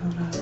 Refreshing.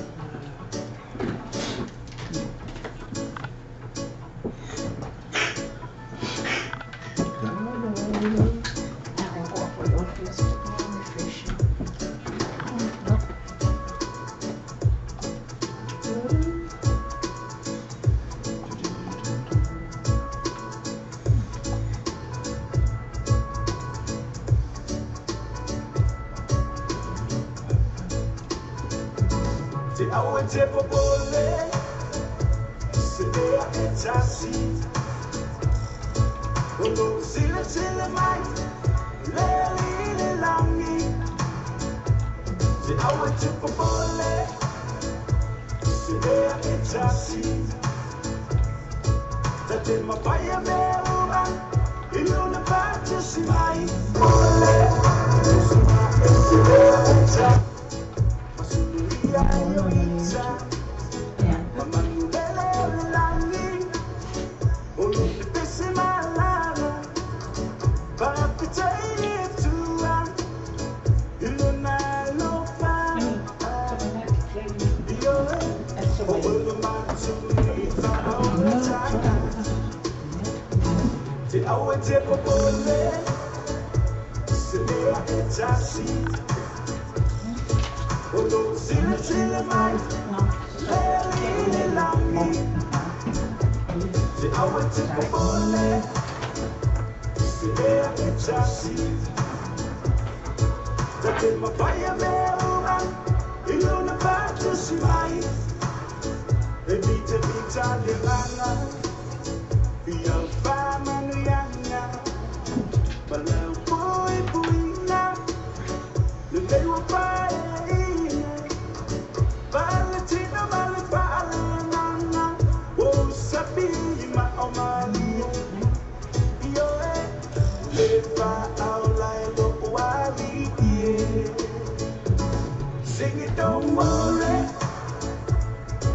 Sing it, don't worry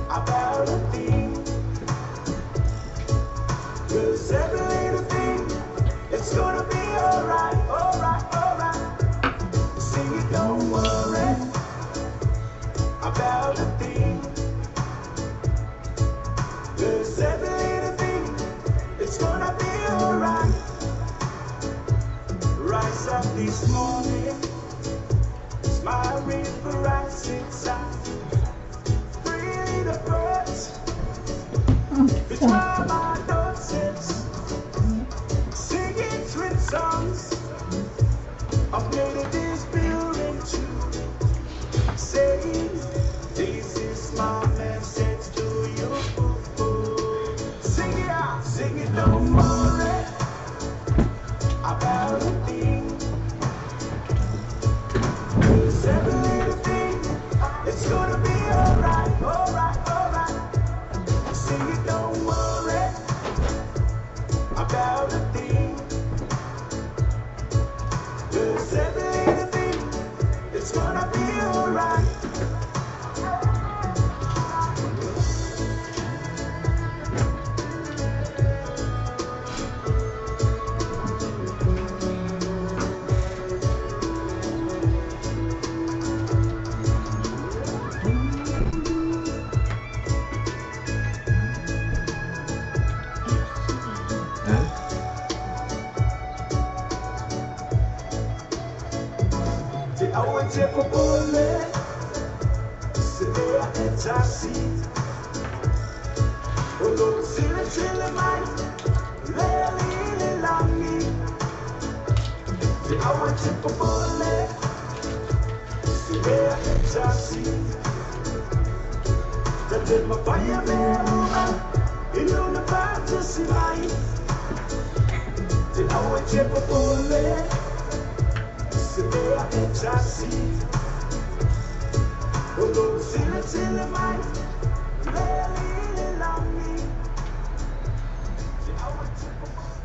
about a thing. 'Cause every little thing, it's gonna be alright, alright, alright. Sing it, don't worry about a thing. 'Cause every little thing, it's gonna be alright. Rise up this morning, smile river rising sun. Free the birds, it's my daughters, singing sweet songs of native this building too. Saying, this is my message to you. Sing it out, sing it, don't worry about a thing. 'Cause every little thing, it's gonna be alright, alright, alright. Sing it, don't worry about a thing. 'Cause every little thing, it's gonna be alright.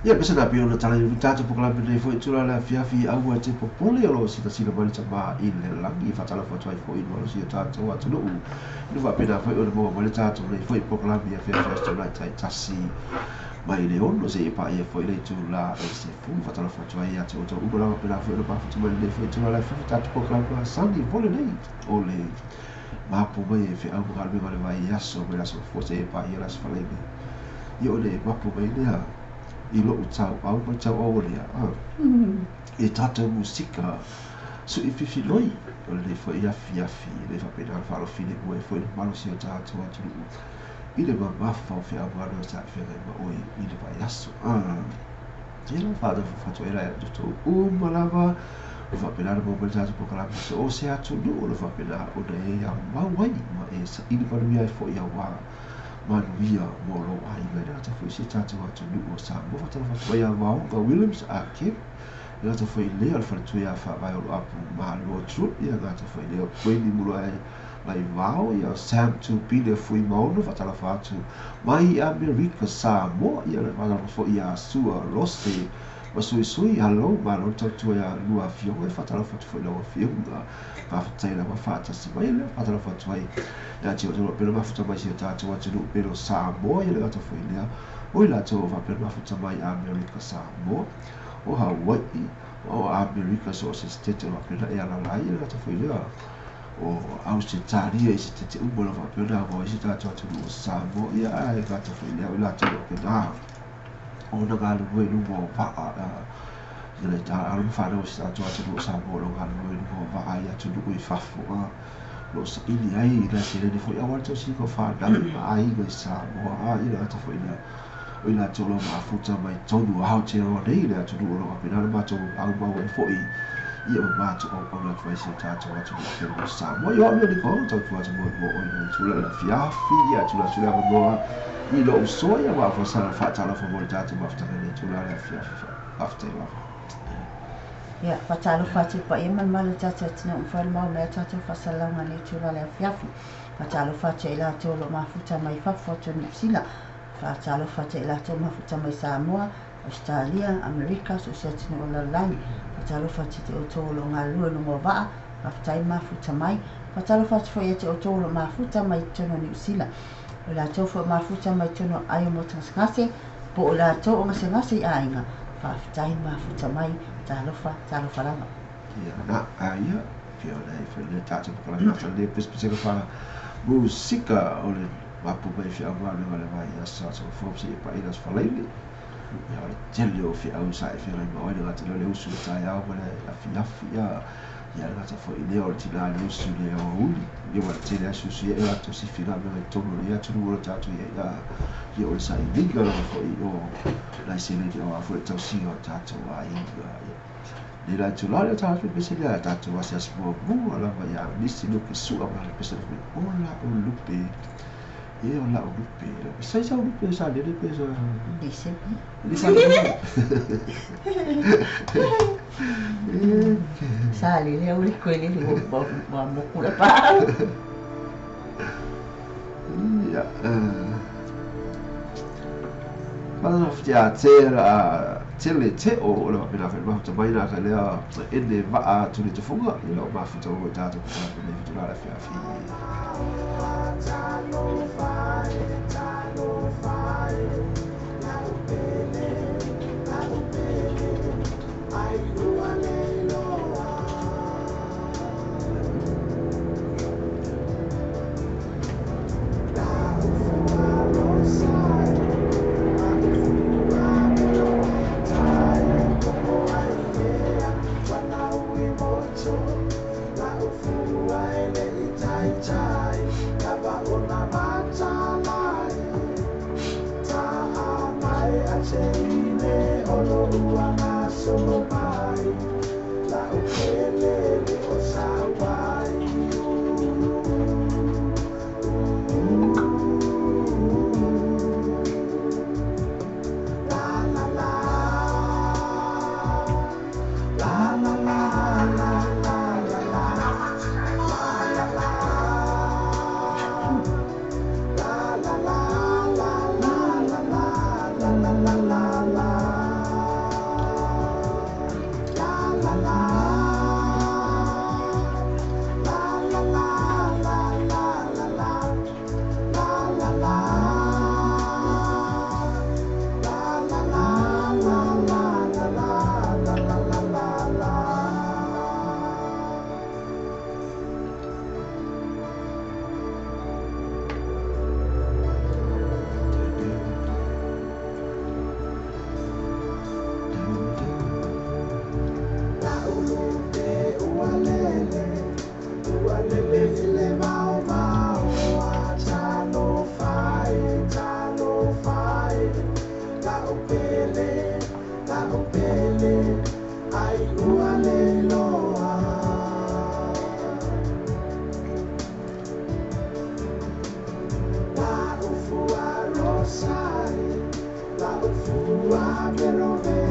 Ia pese na pio na tala i tātou pokalame nei foi tula le afiafi aua te popole o lo sita sila mai le tama i le langi whatala whatua i foi no si tātou atunuu ina faapena foi ona maua mai le tātou nei foi pokalame afiafi aso lai tai tasi mai le ono se i paia foi le itula e se fu whatala whatua i ate o tau uma lava pena foi ona mafuta mai nei foi tula le afiafi tātou pokalame masani vole nei o le Mapu mai e feau ma galuega o le vaiaso mai le aso Gafua seia paia le Aso Faraile. Ia ona e mapu mai lea i lou tauau ma le tauau o Lea i tatou musika sui fifiloi o lenei foi afiafi. E le faapena ona faalofilemu ai foi le malosi o tatou atunuu i le mamafa o feau ma galuega sa feagai ma oe i le vaiaso. Ia la faatalofa atu ai la ia outou uma lava o faapena ona maua mai le tatou polokalame i so o se atunuu o lo o faapena ona e aumau ai ma e saili manuia ai foi auā manuia mo lou aiga e le gata foi i si o tatou atunuu o Samoa. Faatalofa atu ai ia Vaoga Williams Ake, e le gata foi i lea o le faletua ia Faavae Oloapu Malo Troop, ia gata foi i lea o Kueni Muloe Laivao, ia Sam Tupile Fuimaono, faatalofa atu mai Amerika Samoa, ia faatalofa foi ia Sua Rose ma Suisui, hello, malo le tautua ia lua afioga, e faatalofa atu foi i lau afioga, faafetai lava faatasi mai lea, faatalofa atu ai ia te outou o lo o pea mafuta mai si o tatou atunuu pele o Samoa, ia le gata foi i lea, o i latou o faapea mafuta mai Amerika Samoa, o Hawai'i, o Amerika so o se setete o lo o faapena e alaala ai, ia le gata foi i lea, o Ausetalia i setete uma o lo o faapea ona aumau ai si o tatou atunuu o Samoa, ia ae gata foi i lea, o i latou o lo o faapena ona galulue i luma o vaa, ia le alo ma fanau o si o tatou atunuu o Samoa o lo o galulue i luma o vaa i atunuu i fafo, o lo o saili ai i nai seleni foi aua le tausiga o fanau ma aiga i Samoa, ia le gata foi i lea, o i latou o lo o mafuta mai totonu o Aotearoa nei i le atunuu o lo o faapena ona matou aumau ai foi ia ma matou auauna atu ai si o tatou atunuu pele o Samoa. Ia o au ia o Niko, tautua atu mo oe i le itula i le afiafi, ia atu atu le avanoa i lou uso ia ma sa faatalofa mo le tatou mafutaga i le itula i le afiafi. Faafetai lava. Ia, faatalofa atu i le paia ma le mamalu o le tatou atunuu, mafai ona maua mai a tatou faasalalauga i lenei itula i le afiafi. Faatalofa atu ia i latou o lo o mafuta mai fafo atu o Niu Sila. Faatalofa atu ia i latou o mafuta mai Samoa, Ausetalia, Amerika, so o se atunuu o le lalolagi. Faatalofa atu ia te outou o lo o galulue i luga o vaa, faafetai mafuta mai. Faatalofa atu foi ia te outou o lo o mafuta mai totonu o Niu Sila. O i latou foi o mafuta mai totonu o aio motugasegase, po o i latou o gasegase i aiga, faafetai mafuta mai, talofa, talofa lava. Ia na, a ia, pei ona e fai le tatou polokalame ma le pesepesega fa musika o le mapu mai feau galuega o le vaiaso aso fou seia paia le Aso Faraile. Ia o le tele o feau sa e feagai ma oe le gata lea o le usu i le taeao ma le afiafi, ia ia le gata foi lea o le tinā le usu i le aoauli, ia ua tele lava suisuia e latou sifi galuega i totonu o lenei atunuu o lo o tatou i ai, ia o le sailiga lava foi o nai seleni aua foi le tausiga o tatou aiga. Ia nei la itula lea tatou pese lea tatou asiasi muamua lava ia Nisi Luke Sua ma le pese foi o la'u lupe e o la'u lupe sai sau lupe sa lele pe sa Lise. le sa lele Sa lele au le koe lele ua moku le pa. Ia Whanau tera tele te o le wapena whai mafuta mai nā ka lea ene waa atu le tufunga i lau mafuta o tātou ko tātou nei fitu rā le whiawhi.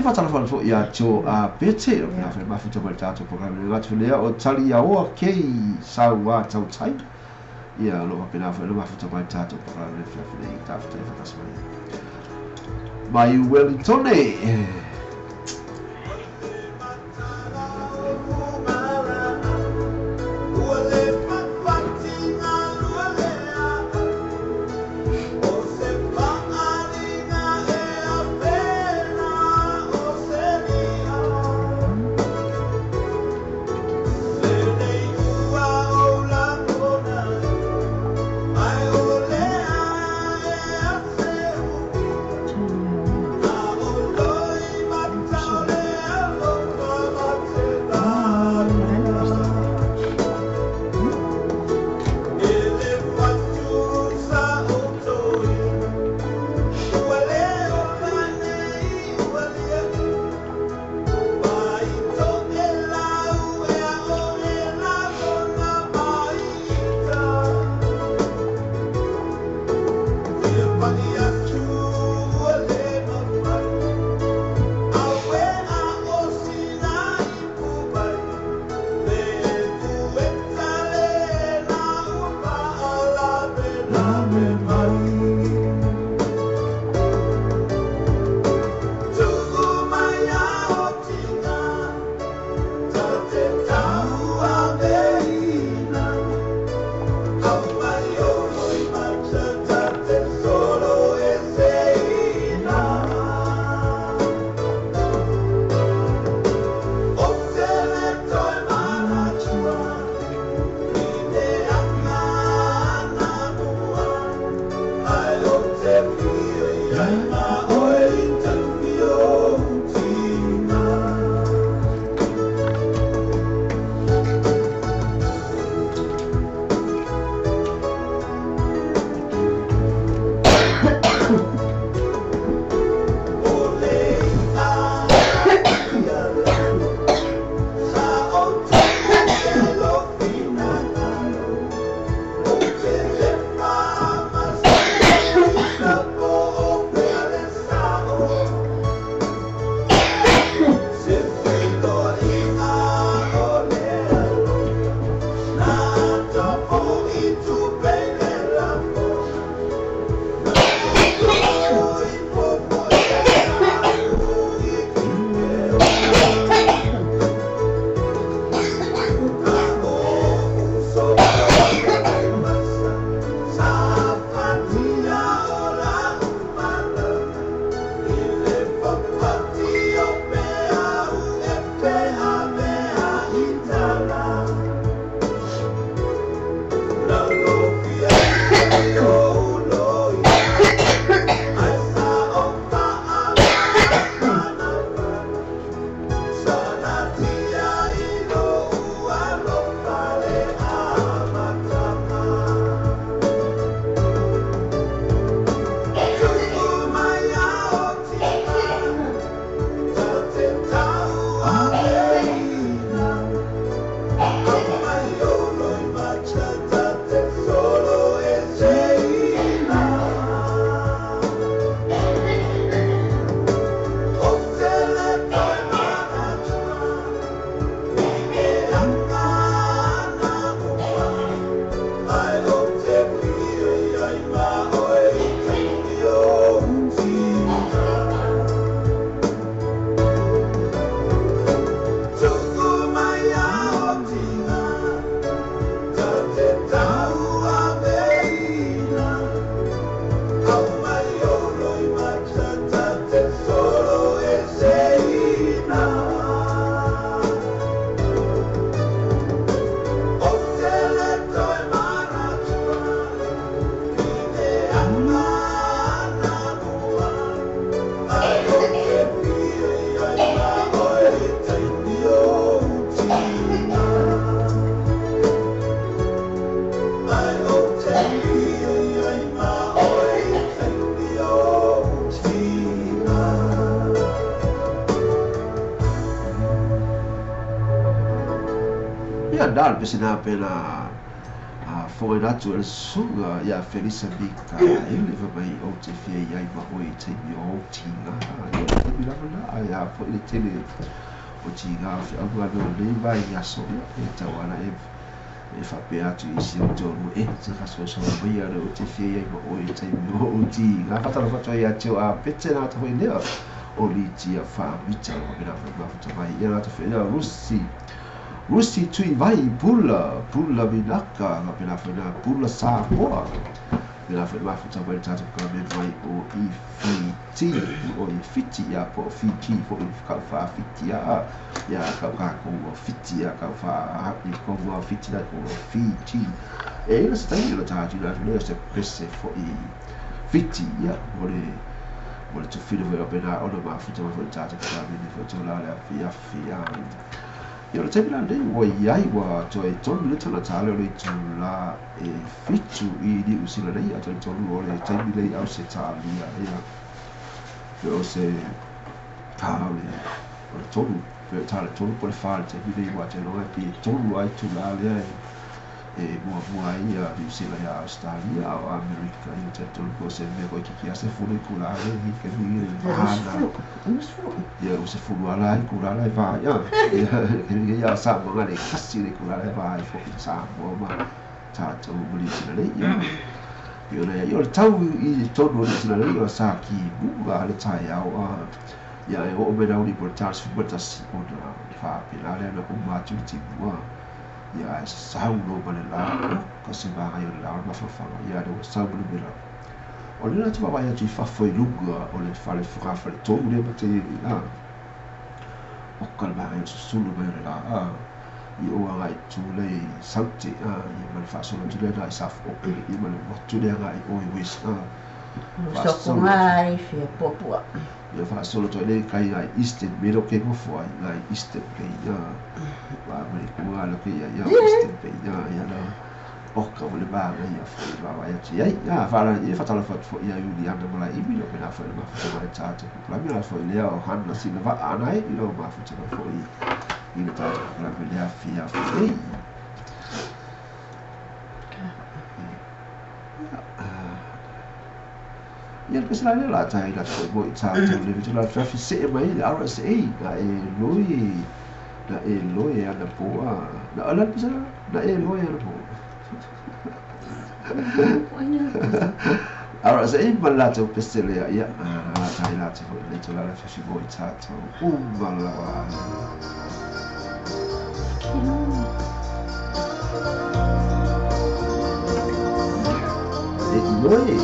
E whatala fo ia tō a pete o pena whai mafuta mai tātou programme le ngāti lea o tali ia oa kei sau a tau tai. Ia lo pena whai mafuta mai tātou programme le whiawhine i tāwhita e whatas mai. Mai Wellingtone. Ia dal pe sina pe na Faafofoga atu e le susuga ia Felisa Mikaele fai mai ou te fia i ai ma oe i taimi o ou tiga. Ia, o le taimi lava lena, ae a foi le tele o tiga o feauga o lenei vaiaso, ia, e tatau lava ona e faapea atu i si ou toalua, e, se faasoasoa maia lea ou te fia i ai ma oe i taimi o ou tiga. Faatalofa atu ai ia te oe a Pete na ata foi lea o Litia Faamita o faapena foi mafuta mai. Ia na ata foi lea o Rusi. Rusi Tuivai, Pula, Pula Vinaka, faapena foi na Pula Samoa. Faapena foi mafuta mai le tatou Kamen mai o i Fiti, o i Fiti, ia po o Fiji foi kau wha-Fiti a, ia kau kākou o Fiti a kau wha, i kou o Fiti la kou o Fiji. E ila se taimi o le tātu la atu lea o se pese foi Fiti, ia, mo le tufina foi o pena ona mafuta mai foi le tatou Kamen foi tō la le afi afi a. Ia o le taimi la lenei ua i ai ua toe 3 minute ona ta lea o le itula e 7 i Niu Sila nei, a talitonu o le taimi lea i Ausetalia, ia, pe o se tā o le 3, pe o tā le 3 po le 4 le taimi nei ua te loa e pi e 3 ai itula lea e muamua ai ia Niu Sila ia Australia o Amerika, ia talitonu po o se mea koe kiki a se fulu i kula lea i ke nui e vahana. Ia o se fulu ala i kula lea e vaha, ia, ia, ia Samoa nga le kasi le kula lea e vaha i fo i Samoa ma tātou ma Niu Sila nei, ia. Ia o le, ia o le tau i tonu o Niu Sila nei, o sa ki muga le taeao, a, ia e oo mai nauni po le 41 ona whaapena lea na uma atu le timu, a. Ia e sau lo ma le la, ka se magai o le la o le mafafanga, ia le ua sau ma le mera. O le la te wawai atu i fafo i lunga o le whale whanga whale tōu lea ma te iri, a. O ka le magai o susulu mai o le la, a. I o anga i tūlei saute, a. Ia ma le whaasolo atu lea na i safu o pere, ia ma le watu lea nga i oi west, a. Whaasolo atu. Ngai fia puapua. Ia whaasolo atu ai le kai ngai Eastern, me ke ngofo ai ngai Eastern Bay, a. Wa ma le kua lo ke ia, ia Eastern Bay, a, ia la. O ka o le maga ia foi wawai atu ai. Ia, whala, ia whatalofa atu foi ia Iuliana Mala'iwi, lo pena foi le mafuta mai tātou kukulami, la foi lea o Hana Sina Va'a ana e, i lo mafuta mai foi i le tātou kukulami lea fia foi. Ia le pese la lea la tai la foi mo i tātou le vitu la fiafi se e mai le RSA na e loi na e loi ana poa na ala le pese la na e loi ana poa. RSA ma la tau pese lea ia la tai la te foi le tō la fiafi mo i tātou umalawa. E loi.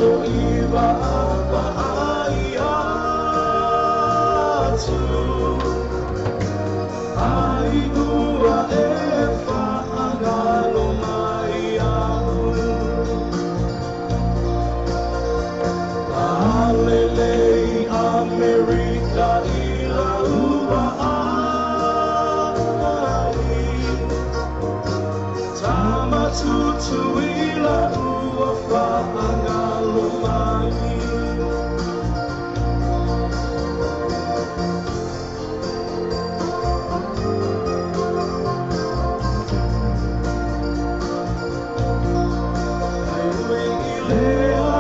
loto i vaavaai atu ai ua e faagalo mai au alelei Amerika i laua ai tamatutu i laua faagalo mai. Ai ui i lea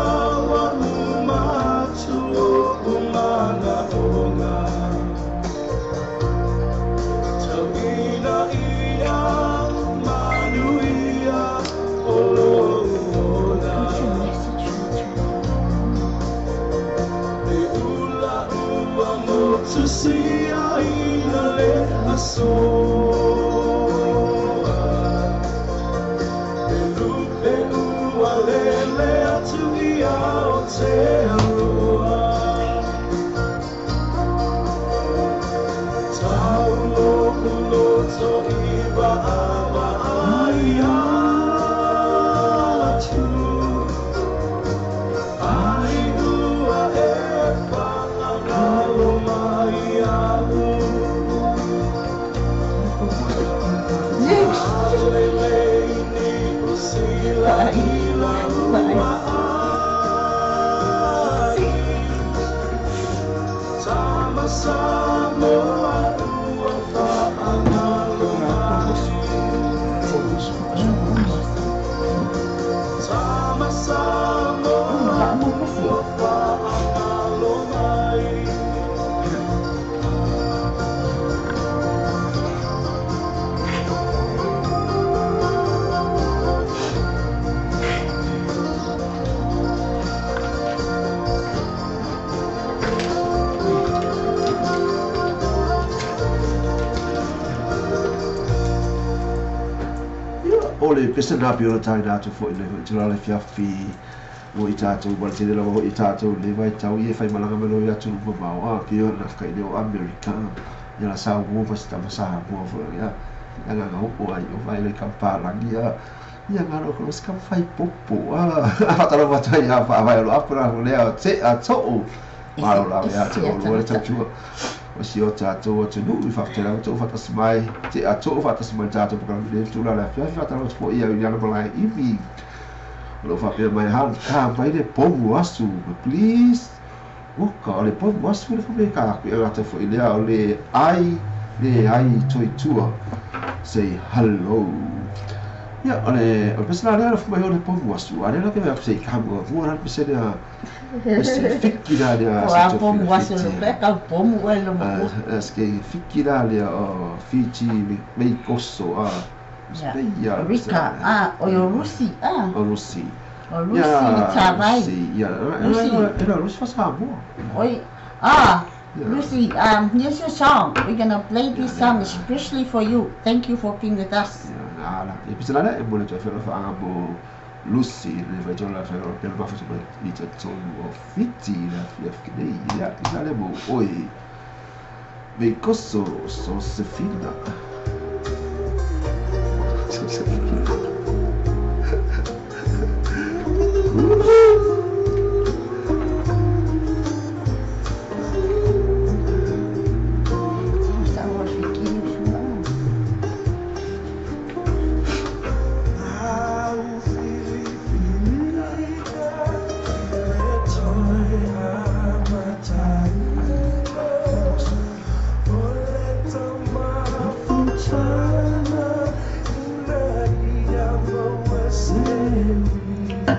ua uma atu o'u manaʻoga tauina ia manuia o lo'u ola Got your message from e ula ua motu sia ina le asoa e lupe ua lele atu i Aotearoa tau lo'u loto i vaavaai atu ai ua e faagalo mai au alelei Niu Sila i laua ai tama Samoa ua faagalo mai tama Samoa ua faagalo mai. Ia, o le pese na pi o le tai nā tu fo i le hui tula le fiafi o i tātou ma le tele lava ho i tātou le vai tau i e whai malanga melo i atu luma mao a ki o na kai leo Amerika ia la sa mo pa sita sa mo fo ia ia nga nga o ai o vai le kampalangi ia ia nga ro ko ska fai popo a fatalo mata ia fa vai lo apura le a te a to malo la ia te o lo le tau chua o si o tātou atu nu i whakatera o tō whatasi mai te a tō whatasi mai tātou pakara le tūla le fiafi whataro fo ia i ana malai iwi o lo whapea mai han ka mai le pomu asu please uka o le pomu asu le whapea ka aku e rata fo i lea o le ai toi tua say hello ia o le pesela lea le mai o le pomu asu a lea ke mea se ka mua mua la pesela pese fiki la lea O se a tō pomu fila asu fiti lo pe ka pomu e lo mo. Ske fiki la lea o Fiji mei koso a Ya. Speia Rika ah o yo Rusi ah o Rusi o Rusi ia Tavai Rusi ia Lucy. era Rusi fa Samoa Oi ah ia Lucy, here's your song. We're gonna play ia this song lea especially for you. Thank you for being with us. ia ala e pesela lea e mo le toi fela fa anga mo Lucy le vai tō la fela pele ma fa i te tonu o Fiti la fia nei ia pesela lea mo oi mei koso Sosefina Sosefina. Sa o fikini sua. Au filifiliga i le toe amataina o le tamafutana ina ia maua se uiga.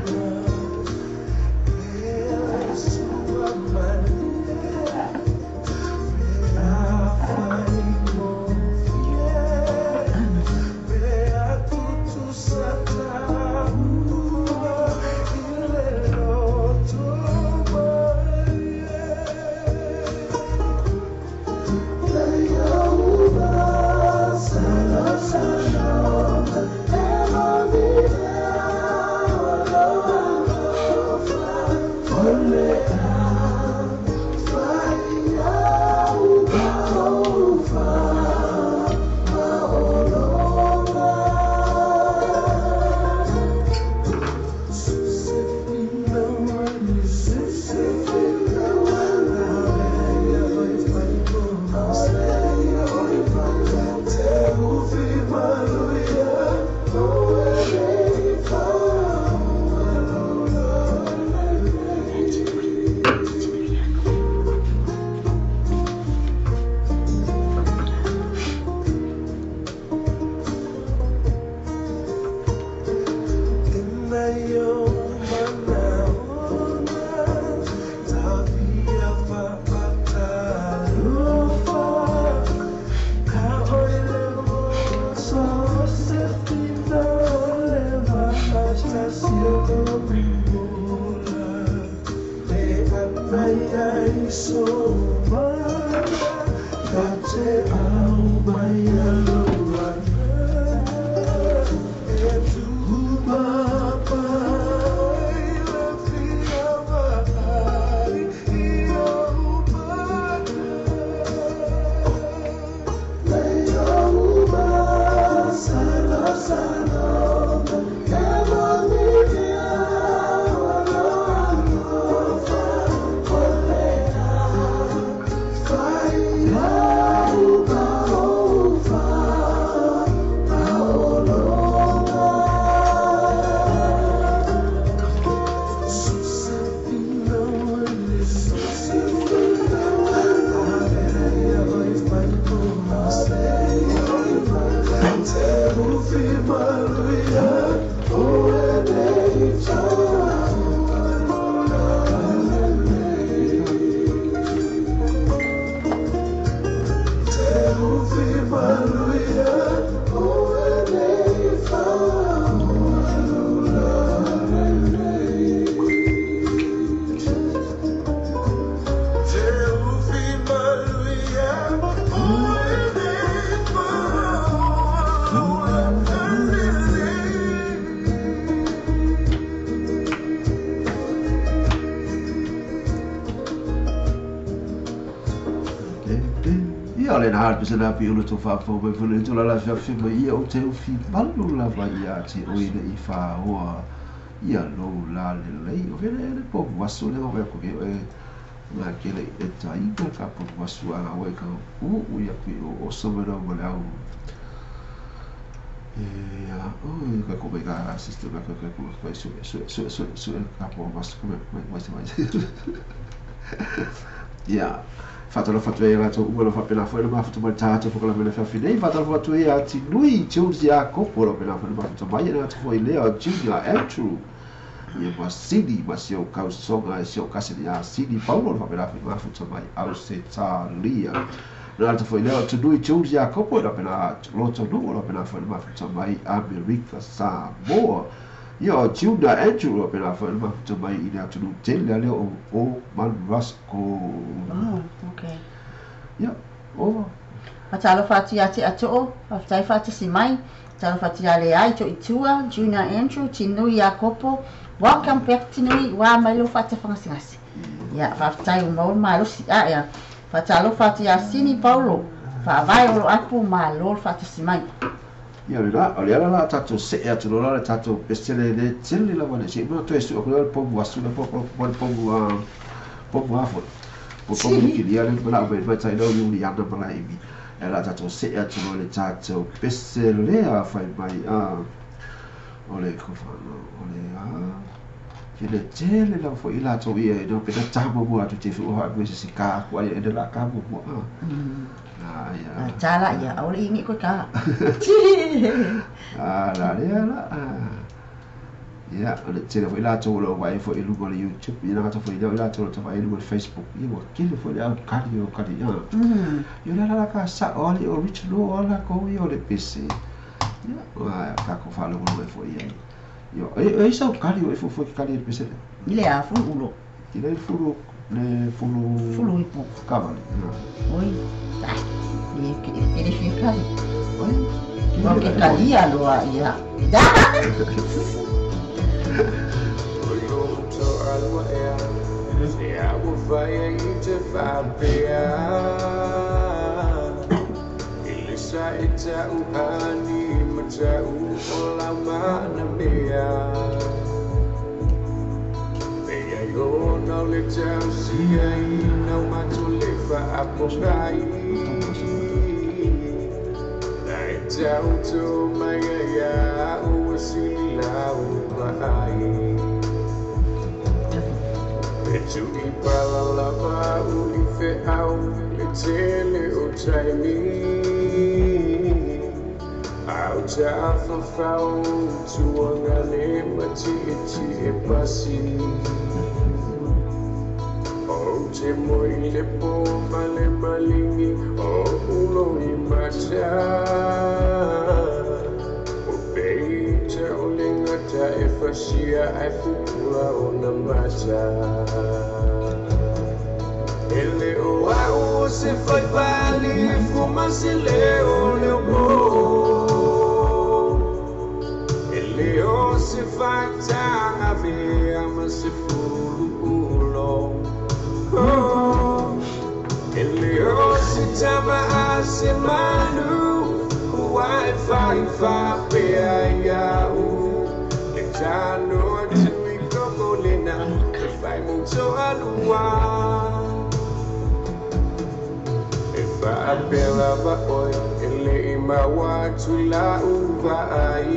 Na pi ulu to fa mai fule tu la fa fi mai ia o te fi malu la va ia te o ile i fa oa ia lo la le le o vele le po wasu le o ko ke e na ke le e tai ka po wasu a o ka u u ia pi o so me no mo le au e a o ka ko ka system ka ka ko ko su su su su su ka po wasu ko mai mai mai ia Fatalo fatu e la to ua fa pela foi ma fatu mai tato fo la mele fa fine fatalo fatu e a ti nui Jones ya kopo lo pela foi ma fatu mai na to foi le a Junior Andrew ia ma Sidi ma sio kau songa sio kasi ya Sidi Paulo fa pela foi ma fatu mai au se talia na to foi le a nui Jones ya kopo lo pela lo to nu lo pela foi ma fatu mai America Samoa ia Junior Andrew lo pela foi ma fatu mai ina tu nu tele le o man Rasco. Okay. Yeah, over. Atalo fati ati ato, aftai fati si mai, atalo fati ale ai to itua, Junior Andrew, Tinui Jakopo. Welcome back Tinui, wa mai lo fati fangasingasi. Ya, aftai mo malo si a ya. Fatalo fati asini Paulo. Fa vai o apu malo fati si mai. Ia le la, o le ala la tatou se'e atu loa le tatou pesele le tele lava le se'i ma toe su'a le pomu asu le pomu pomu pomu afo pomu kilia le mala mai mai tai lo ni ana mala imi e la tatou se'e atu loa le tatou pesele a fai mai a o le kofano o le a ke le tele lava fo'i latou ia e no pena tamuamua atu te fu'u ha'i se si ka aku ai e le la kamuamua a Ah, tala ia, au le ingi koe ka. Ah, la lea la. Ia, o le tele foi latou o lo vaai foi i luga o le YouTube, ia na gata foi lea o latou o lo vaai i luga o le Facebook, ia ua kele foi le au kali o kali, ia. Ia le ala la ka sa'o ali original o lakou ia o le pese. Ia, ua kako faalogologo ai foi ia. Ia, e e sau kali o e fofo ke kali le pese le. I le a fulu ulo. I le fulu le fulu fulu ipu. Kavale. Oi. Le ke le fia kali. Oi. O ke kalia loa ia. E le o au se fai pali fuma se leo leo po. E le o se fai tanga vea ma se fulu ulo. Oh, e le o se tama a se manu Wai fai fa pea ia u. Le tano atu i koko lena E fai moto alua. E whaapela va oi E le i maua atu la uva ai.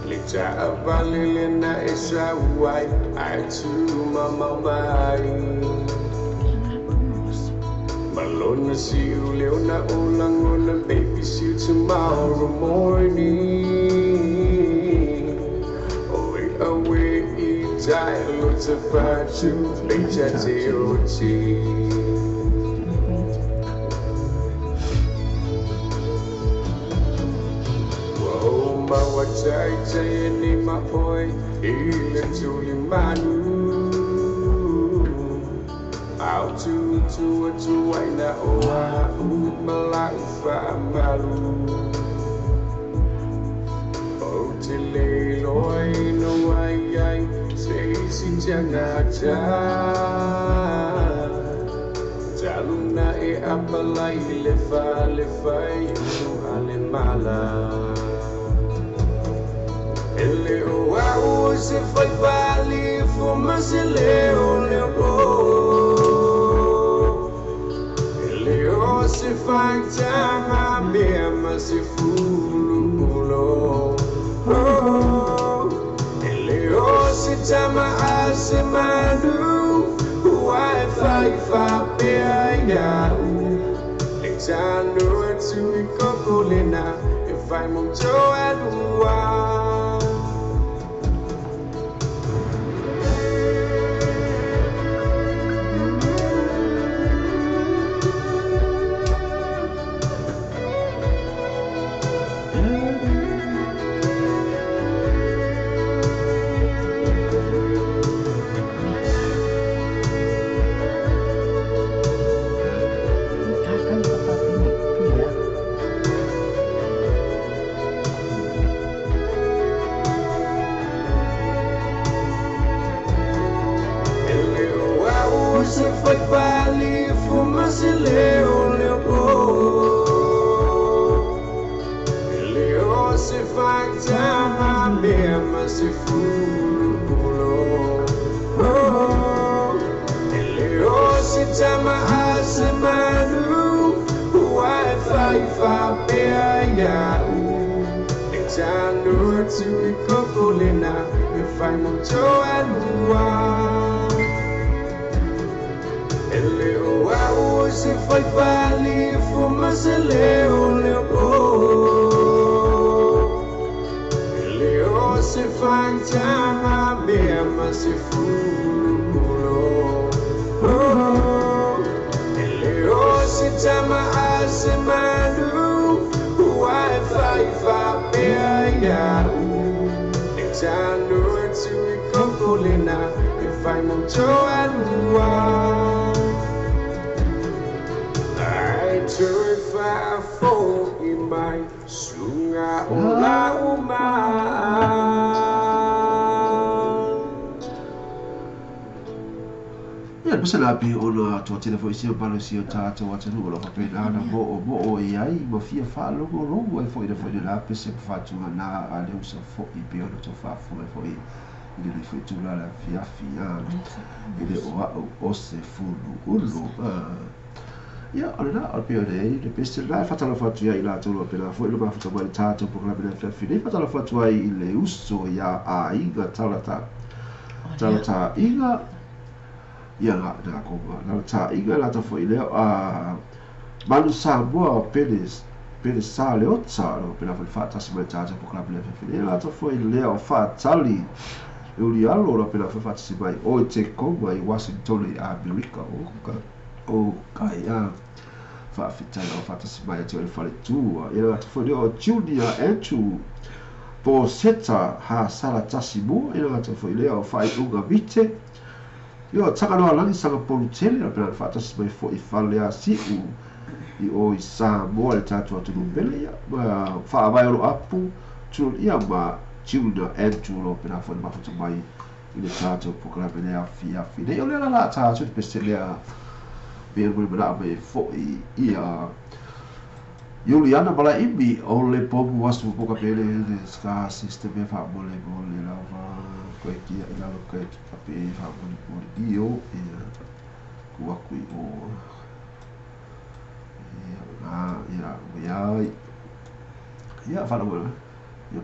Le taavale lena e sa uai Ai tu mamau mai. Malona see you leona olangona baby see you tomorrow morning. Away away i tai lo te fatu le te oti. Whoa mawa tai tai ni ma oi i le tuli manu. Au tu tu atu aina o a u malaufa malu. O te le loi no ai ai se si tangata. Taluna e apalai le fa le fai unu ale mala. E le o au se fai pali fuma se leo leo o. E le o se fai tanga mea ma se fulu ulo. Oh, e le o se tama a se manu Wai fai fa pea ia u. Le tano atu i koko lena E fai moto alua. Kakali pa pini pila. E le o au se fai pali fuma se leo leo po. E le o se fai tanga mea ma se fulu ulo. Oh, e le o se tama a se manu Wai fai fa pea ia u. Le tano atu i koko lena E fai moto alua. E le o au se fai pali fuma se leo leo po. E le o se fai tanga mea ma se fulu ulo. Oh, e le o se tama a se manu Wai fai fa pea ia u. Le tano atu i koko lena E fai moto alua. Ai te whaafo i mai Sunga o la uma. Ia, pese la pi o na tua tele foi si o palo si o tātou atunu o lo whapena ana mo o mo o e ai ma fia whaalongo longo e foi na foi na pese whātunga nā a leo sa foi pe ona tō whaafo e foi i le foi tūla la fiafi a i le o au o se fulu ulu. Ia, o le na, o le peo nei, le pese la e whatala whatu ia i la tō pena foi lo mafuta mai le tātou po le fiafi nei whatala whatu ai i le uso ia a inga talata talata inga ia nga na ko na ta inga la ta foi le a Manu Samoa pele sa le otsa lo pela foi fa ta se mai ta po le fiafi la ta foi le o fa tali e uri alo la pela foi fa se mai o te koma i Washington i Amerika o ka o kai a fa fitai o fa ta se mai te o le fale tua ia la ta foi o Junior Andrew po seta ha sala tasi mo ia la ta foi le o fa unga vite Ia Tagaloa Sanga Polu tele o pena faatasi mai fo'i Faleasi'u i o i Samoa le tatou atunuu pele ia ma faavae o lo apu ia ma Junior Andrew lo pena fo'i mafuta mai i le tatou polokalame le afiafi nei o le la la tatou pese lea pe mo le mai fo'i ia Juliana Malaimi o le pomu asu po ka pele le ska system e fa mo le mo le lava ko e kia i lalo ka ka pe fa mo le mo le io ia ku aku i o ia na ia ia ia fa mo ia.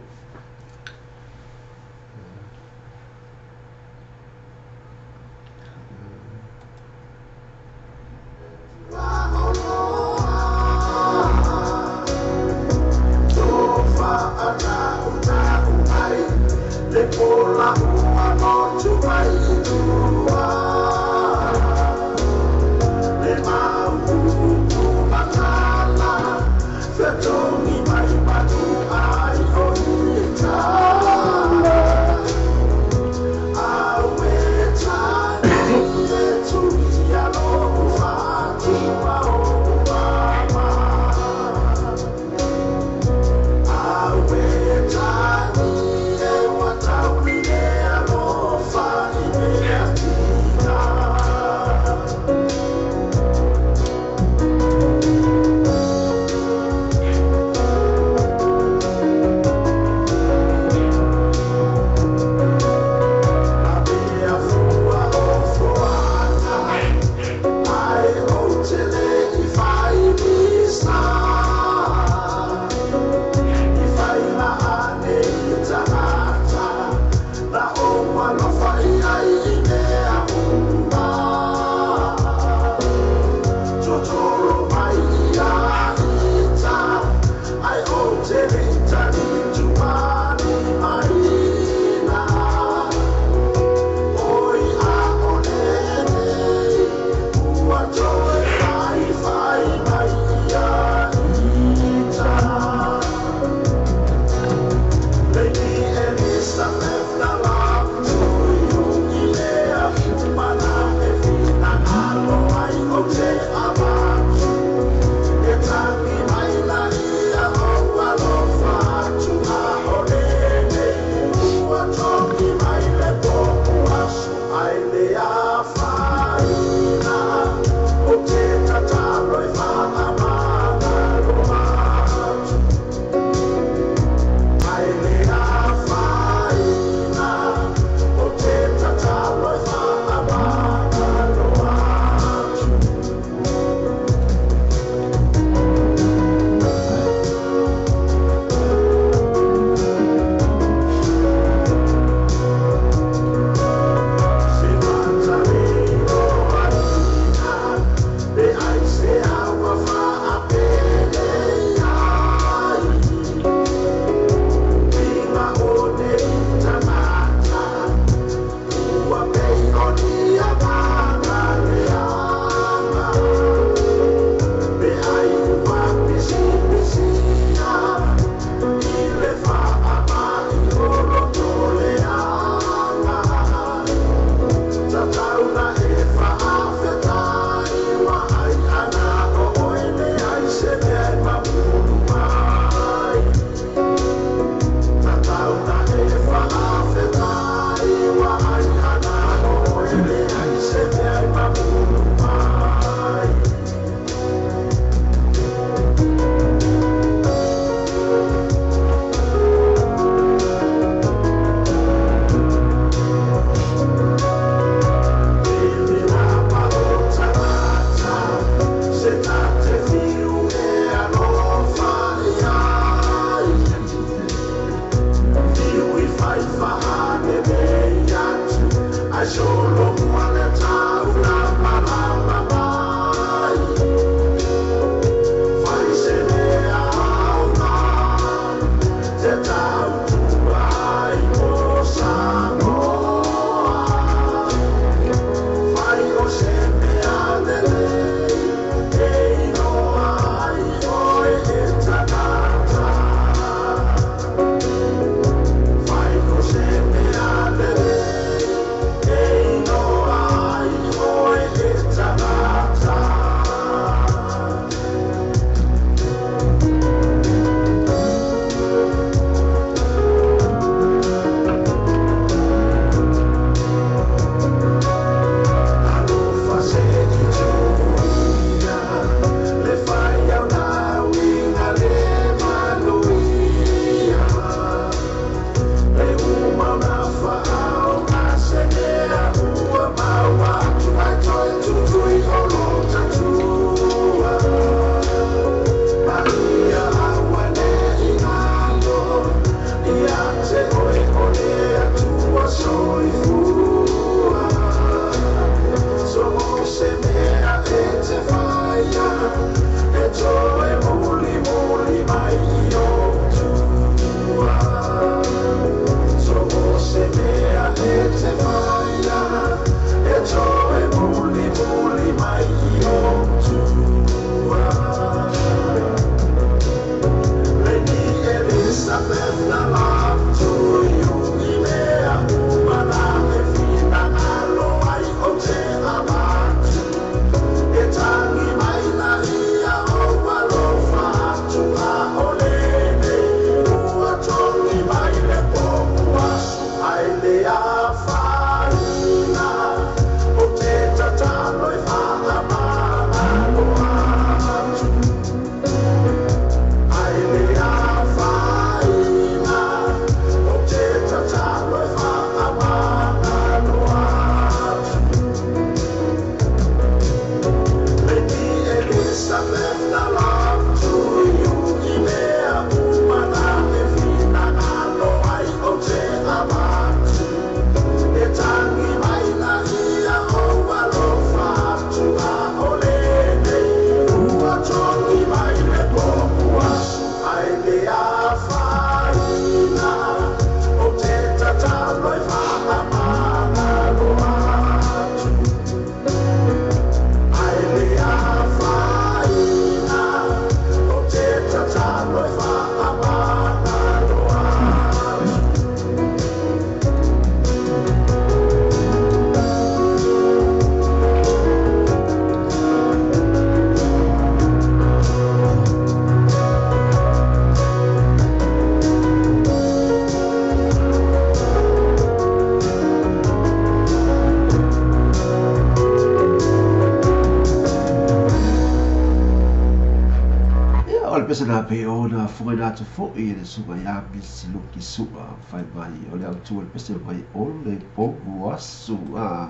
le pese na pe ona fuga ina atu fo'i e le suga ia misi luki su'a fai mai o le autu o le pese mai o le pomu asu a.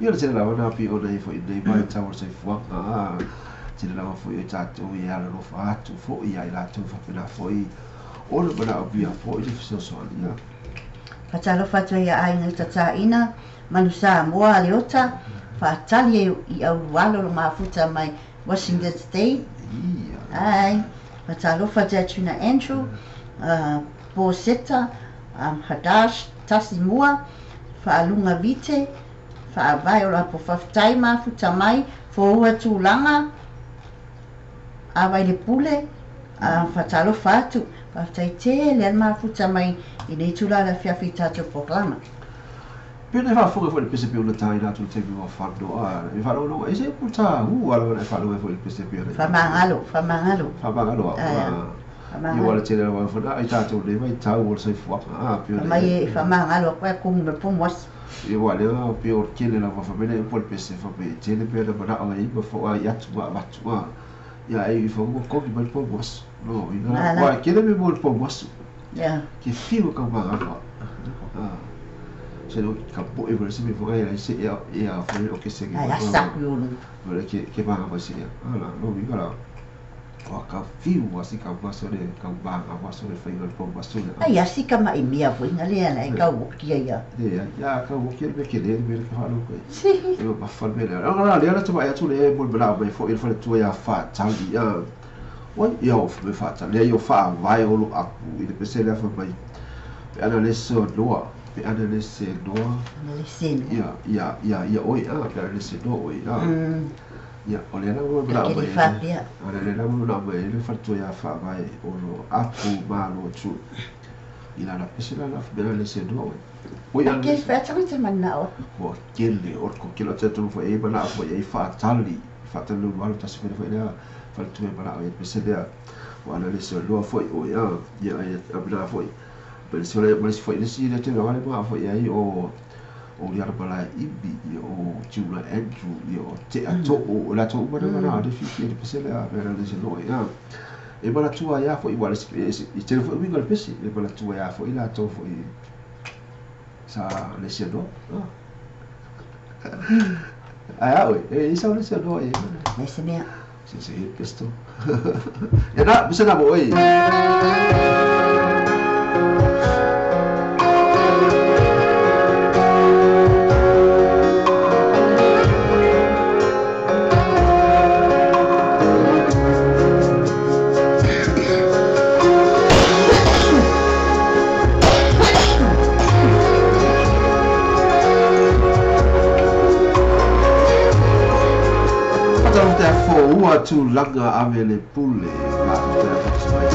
Ia le tele lava na pi ona i fo'i nei mai tau o le soifuaga a. Tele lava fo'i o tatou e alalofa atu fo'i ia i latou faapena fo'i o le manaomia fo'i le fesoasoani a. Faatalofa atu ai ia aiga i Tataina, Manu Samoa, Leota, faatali e i aulualo lo mafuta mai Washington State. Ai, faatalofa atu ia Tuna Andrew, Paul Seta, Hadash, Tasimua, Faalunga Vite, Faavae o Lapo Faafetai mafuta mai, Foua Tulaga, Avai le Pule, faatalofa atu, faafetai tele ale mafuta mai i nei tula le afiafi i tatou polokalama. Pe na faafofoga foi le pese pe ona taina atu le taimi ua fanoa e faalogologo ai se upu tāua lava na e faalogo ai foi le pese pe ona Faamagalo, faamagalo. Faamagalo a ia ua le tele lava foi ai tatou nei vaitau o le soifuaga a pe Fai mai e faamagalo atu ai kogi ma le pomu aso. Ia ua lea pe o le tele lava fa mele upu o le pese fa pe tele pe na manao ai ma fo'a ai atu ma avatu a ia ai i fa ua kogi mai le pomu aso no ina ua tele me mo le pomu aso ke fiu ka magalo a se lo ka po e se me fo ai se ia ia fo o ke se ke Ai asa ku yolu. Wala ke maga mai se ia ala no mi kala wa ka fiu wa si ka maso le ka maga maso le fai le pomu aso le. Ai asi ka mai mia foi na le ala e kau woki ia. Le ia ka woki me ke le me ke fa lo ko. E ma fa me le. Ala le ala tu ai atu le mo bla mai fo il fa tu ia fa tali ia. Oi ia o me fa tali ia fa vai o lo apu i le pese le fa mai. Pe ana le so noa pe ana le se noa. Ana le se noa. Ia ia ia ia oi a pe ana le se noa oi a. Ia o le ala mo bla mai. Ala le ala mo bla mai le fa tu ia fa vai o lo apu ma lo tu. I la la pese la la pe le se noa oi. Oi ana. Ke fa tali te mana o. Ko kele o ko kele te tu fo e mana fo e fa tali. Fa tali lo walo tasi fo le fa tu e mana o e pese le. O ana le se noa fo o ia ia ia bla fo. Pe se le ma se fo le si le te wale ma fo ia o o le arabala ibi ia o Jula Andrew ia o te ato o la to mana mana de fi le pese le a le se noa ia. E mana tua ia fo i wale i te fo i le pese e mana tua ia fo i la to fo i sa le se noa. Ai a oi e sa le se noa e. Me se mea. Se se pesto. Ia na pese na mo oi. Tulaga ave le pule ma te mai.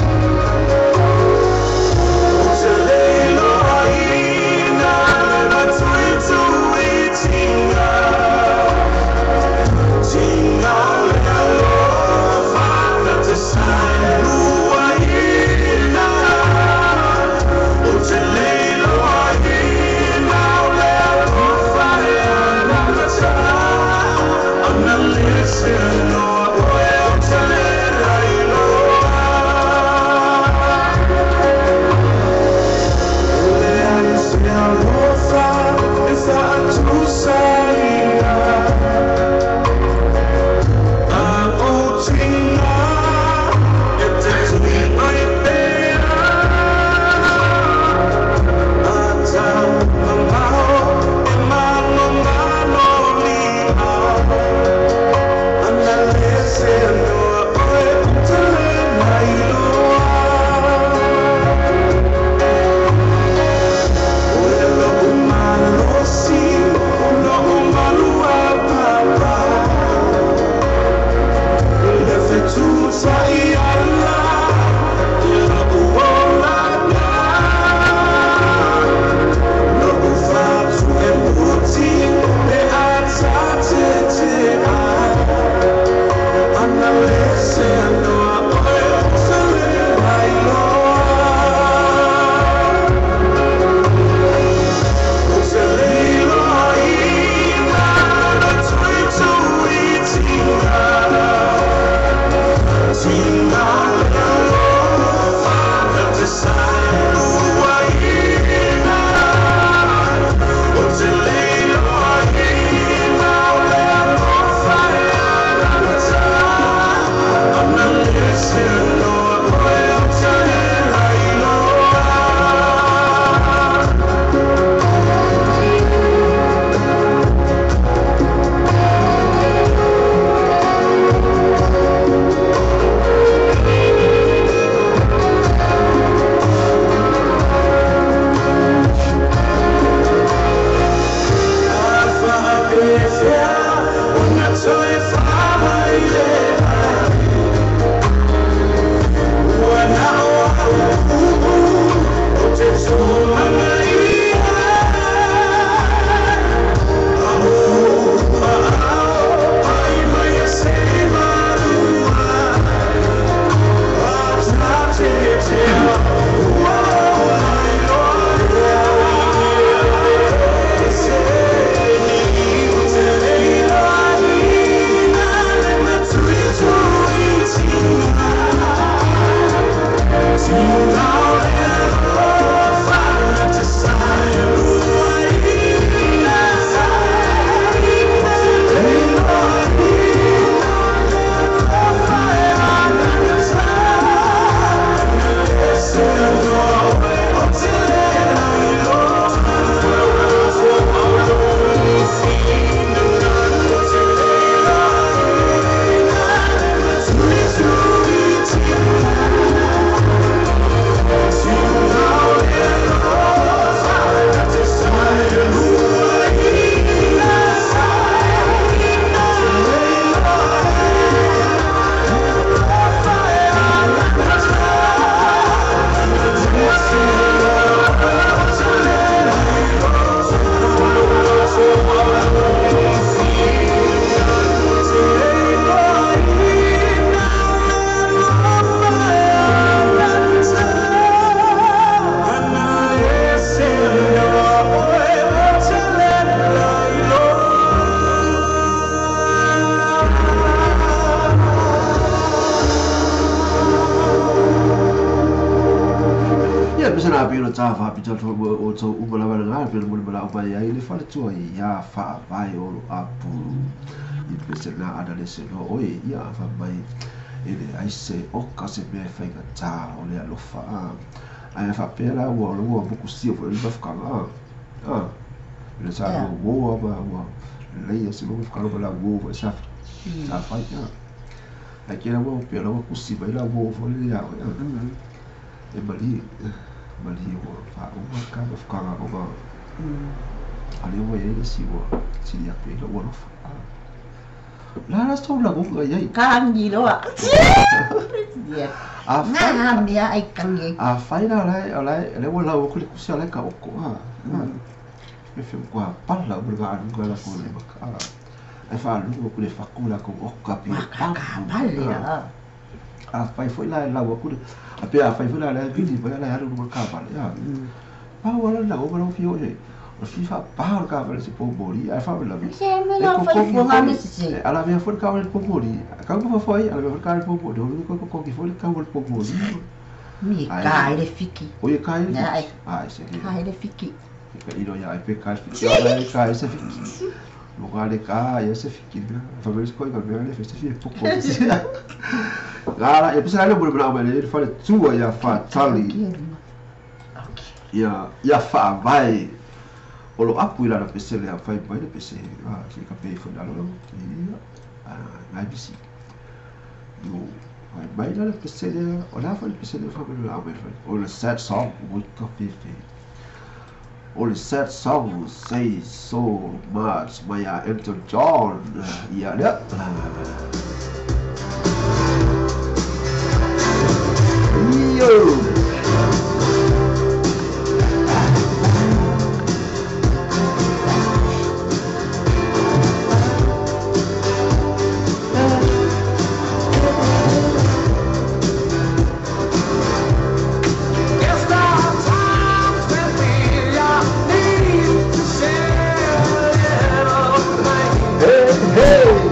pese na pio ta fa pito to o to u la la la pe mo la o ai le fale tua ia fa vai o apu i pese na ada le se no oi ia fa mai e le ai se o ka se me fa ga ta o le alofa ai fa pe la ua lo ua buku si o le fa ka a le sa lo ua ma ua le ia se lo fa ka la ua sa sa fa ia ai ke la ua pe la ua kusi mai la ua fo le ia e mali mali ua fa ua ka fa ka o ga ale ua ia si ua si ia pe la ua lo fa la la sto la ua ia kangi loa a fa mea ai kangi a fa la la la le ua la ua ku le kusi ala ka o ko a me fe kwa pa la ua ga alu ga la ko le maka ai fa alu ku le fa ku la ko o ka pi pa pa le a fai foi la la ua ku le a pe a fai foi la la vili foi la alu no ka pa le a pa ua la o la fi o e o fi fa pa o ka pa le se po bori a fa la se me la fai fo nga me se ala me foi ka o le po bori ka ko foi ala me foi ka le po bori o ko ko ki foi ka o le po bori mi ka le fiki o e ka le ai se ka le fiki ka ilo ia pe ka fiki ala ka se fiki lo ga le ka ia se fiki fa me ko ka me le se fi po ko la e pese la mo mo le fa le tua ia fa tali ia ia fa vai o lo apu ila pese le fa mai le pese a se ka pe fo la lo ia a na bisi yo ai mai la pese le o la fa le pese le fa le la o le sad song o ka fe fe o le sad song say so much by Elton John ia le yo. Hey, hey.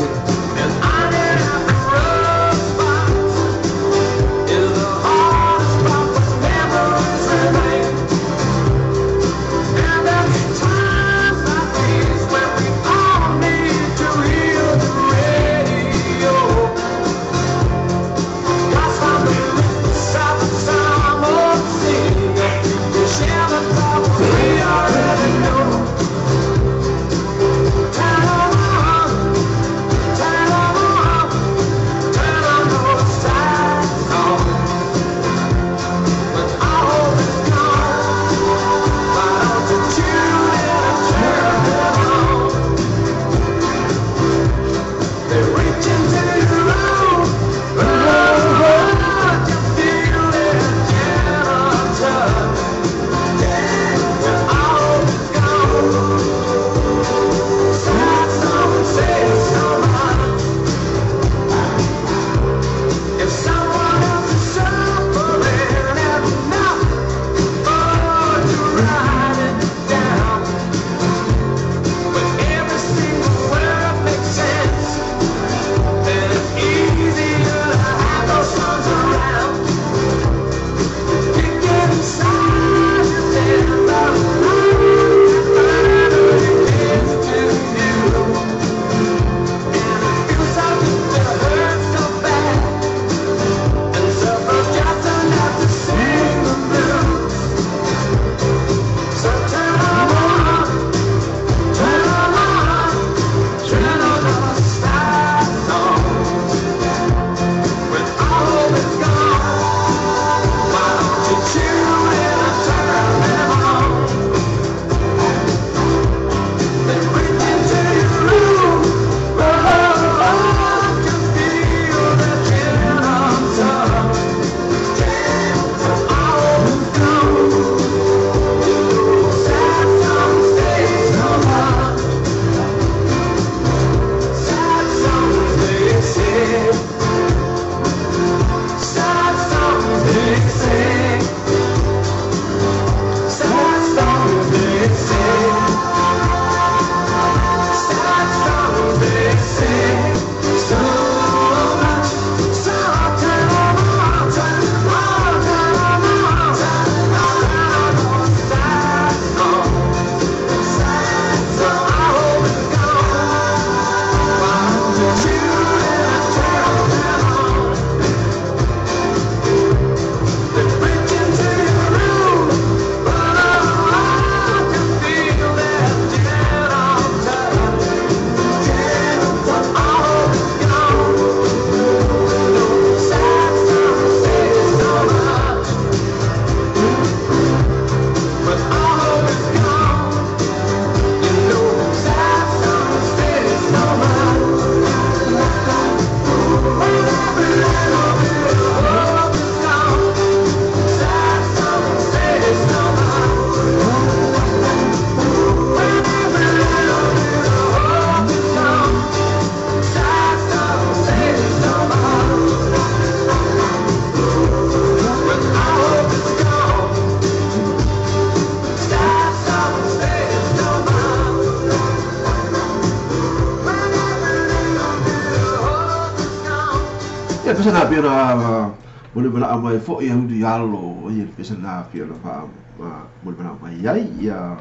Ia pesa na pia na mo le mala mai fo ia hu alo ia pesa na pia na fa mo le mala mai ai ia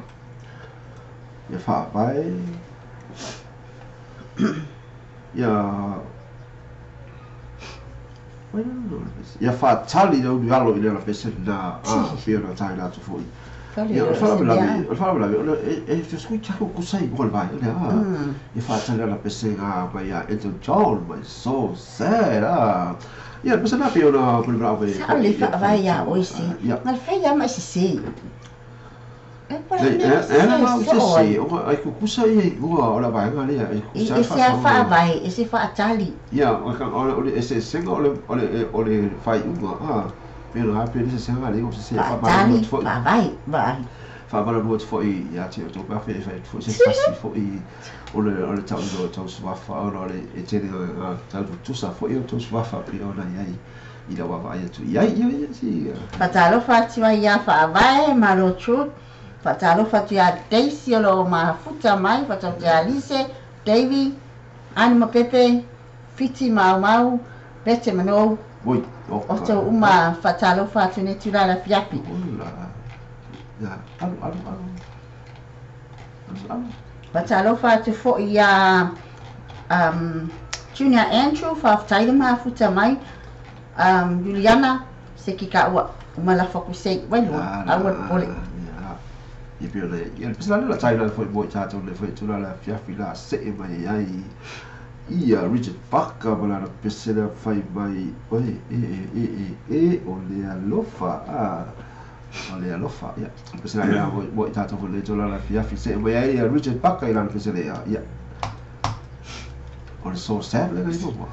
ia fa vai ia ia fa tali au ni alo i le pesa na a pia na tai la tu foi. Ia o fala la o fala la e te sui chaku kusai mo le vai le a ia fa tali la pesa na mai ia Elton John my so sad ah ia pesa na pia na mo le mala mai sa le fa vai ia oi si ngal fa ia mai si si e o ai kukusa ia ua o la vaega lea e kukusa e se fa vai e se fa tali ia o le se senga o le faiuga a pelo ha pelo se senga le o se fa tali fa vai vai fa va lo foi ia te o ba fe fe foi se tasi foi o le tau o tau swafa o le e te tau tusa foi o tau swafa pe ona ia i la wa ia tu ia ia si fatalofa atu ai ia faavae malo truth. Fatalofa atu ia Daisy o lo mafuta mai, fatalofa ia Alice, Davy, Ani Mapepe, Fiti Mau Mau, Bete Mano. Oi, o te uma fatalofa atu ne tula la fiapi. Ya, alu alu alu. Alu. Fatalofa atu fo ia Junior Andrew, faafetai mafuta mai, Juliana, se ki ka ua umalafa ku sei, wailua, aua pole. Ia pia le ia pesa la tai la foi mo tātou le foi tula la fiafi la se e mai ai ia Richard Parker ma la pesa la fai mai oi e o le alofa a o le alofa ia pesa la mo tātou le tula la fiafi se e mai ai ia Richard Parker i la pesa le ia o le so sad le mo.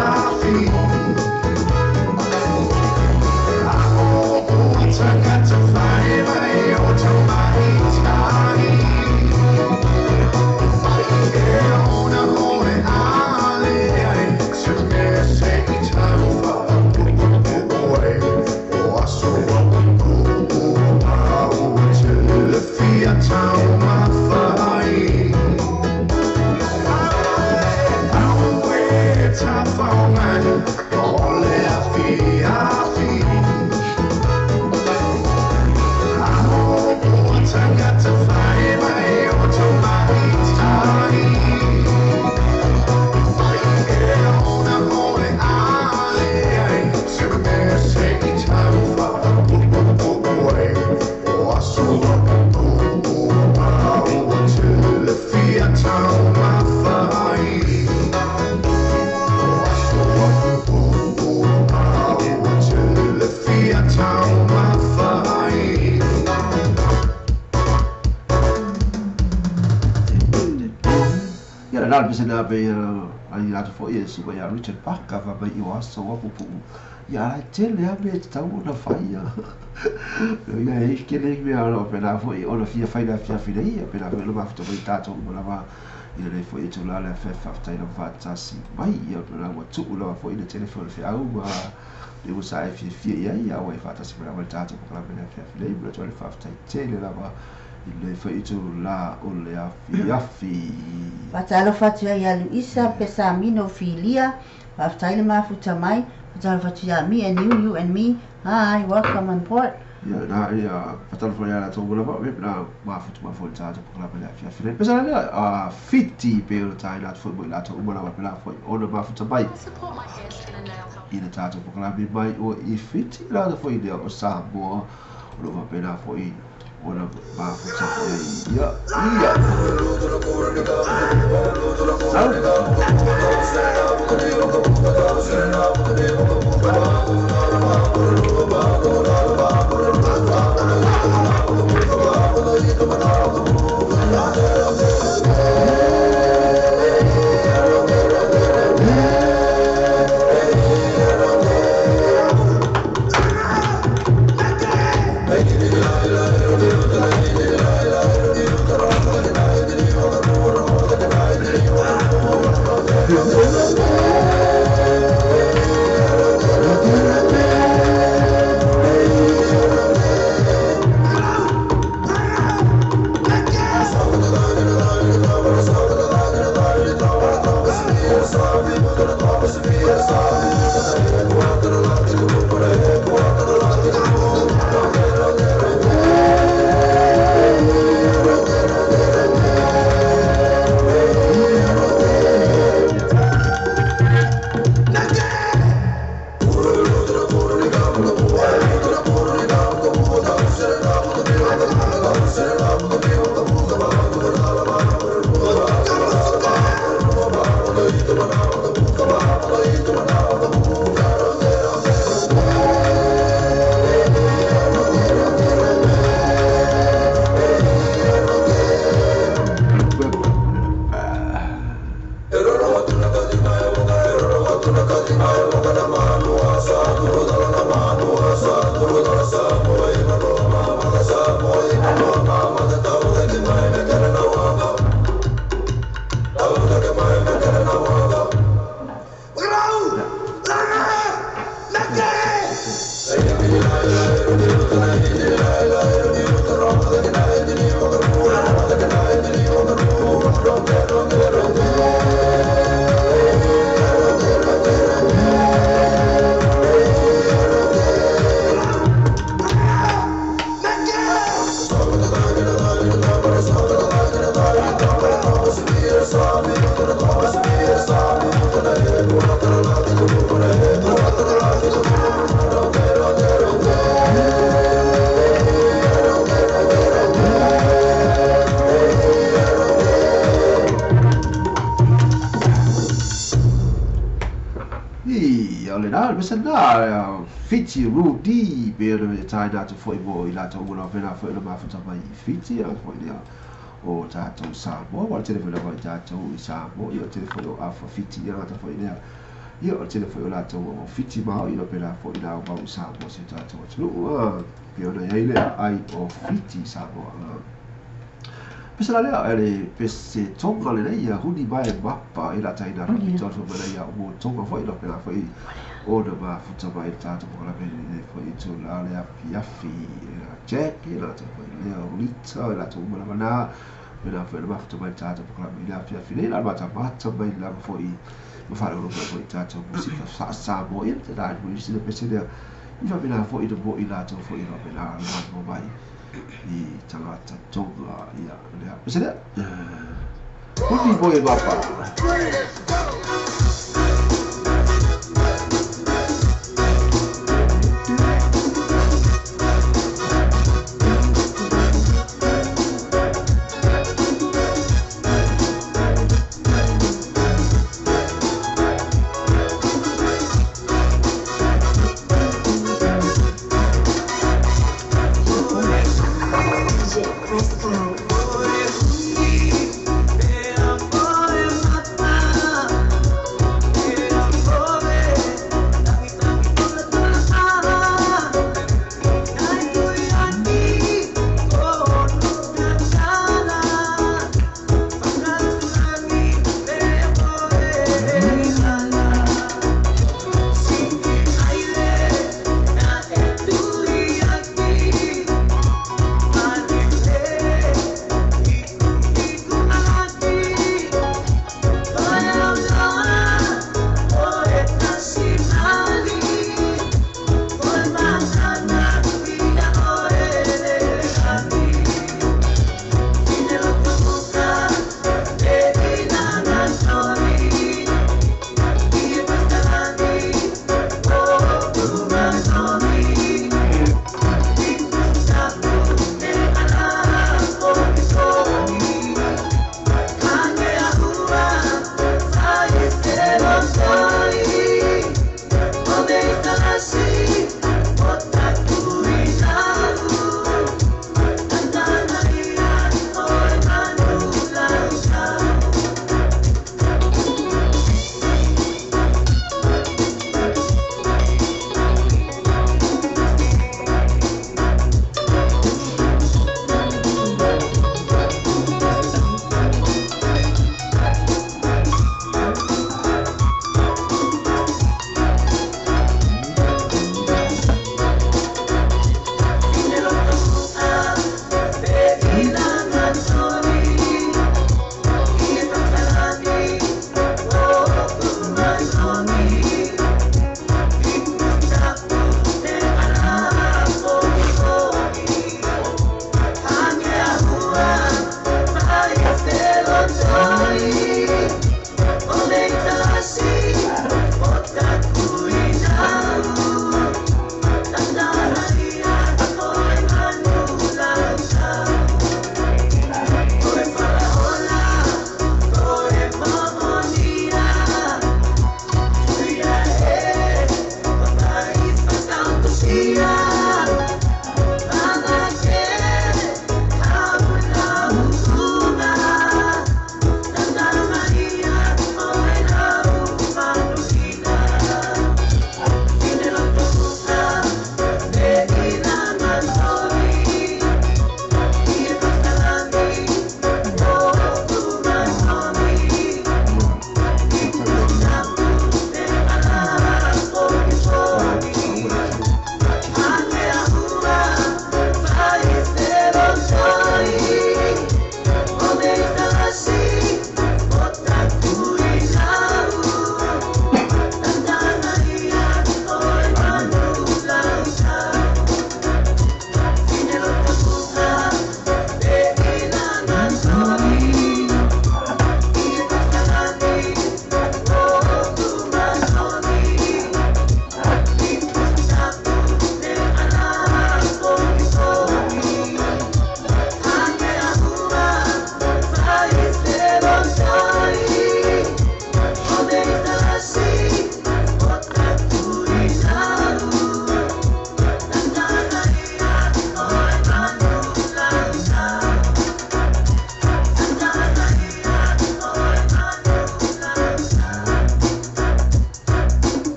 I feel. la pese na pe ai la fo i su ia Richard Parker fa mai o aso wa pupu ia la tele a me tau na fai ia ia e ke le me ala pe la fo i ona fia fai la fia fia ia pe la fo lo ma fo mai tatou mo la va i le fo i tu la le fe fa tai la fa tasi mai ia pe la wa tu la fo i le telefone fe au ma le o sa fia fia ia ia wa fa tasi pe la tatou ko la pe la fia fia ia le fa tai tele la va le faitu la o le afiafi. Fatalofa atu ia Luisa Pesamino Filia, faafetai le mafuta mai, fatalofa atu ia me and you, you and me. Hi, welcome on board. Ia na ia fatalofa ia la tonga lava me na mafuta mai foi tatou po la le afiafi. Le pesa le a fiti pe o tai la foi la to uma la pe la foi ona mafuta mai. I le tatou po la mai o i fiti la foi le o Samoa o lo pe la foi ona mafuta ia ia. Fiti Rudy be le tai na te foi mo i la tau la vena foi le mafuta mai i Fiti a foi lea o tatou Samoa wa tele foi lava i tatou i Samoa ia tele foi o afa Fiti ia ta foi lea ia o tele foi o la tau o Fiti ma i lo pela foi la o mau Samoa se tatou atunuu a pe ona iai le ai o Fiti Samoa. Pese la lea ele pese tonga le ia huni mai mapa i la taina rapi tau mai ia o tonga foi lo pela foi ona mafuta mai tatou po la le foi tu la le afiafi la Jack la te foi le Lita la tu mala na me la foi mafuta mai tatou po la le afiafi le la mata mata mai la foi ma fa lo foi tatou musika sa Samoa ia te la mo isi le pese le i fa pena foi do mo i la tau foi la pena la mo mai i tangata tonga ia le pese le huni moi mapa. Press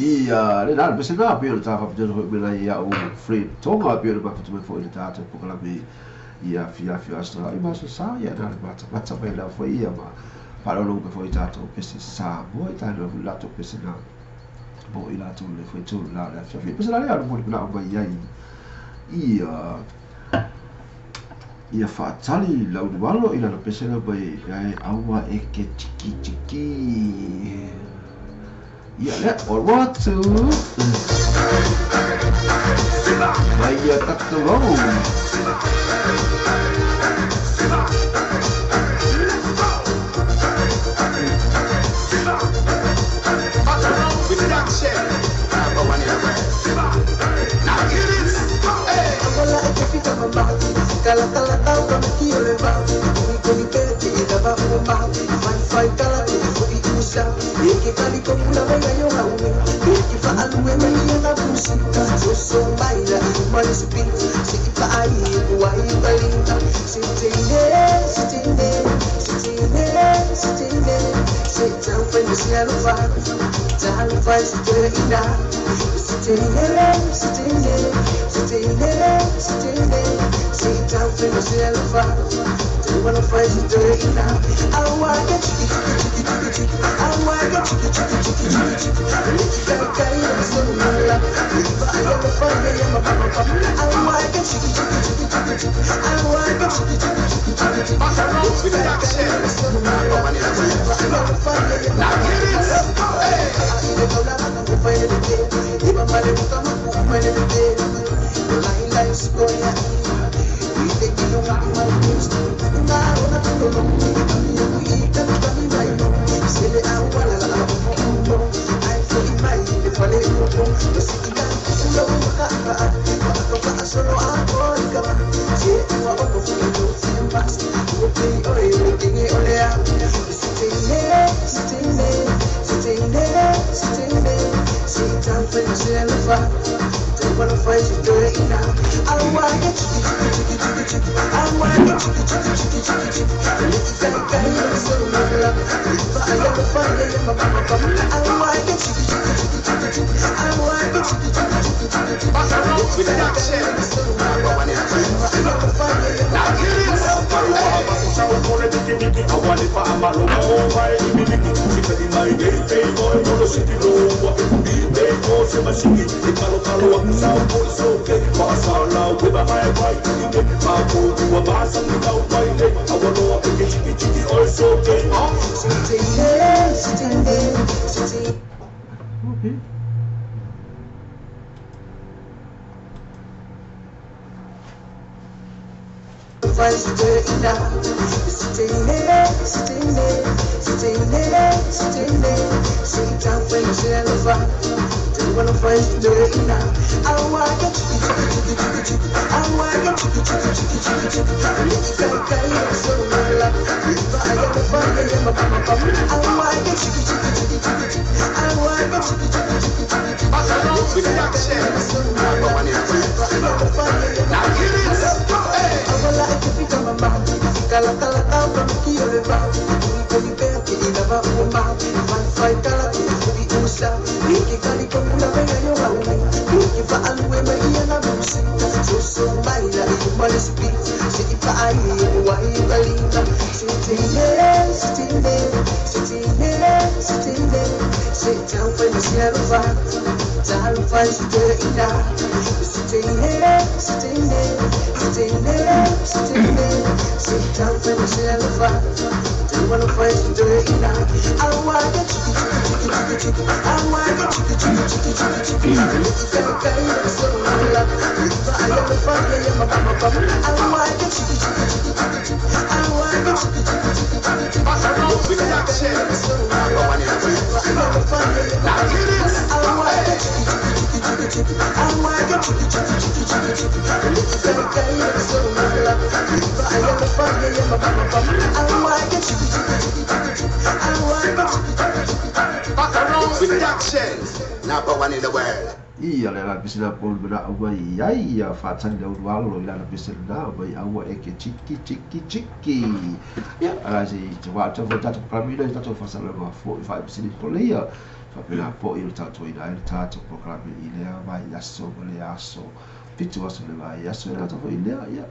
Ia le na pese na pe o ta fa pe ho me ia o Fred Tonga pe o ma fa tu fo le ta ta pokalame ia fia fia asa i ma sa ia na ma ta ma ta me la fo ia ma pa lo lo fo i ta to pese sa mo i ta lo la to pese na mo i la to le fo to la la fia fia pese la le mo le na ma ia ia ia faatali launualo i lana pesega mai ai aua e ke tiki tiki. Ia lea o atu mai ia tatou. Kala kala tau ka maki o le vau Kumi kumi pere te e lava ua mau Fai fai kala te e fui usa E ke kali ko mula mai ai o haume E ke whaalue mai ia ngā pusi So so mai la i umale se pintu Se i paai e kuai i kalinga Se teine, se teine, se teine, se teine Se tau whai mo se alofa Tau whai se te ina Se teine, se teine, se teine, se teine Se tau whai mo se alofa Tau alofa se te ina Aua ka chiki chiki chiki chiki chiki Aua ka chiki chiki chiki chiki chiki Leti kai kai o solo mala Iba ai alofa ya ya ma pa pa Aua ka chiki chiki chiki chiki chiki Aua ka chiki chiki chiki chiki chiki Leti kai kai o solo mala Iba ai alofa ya ya ma pa pa Ai kaula na ko pa ele te Iba male buka maku male te Lai lai skoya Okay. Number one in the world. Ia le la pisina pol bena ua ia ia faatali le ulualo i lana pisina mai aua e ke chiki chiki chiki. Ia ala si te wa te tatou palamina i tatou faasalaga fo'i faapisini pole ia. Faapena foʻi o le tatou ina ai le tatou polokalame i lea vaiaso ma le aso 7 aso le vaiaso e le gata foʻi lea ia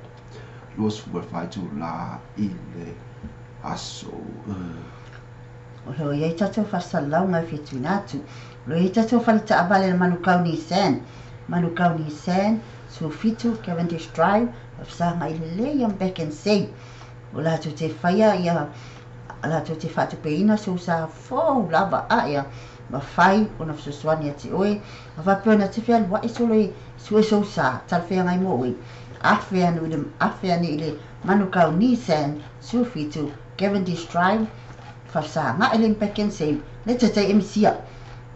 24 itulā i le aso. O lo o i ai tatou faasalalauga e fia tuuina atu. O lo o i ai tatou fale taavale a le Manukau Nissan, Manukau Nissan, 17 Cavendish Drive, faafesagai lelei am Back and Save. O latou te faia ia latou te faatupeina sou sa fou lava ae mafai ona fesoasoani ia te oe. A faapea ona te fealuai solo e sue sou sa, talafeagai mo oe. Afe ane i le, afe ane i le Manukau Nissan, 17 Cavendish Drive, faafesagai le Back and Save, le taitai emisia.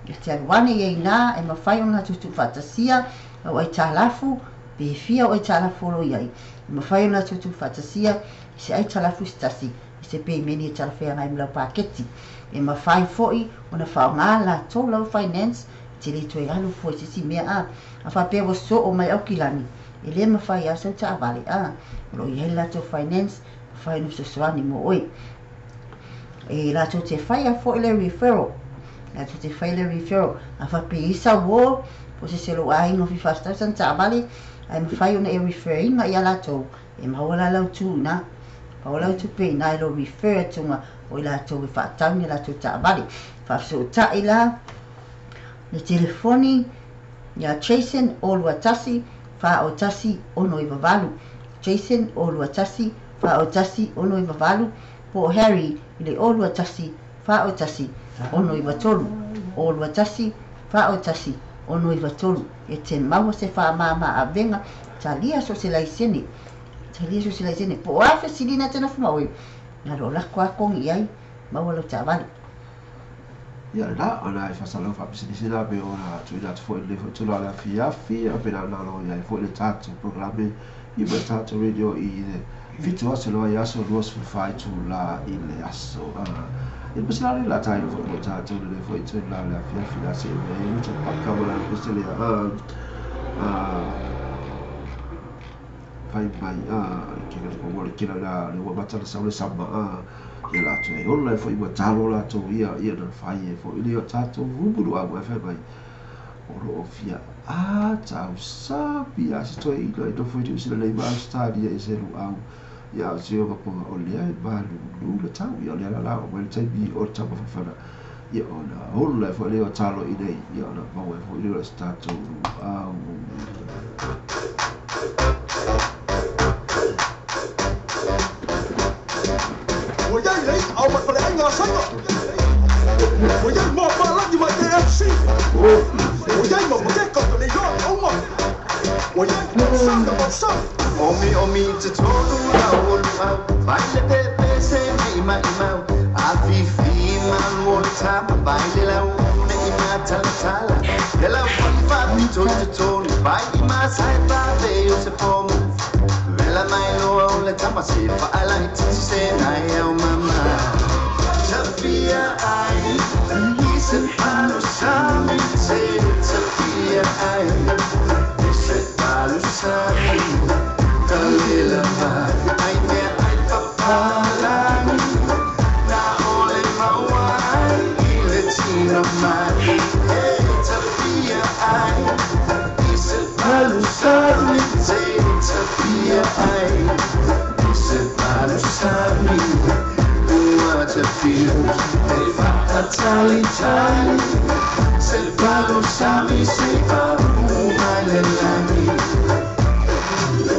E te alu ane ia ina e mafai ona tuutuufaatasia au aitalafu, pe fia o aitalafu o lo i ai. E mafai ona tuutuufaatasia i se aitalafu se tasi, i se pemeni e talafeagai ma lau paketi. E mafai foʻi ona faaaogā latou lau finance, e te le toe alu fua i se isi mea a. A faapea ua soo mai Aukilani, e le mafai lava sau taavale a. O lo o i ai le latou finance, mafai ona fesoasoani mo oe. E latou te faia foʻi le referral. Latou te faia le referral. A faapea e i ai sau uō, po o se isi o lou aiga o fia faatatau sana taavale, ae mafai ona e refer ina ia latou, e maua la lau tu ina. Maua lau tupe ina i lo refer atuga o i latou e faatau ni a latou taavale. Faafesootai la le telefoni ia Jason o 21 41 698. Jason o 21 41 698 po o Harry i le o 21 41 693. O 21 41 693. E te maua se faamama avega talia so se laisene. Talia so se laisene. Po o a fesilina te nofo ma oe, na lo lako a kongi i ai, maua lau taavale. Ia lena, ona e faasalalau faapisinisi la pe ona tuuina atu foʻi lenei foʻi tulaga le afiafi a pe na lo i ai foʻi le tatou polokalame i ma le tatou radio i le 7 aso le vaiaso 24 itulā i le aso. Ia pasi la le la tai foʻi mo tatou lenei foʻi tulaga le afiafi la se mai ai Richard Paka ma la pese le fai mai ke ka ko le kila la le ua mata le sau le sama ia latou e ola e foʻi ua talo latou ia ia na fai e foʻi le o tatou humulu a ua fai mai o loo fia a tausapi a se toe ina i nofo i Niu Sila nei ma Australia i se luau ia o se oga ponga o lea e malulu le tau ia o lea la la o mai le taimi o le taumafafana ia ona ola e foʻi le o talo i nei ia ona maua e foʻi le o se tatou luau. Ua iai le i'a o mai faleaiga a Saina. Ua iai moa palagi mai KFC. Ua iai ma pakeka o te leiloa le auma. Ua iai tausaga mausami. Omi omi te tolu au o luau, vai le pepe se mai mai mau. A fifi malu o le tama, vai le lau ne i matala tala. He lau wali fa pito i te tonu, vai i masai pa ve o se pomu. Vela mai loa o le tama se fa ala i titi se nai au mama. Tafia ai, i se palu sami te, tafia ai, i se palu sami. Kalila mai, ai mea ai papalangi, na ole maua ai i le tino mai. Hey, tafia ai, i se palu sami te, tafia ai, i se palu sami. Ua tafia, hey, faatali tali, se palu sami se palu mai le langi.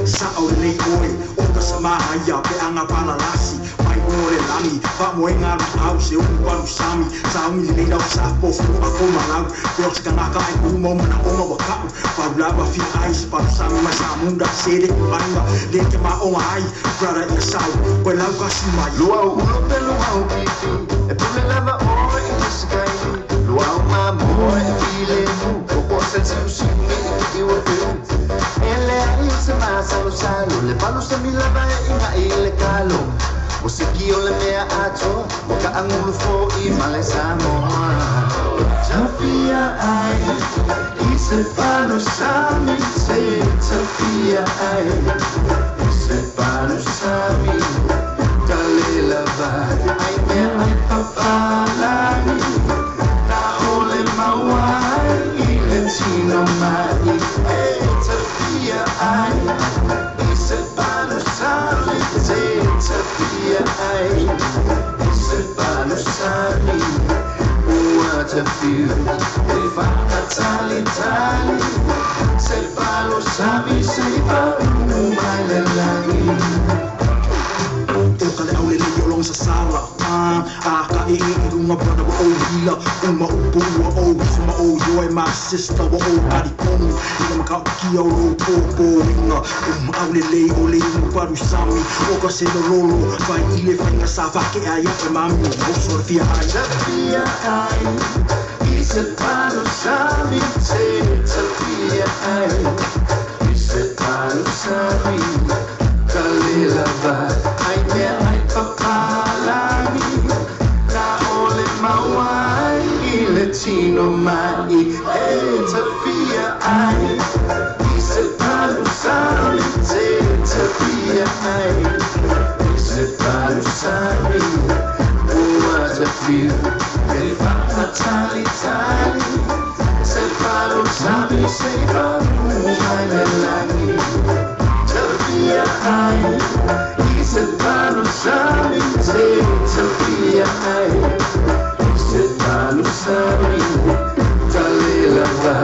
Sa o lenei oe, o ka samaha ia pe anga palalasi, mai o le lani, fa moenga na au se upu palu sami, sa ungi lenei lau sa pofu a fo malau, pe o se kanaka ai kuma o mana onga wa kau, palu lava fia ai se palu sami mai sa munda sere ku ainga, le ke ma onga ai, brother ia sau, koe lau kasi mai. Lua o ulo pe lua o pipi, e pule lava oe i te sikaili, lua o mamoe e file mu, o po se tiu siu ni i ki iwa piu. Ele ai o se masalo salo, le palu se milava e inga i le kalo. O se ki o le mea atoa, o ka angulu fo i male Samoa. Tafia ai, i se palu sami te, tafia ai, i se palu sami. Talela vai, ai mea ai papalangi, na ole ina uma upu ua ou ifo ma ou ioe ma sister ua ou talikonu i le makaukia o lou pōpōina o maau lelei o le inu paru sami o ka se lololo fai i le faiga sa faakea ia e mami oso le fia ai Tafia ai i se palu sami te tafia ai i se palu sami ka le lava ai mea ai papalagi na ole maua ai i le tino mai e tafia ai i se palu sami te tafia ai i se palu sami ua tafia e faatalitali se palu sami se palu mai le lagi tafia ai i se palu sami te tafia ai i se palu sami ta le lava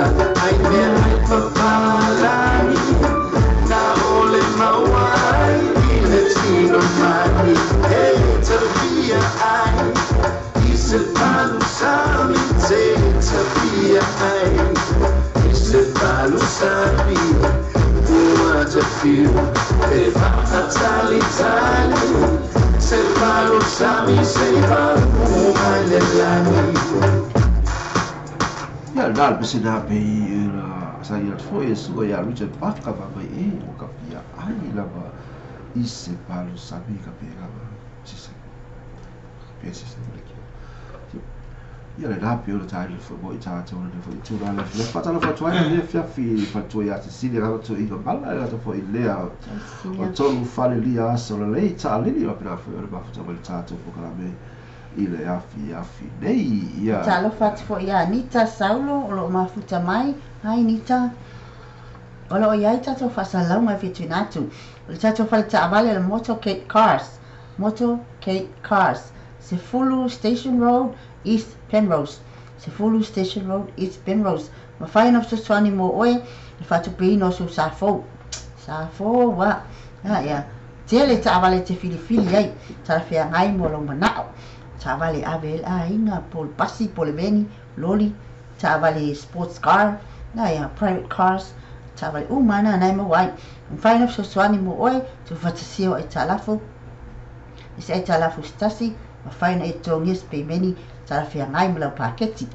ai mea ai papalagi na ole maua ai i le tino mai e tafia ai i se palu sami te tafia ai i se palu sami ua tafia e faatalitali se palu sami se palu mai le lagi. Ia na le pese na pe i la sa ia foi e sua ia Richard Parker va mai e o ka fia ai lava i se palu sami ka pe lava si se pe si se le ki ia le na pe o le tai le fo mo i ta tau le fo i tu la le fa ta le fa tuai le fia fi fa tuai a se sili la tu i ka bala la tu fo i lea o tolu fale lia aso le lei ta lili la pena fo o le ma fo ta le ta tu fo kala me i le afi afi nei ia. Talofa atu foi ia Anita Saulo o loo mafuta mai. Hi Anita. O loo iai tatou faasalalauga e fetuina atu. O le tatou fale taavale o le Motorcade Cars. Motorcade Cars. 10 Station Road, East Penrose. 10 Station Road, East Penrose. Mafai ona fesoasoani mo oe le faatupeina o sou sa fou. Sa fou a. Ia. Tele taavale te filifili ai. Talafeagai mo lou manao. Taavale ave ai le aiga, po o le pasi, po o le veni, loli, taavale sports car, na ia, private cars, taavale uma na nai maua ai. Mafai ona fesoasoani mo oe, tuufaatasia o aitalafu, e se aitalafu se tasi, mafai ona e totogia se peimeni talafeagai ma lau paketi.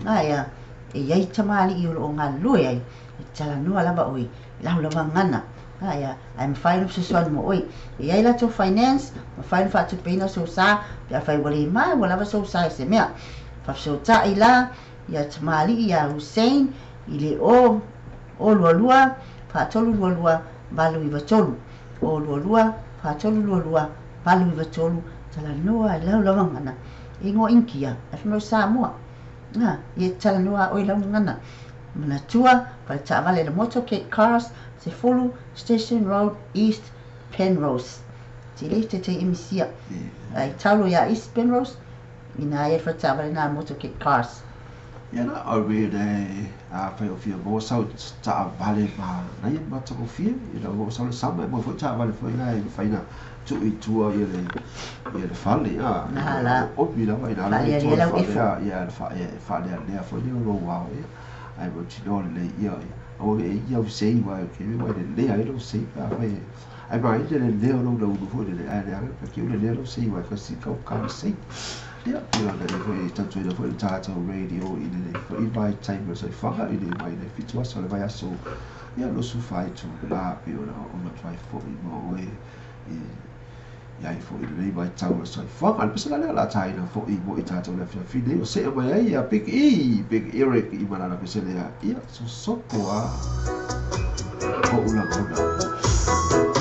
Na ia, e iai tamalii o loo galulue ai, e talanoa lava oe, lau lava gana. Na ia, ae mafai ona fesoasoani mo oe. E iai latou finance, mafai ona faatupeina sou sa, pe afai ua le mae ua lava sou sa i se mea. Faafesootai la ia tamalii ia Hussein i le o 022 4322 893 022 4322 893 talanoa i lau lava gana. E igoa Inikia, ae fai mai o Samoa. Na, ia talanoa a oe lau gana. Manatua, fale taavale le Motorcade Cars, 10 Station Road, East Penrose. Te le te te emisia. Ai taulo ia East Penrose, ina ia le fale taavale na Motorcade Cars. Ia na au e le a whai o fia mō sau taavale ma na ia matagofie i la mō sau le sama e mō foi taavale foi la e whaina tu i tua ia le fale a Na la. opi lava i la Fale le ali tua le lau fale efo. a ia le fa e fale a lea foi lea lo wao ia ai mo tino le le ia o e ia o sei wa ke wa le le ai lo sei pa foi ai ma i le le lo lo lo foi le ai le ai pa ke le le lo sei wa ka si ka ka sei ia pela le foi tatu le foi tata radio i le foi i vai time so whanga i le mai le fitu aso le vai aso ia lo su fai tu la pe ona ona try foi mo oe i ia i foi le mai tau so whanga le pesa le la tai na foi mo i tata le fia fi o se mai ai ia Big E Big Eric i mana la pesa le ia so sopo a o ula ona.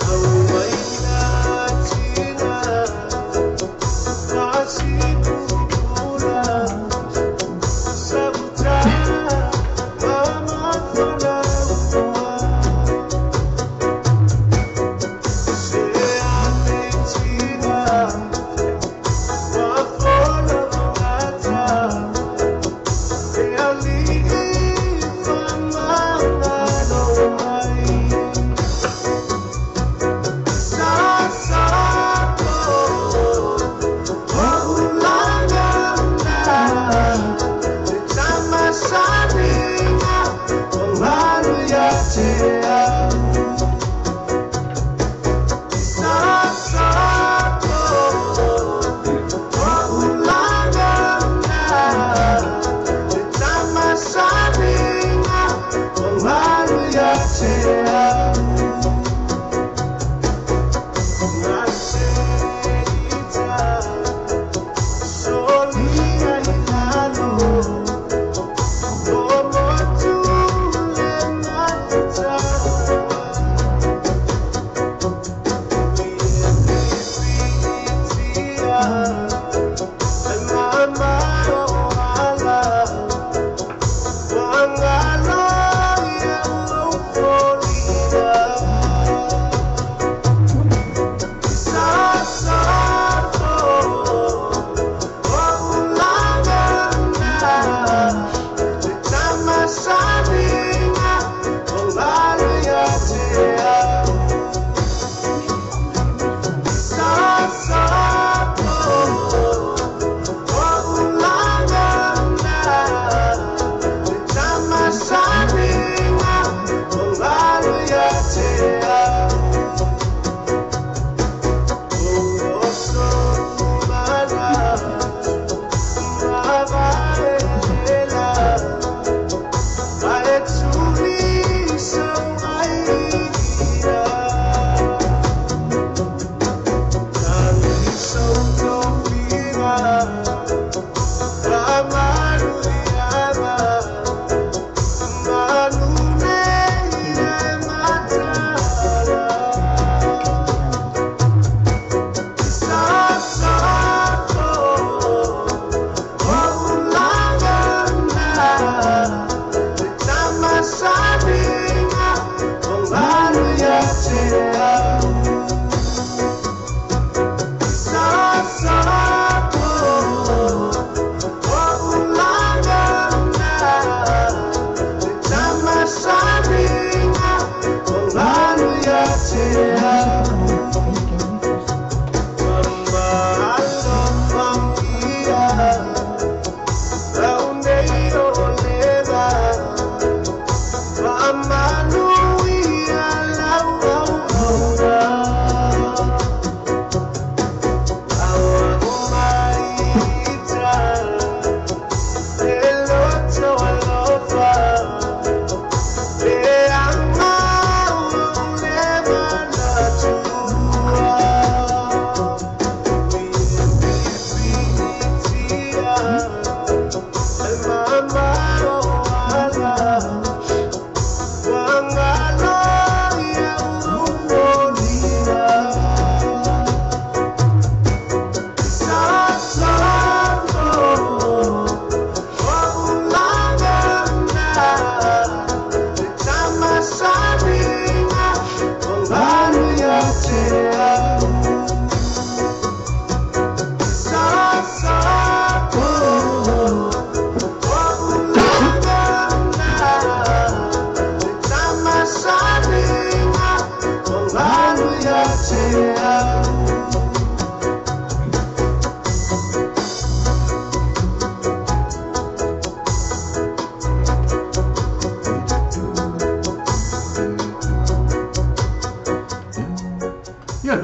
Au mai la tina.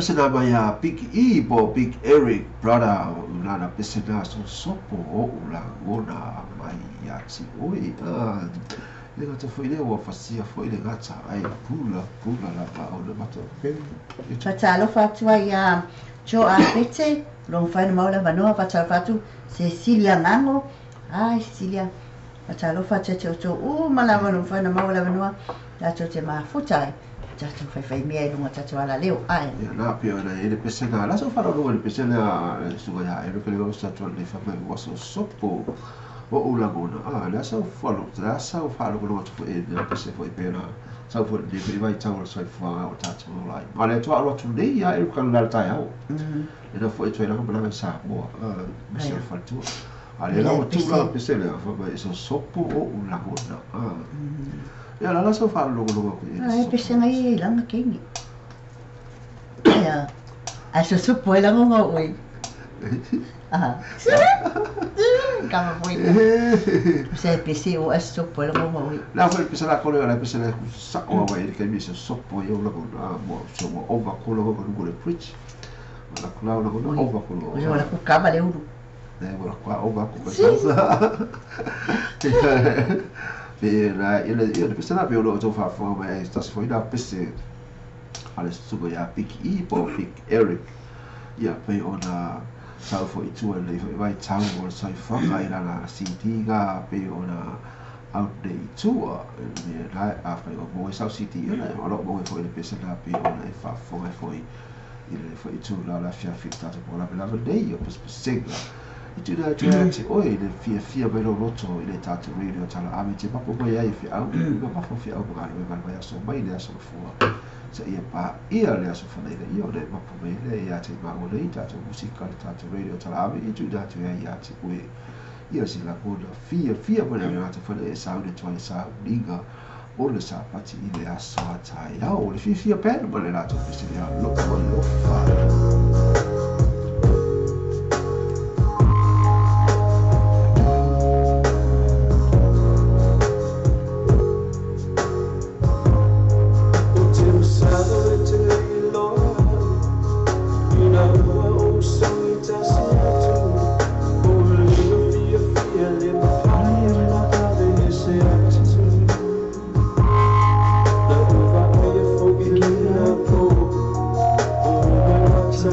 Pesena mai a Big E po Big Eric brother lana pesena so sopo o lagona mai ia ti oi le gata foi le ua fasia foi le gata ai pula pula la pa o le mata pe Fatalofa atu ai ia Jo Apete lo mfai maula vanoa fatalofa atu Cecilia Ngango ai Cecilia fatalofa atu te o u malawa lo mfai maula vanoa tatou te mafuta ai tatou faifai mea i luga tatou alaleo ai. Ia la pei ona i le pesega la sau faalologo i le pesega suga ia Eric le sa atu le fa mai ua sosopo o ou lagona lea sau falo lea sau faalogologo atu foi i le pese foi pe ona sau foi le foi vaitau o le soifuaga o tatou ola ai ma le atu alo atu nei ia Eric le la taeao lena foi toe laga malaga i Samoa ma se faletua a le la ua tu la pese lea fa mai sosopo o ou lagona ia la la sau faalogologo atu i Ai pesega ia i laga keini. Ia ai sosopo ai lagoga oe. Ah. Kama foi. Se pese o ai sosopo ai lagoga oe. La foi pese la kole la pese la sa o wa i ke mi sosopo i o lagona mo so mo ova kolo ko ko le preach. La kula la kula ova kolo. O la ku kava le ulu. Ne mo la kwa ova ko sa. Pe la ile ile pese la pe o to fa fa mai tas foi la pese ale suga ia Big E po Big Eric ia pe ona sau foi tua le foi vai tau o soifuaga i lana CD ga pe ona out nei tua me la a foi o mo sau CD ia o lo mo foi le pese la pe ona e fa foi foi ile foi tu la la fia fi ta po la la nei o pes pesega i tu na tu te oi le fia fia mai lo loto i le tatou radio tala ame te mapo mai ai fi au ma mapo fi au ma le mai aso mai le aso fua sa ia pa ia le aso fana ile ia le mapo mai le ia te ma o le tatou musika le tatou radio tala ame i tu na tu ia te oi ia si la kona fia fia mai le ata fana e sa le toi sa liga o le sa pati i le aso atai au le fia fia pena ma le latou pese le lo lo fa. Thank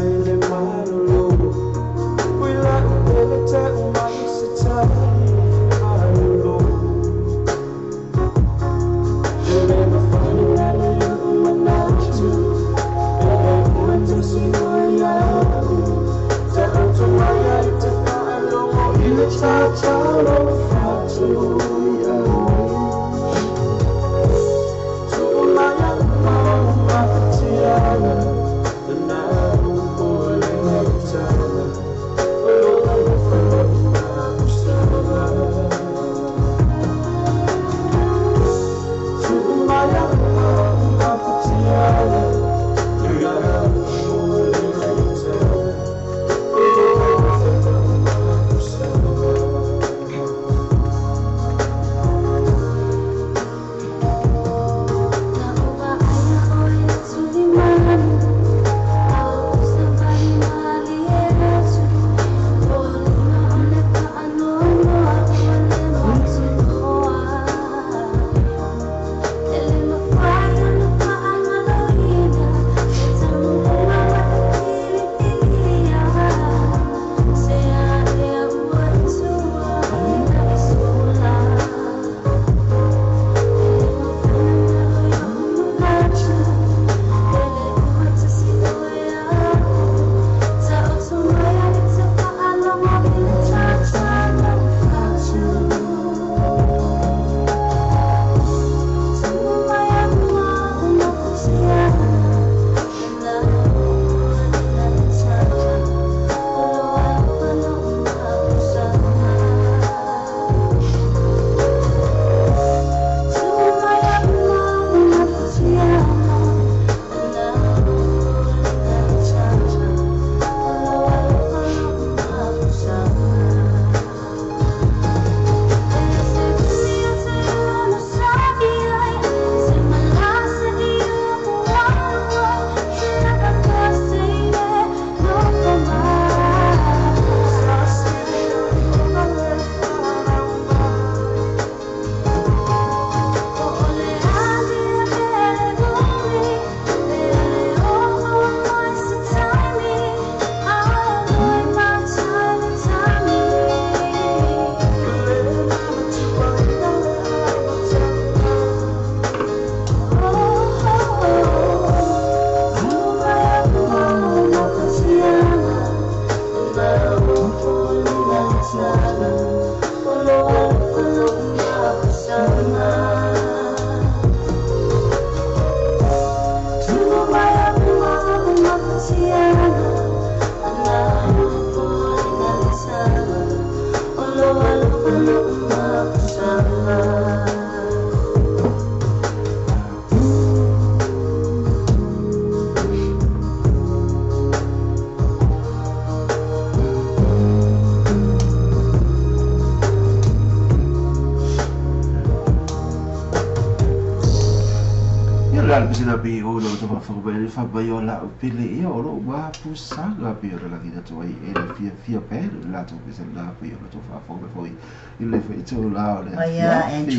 faafofoga mai le faamai o la'u pele ia o lo'u mapusaga pei ona lagina atu ai e le fiafia pea le latou pese lena pei ona tou faafofoga mai foi i le foi itulā o le afiafi.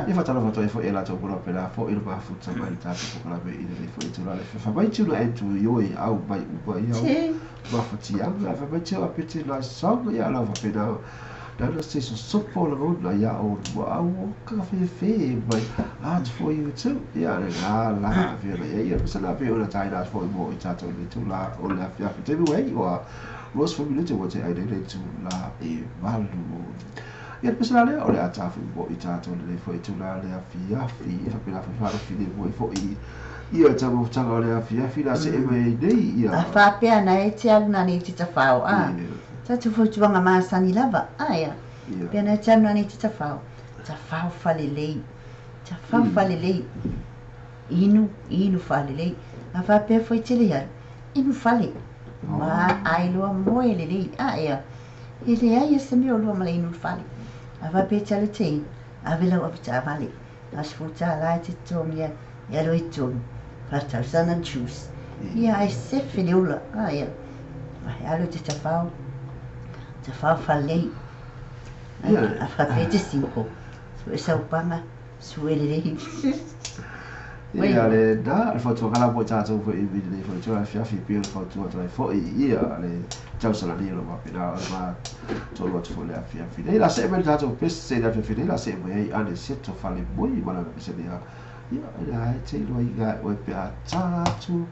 Ia faatalofa atu ai foi e latou ma faapena foi le mafuta mai le tatou polokalame i lenei foi itulā le afiafi. Fai mai tuna Andrew ioe au mai uma ia mafatiaga, fai mai tio apete nice song, ia lau faapena nana se sosopo lagona ia olua au o ka fefe mai art for you too ia le la la fia ia ia masala pe ona tai la foi mo i tatou le tula o le afiafi taimi wei ua 20 minute ua te ai nei le tula e 8. Ia masala lea o le a tafu mo i tatou le foi tula le afiafi e faapena foi faalofile mo i foi ia taumafataga o le afiafi la se e mai nei ia. A faapea na e te alu nani i te tafao a. Tatou fautuaga masani lava aia. Pea na e te alu nani i te tafao. Tafao falelei. Tafao falelei. Inu, inu falelei. A faapea foi te le alu. Inu fale. Ma ai loa moe lelei aia. E leai e se mea o lua ma le inu fale. A faapea te alu te inu. Ave lau avetaavale. A $10 e te totogia e alu ai tonu. 5,000 juice. Ia ai sefe le ola. Aia. Ai alu te tafao. Tafao falelei. A faapea te single. Sue saupaga. Sue lelei. Ia le na le fautuaga la mo i tatou foi i lenei foi itula afiafi pei o le fautua atu ai foi ia le tausalani o lo faapena o le ma tolu atu foi le afiafi nei la se'e mai le tatou pese le afiafi nei la se'e mai ai ane seto fale moi ma lana pese lea ia e le te iloa iga oe pe a tala atu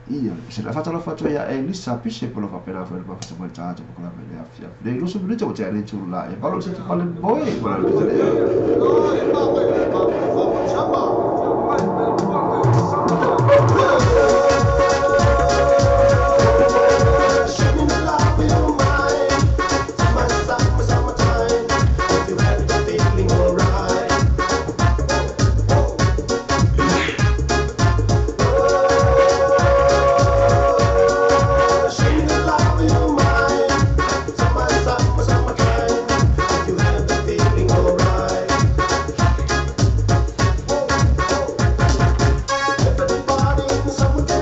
ia le pese lea. Faatalofa atu ia Elisa Pise po lo faapena foi le mafata mai le tatou polokalame le afiafi nei 20 minute ua tea nei tula e 8 se fale moi ma lana pese lea. Summer, summer, summertime. If you have the feeling alright. She the love you mine. Summer, summer, summertime. If you have the feeling alright. Everybody in the summertime.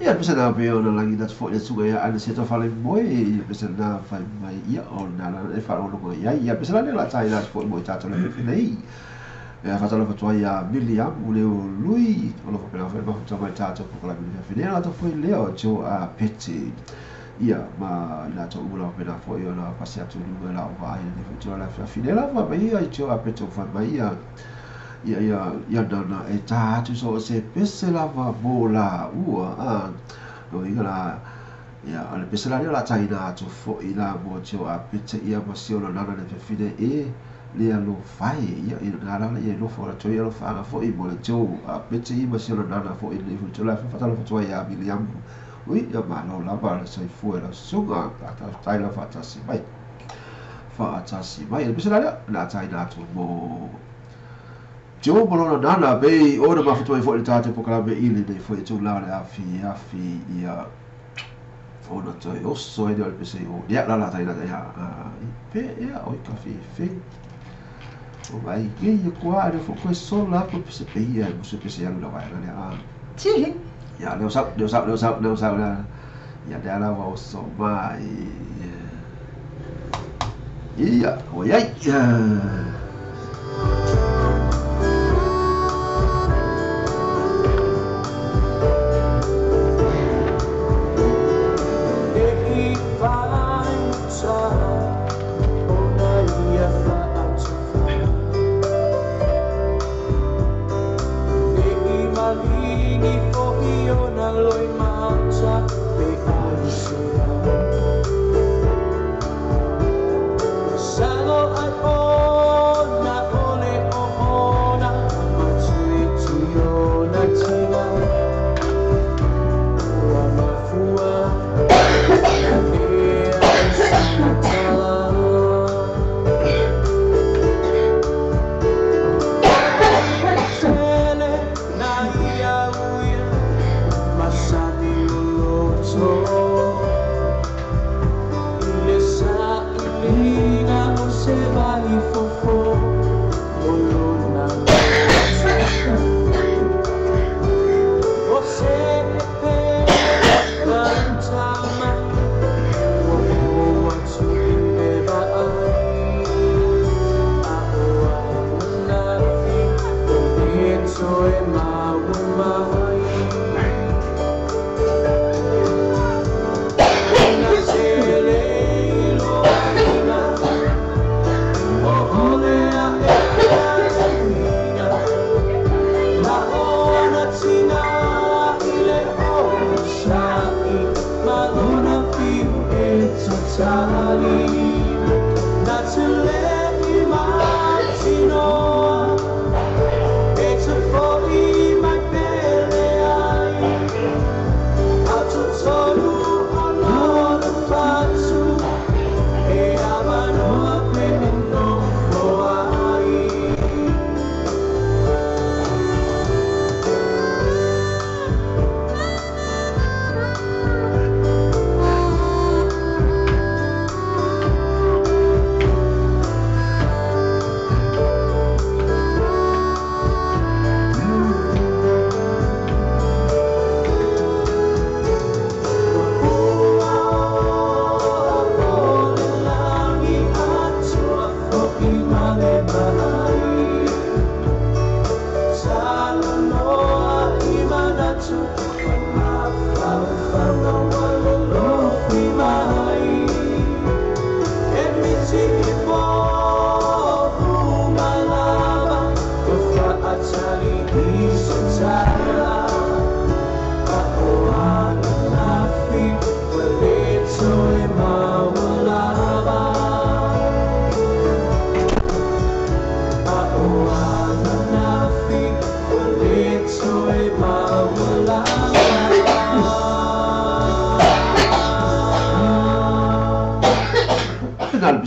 Ia pese na pe ona lagi na fo ia suga ia ana se to fale moe ia pese na fai mai ia o na na e fa ono ia ia pese na la tai la fo mo ta to le nei. Ia fa talo fa ia William o le lui o lo fa fa fa mai ta to ko la mi fa la to fo le o jo a pete. Ia ma la to ula pe na fo ia la pasi atu lu la o vai le fo la fa finela fa mai ia jo a pete fa mai ia ia ia ia na e ta atu so se pese la va bola ua a no ia la ia ale pese la la tai na atu fo i la mo jo a pete ia ma si ona na le fine e le alo fai ia i na la ia lo fo la to ia lo fa fo i mo le jo a pete ia ma si ona na fo i le fo la fa ta lo fo ia William ui ia ma lo la ba sai fo la suga ta ta la fa ta si mai fa ta si mai le pese la la tai na atu mo Jo molona nana be ora ma fotoi fo le tate po kala be ile nei fo tu la le afi afi ia ona toi oso e le pese o ia la la tai la ia pe ia o ka fi fi o vai ke ia kwa le fo ko so la ko pese pe ia mo se pese ia la vai la a Ti ia le sa le sa le sa le sa la ia le ala wa so mai ia o ia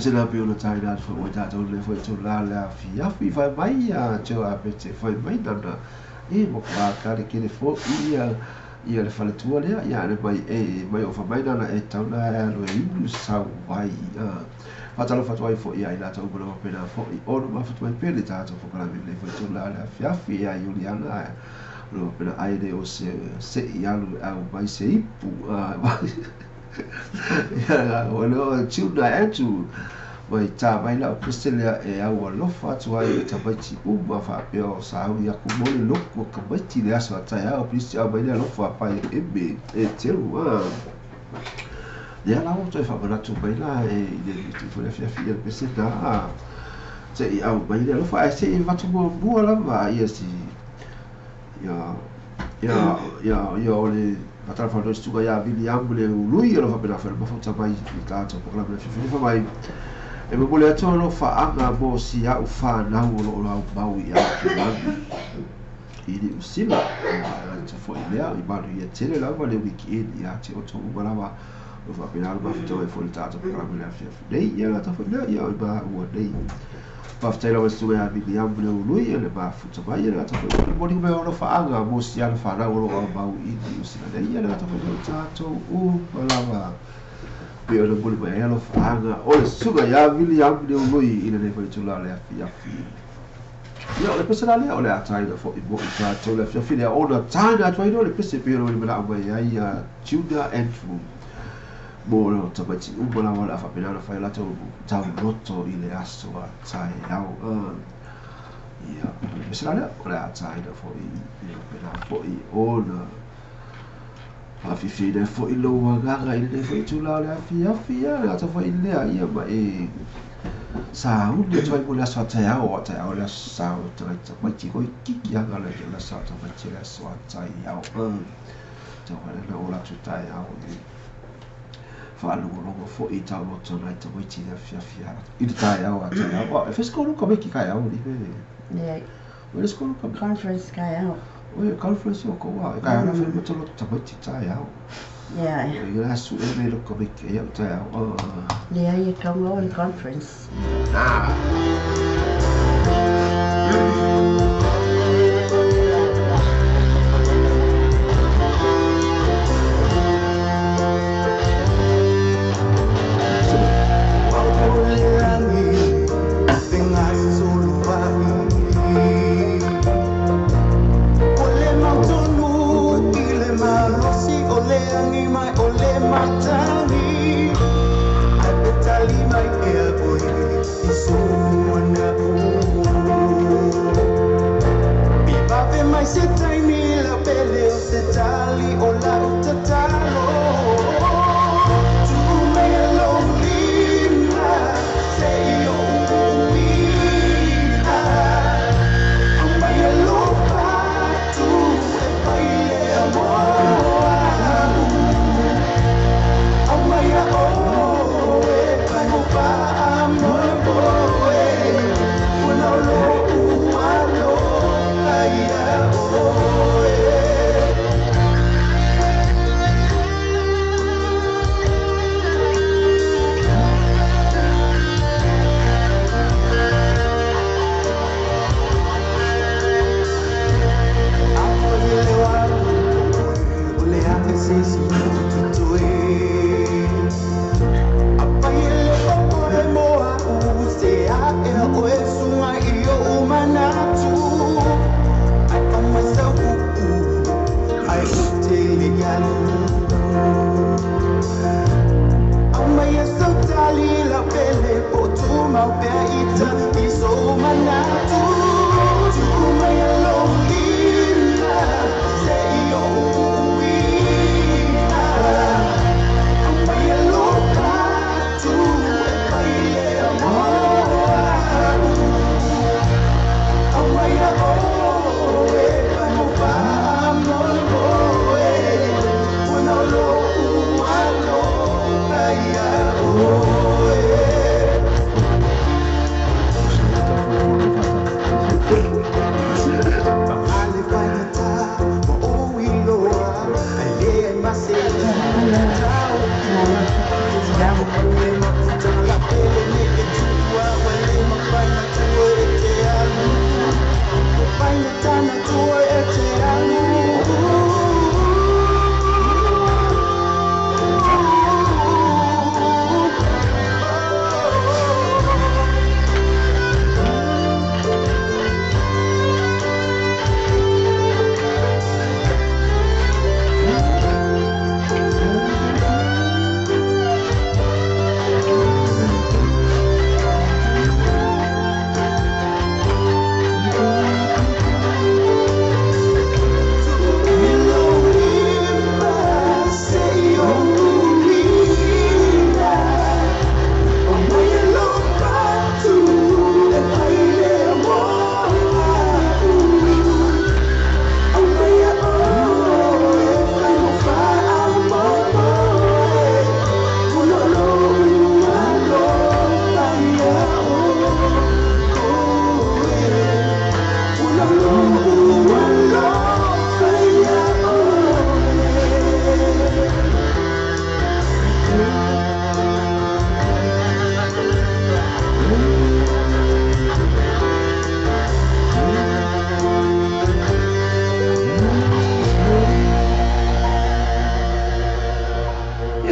Na pe ona tai na fo o ta le fo to la la fi afi fa mai a jo a pe te fo mai na e mo ka ka le ke le fo ia ia le fale tua lea ia le mai e mai o fa mai na e tau na lo e ulu sau vai a fatalo fatu ai fo ia i la tau mo pe na fo i ono ma fatu ai pe le ta to fo kala le fo to la la fi afi ia Juliana Lo pena ai le o se se i alu au mai se ipu ia o le tuna atu mai tā mai lau pese lea e au alofa atu ai i tamaiti uma faapea o saui aku mo le loku o tamaiti le aso a taeao pilisi au mai le alofa pai eme e telu a lea la ua toe faamanatu mai la e i le foi le afiafi ia le pese na se i au mai le alofa ae se i avatu muamua lava ia si ia ia ia ia o le faatalofa susuga ia Viliamu le Ului o lo faapena foi le mafuta mai i tatou polokalame le afiafi mai e momoli atu alofaaga mo si a'u fanau o loo aumau i Aotelagi i Niu Sila ata fo'i lea i manuia tele lava le weekend ia te outou uma lava o faapena le mafuta mai foi le tatou polokalame le afiafi nei ia le ata foi lea ia i maua nei faafetai lava susuga ia Viliamu le Ului le mafuta mai ia le ata foi le momoli mai o alofaaga mo si ana fanau o loo aumau i Niu Sila nei ia le ata foi lea o tatou uma lava pe o le moli mai ai alofaaga o le susuga ia Viliamu le Ului i lenei foi itula le afiafi. Ia o le pese la lea o le ataina fo'i mo i tatou le afiafi lea ona taina atu ai loa le pese pei ona mana'o mai ai ia Junior Andrew mo le tamaiti uma lava o le a faapena ona fai o latou tauloto i le aso a taeao. Ia o le pese la lea o le ataina fo'i ia faapena fo'i ona faafiafiaina ai fo'i lou agaga i lenei foi itula o le afiafi ia le ata foi lea ia ma e sauni atu ai mo le aso a taeao a taeao le aso sao tamaiti koikiki aga le le aso a tamaiti le aso a taeao taualena o latou taeao i faalogologo fo'i tauloto nai tamaiti le afiafi i le taeao a taeao e fesikolo ka meki kaeao li pe Leai. O le sikolo ka Conference kaeao. O le conference o koua e kaeao la fai ma tolo tamaiti taeao. Leai. O le asu e me lo ka meki e au taeao. Leai e kaunga o le conference. Ah.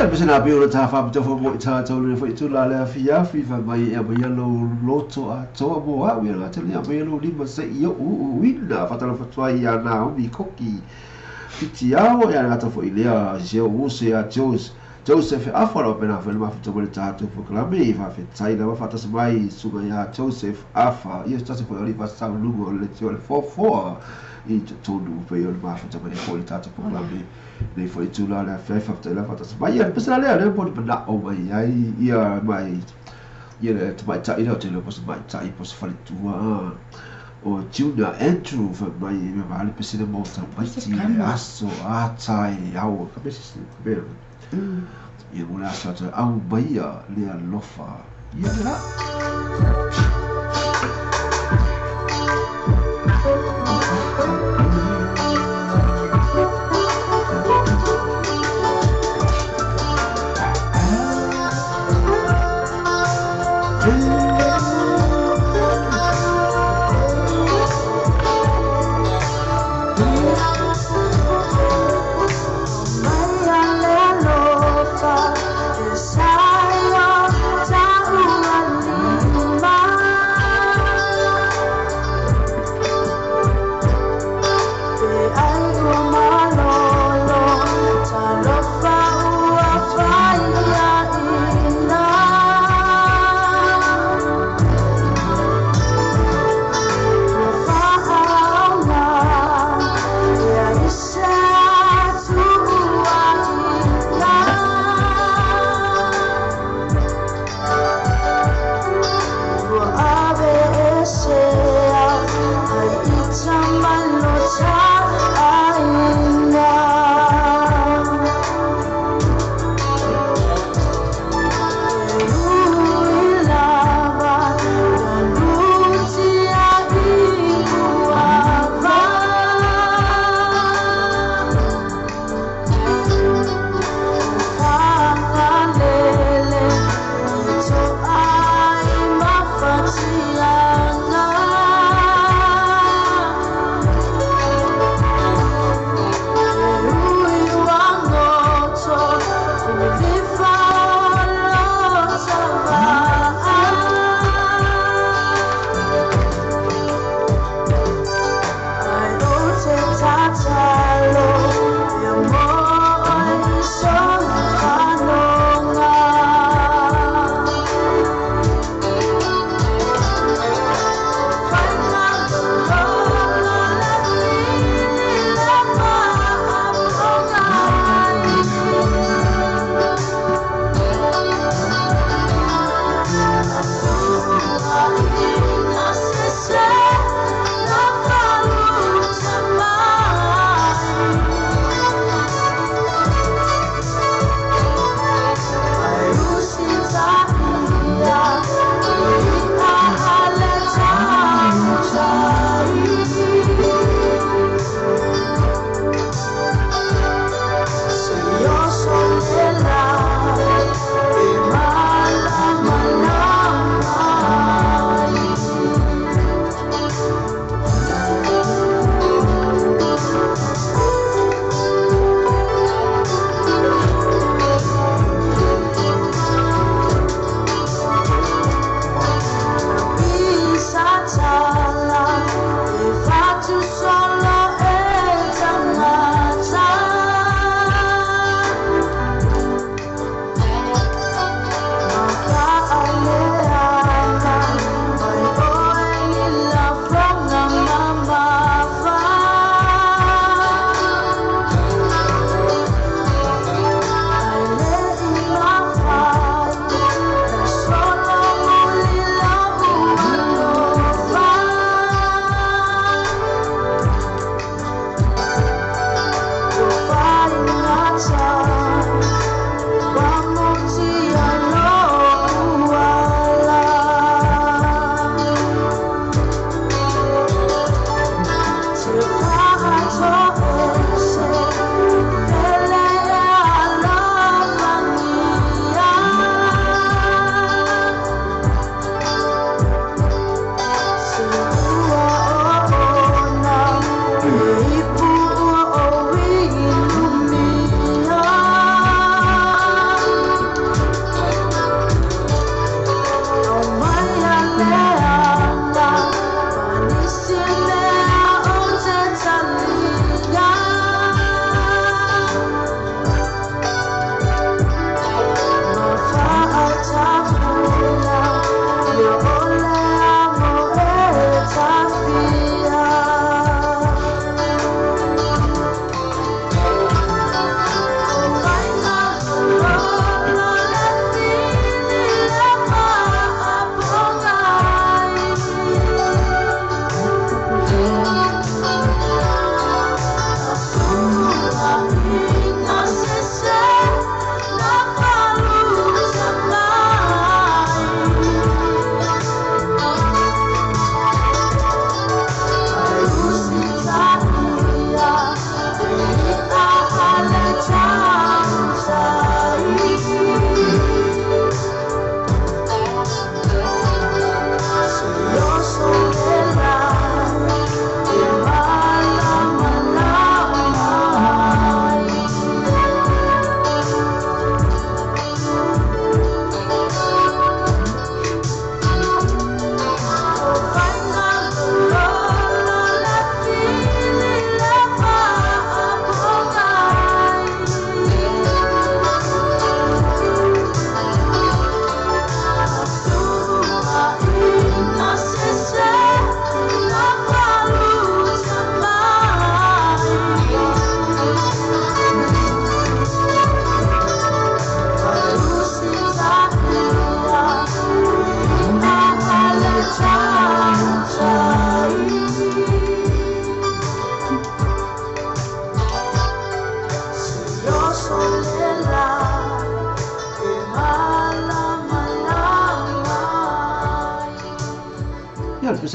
Ia pese na pe o ta fa to fo mo ta to le fo itu la le afiafi fa mai e mai lo loto a to mo a wi la te le mai lo lima se i o u ina fa ta fa tua ia na o mi koki fiti ao ia na ta fo ile se o se a Joseph Afa lo pena fa ma fito le tato fo klame fa fe tai la fa ta mai suga ia Joseph Afa ia ta se fo oli fa sa lu le tio le fo fo i tonu pe o ma fito le fo le tato fo klame le fo itu la le fe fa te la fa ta mai ia pesa le le po na o mai ai ia mai ia le mai tai le te le po mai tai po fa le tua o Junior Andrew fa mai me va le pesa le mo ta mai ti aso a tai au ka pesa se pe ia mo le aso atu au maia le alofa ia le la. Mai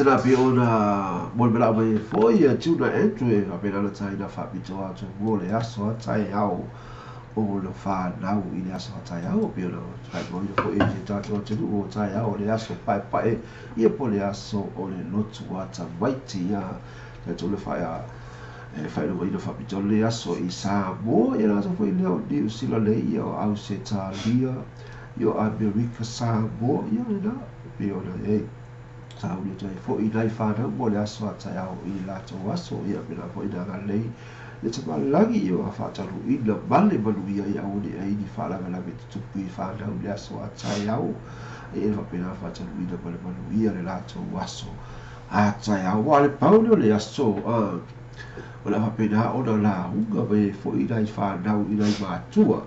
pesela pe ona mo le mela mai foi ia tuna Andrew e faapena na taina faapitoa atu mo le aso a taeao o le whanau i le aso a taeao pe ona whaimoina foi e te tātou atunuu o taeao o le aso paepae ia po le aso o le lotu a tamaiti ia tatou le whaea e whailogaina faapitoa le aso i Samoa ia le aso foi lea o Niu Sila nei ia o Ausetalia ia o Amerika Samoa ia lena pe ona e sauni atu ai foi nai whanau mo le aso a taeao i le latou aso ia pena foi na agalelei le tamalagi ia ua faatanuuina ma le manuia ia aua nei ai ni faalavelave tutupu i whanau i le aso a taeao e e faapena faatanuuina ma le manuia le latou aso a taeao. Ua le pau lea o le aso o le a faapena ona lauga mai ai foi nai whanau i nai matua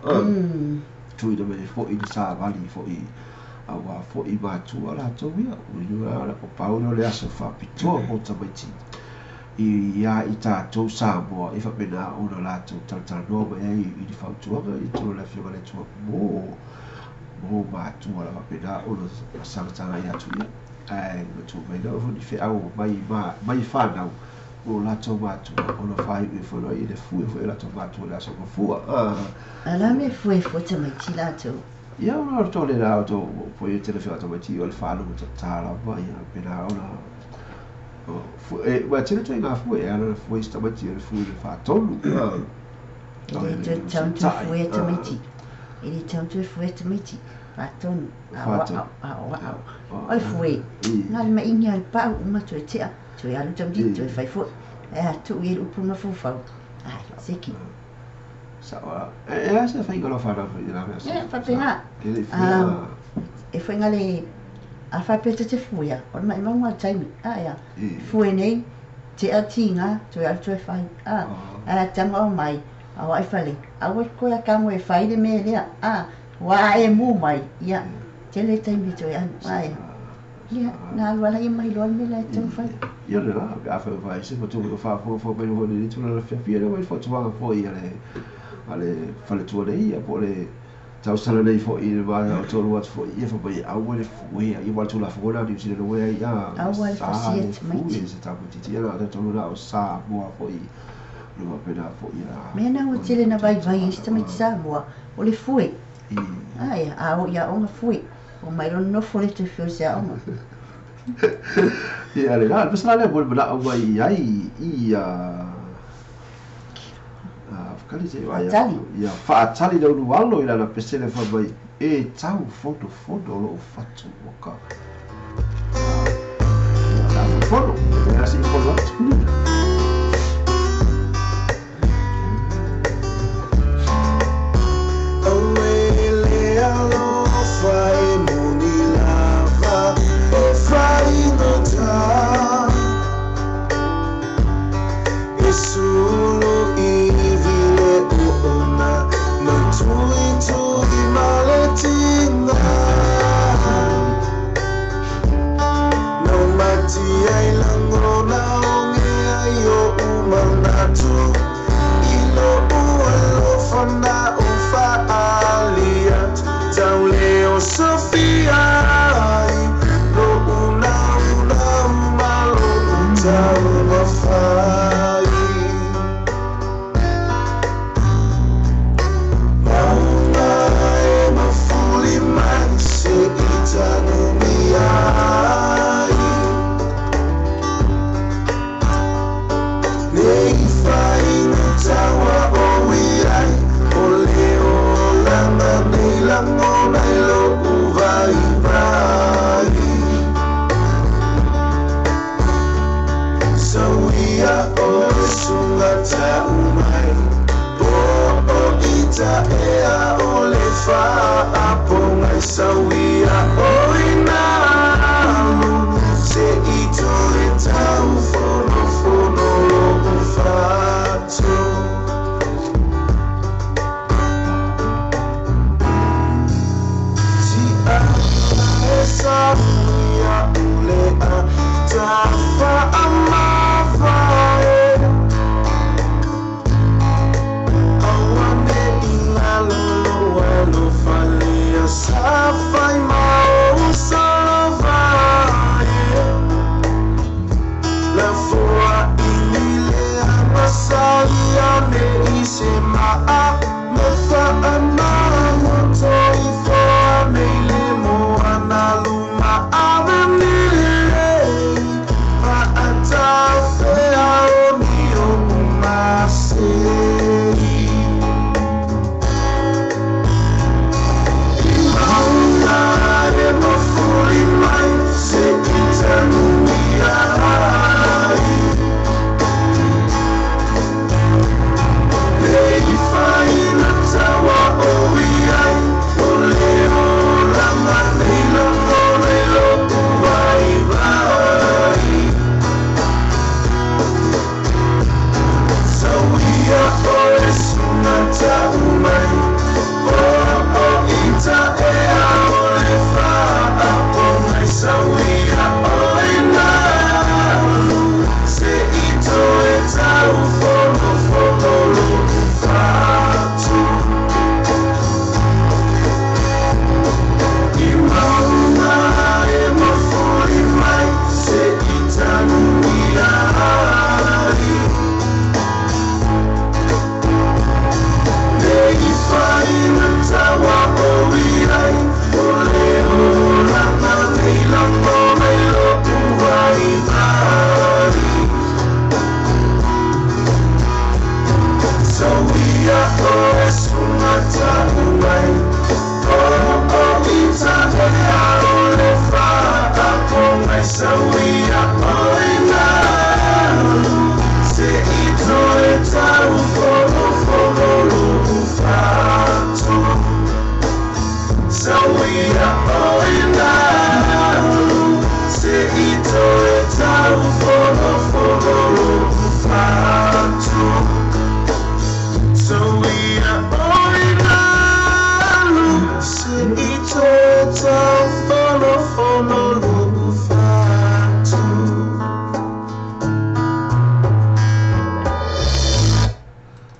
tuuina mai ai foi le savali foi auā foi matua latou ia ua o pau lea o le aso faapitoa mo tamaiti i ia i tatou Samoa e faapena ona latou talatalanoa mai ai i le fautuaga i totonu o le afioga i le Atua mo matua la faapena ona sagatagai atu ia ae matua mai lava foi ni feau mai whanau mo latou matua ona faaiu e foi loa i le fue foi o latou matua i le aso gafua. A la me fue fue tamaiti latou. Ia ona o tō le rā o tō po i te le whia tamaiti o le whānau o tatā lava ia pena ona e ua tele toi ngā fue e ana fue i tamaiti o le fue le whātonu. E le toe tau toe fue a tamaiti. E le tau toe fue a tamaiti. Whātonu. A wa au, a wa au. O le fue. Na le maingi a le pau uma toe tea. Toe alu tamaiti, toe fai foi. E a tuu i le upu mafufau. Ai, seki. Sa e a se whainga lo whanau foi i la mea. Ia, faapena. E le fue E whainga le a whaipea te fuia. O le maimau ngā taimi. A ia. Fue nei, te a tinga, toe alu toe fai. A, a tanga o mai, a wai fale. A wai koe a kango e fai le mea lea. A, wa e mu mai. Ia, te le taimi toe alu. Ai. Ia, nā alu ala i mai loa le mea lea e tau fai. Ia le la, pe a whai whai se ma tū wha fo fo mai no ni tū la fia le wai fo tuanga fo i ale whale tua nei ia po le tausala nei fo i le ma o tolu atu fo ia fo mai aua le fue ia wa tū la fo na ni sile no ia Aua le fasia tamaiti. Se tapu titi ia la tolu la o sa moa fo i le wa pena fo ia. Mea na ua tele na vai vai i tamaiti Samoa. O le fue. Ai, a o ia onga fue. O mai loa nofo le toe fio se aoga. Ia le la, pesala le mo le mana au mai ai i whakali te ai Whaatali. Ia whaatali lau nualo i lana pesele wha mai e tau fono fono lo o fatu o ka. La fono, e asi fono atu. Auele alofa e moni lava o whainota E sulu iwi le o ona Na tui tui ma le tina Nau mati ai langona onge ai o umanatu I lo alofa na o whaaliat Tau leo Sofia ai Lo una una umalo utau mawhai Maunga e mafuli mai se i tanumi ai Nei whainga taua o iai O leo langa nei langona i lo uvai vai Sau ia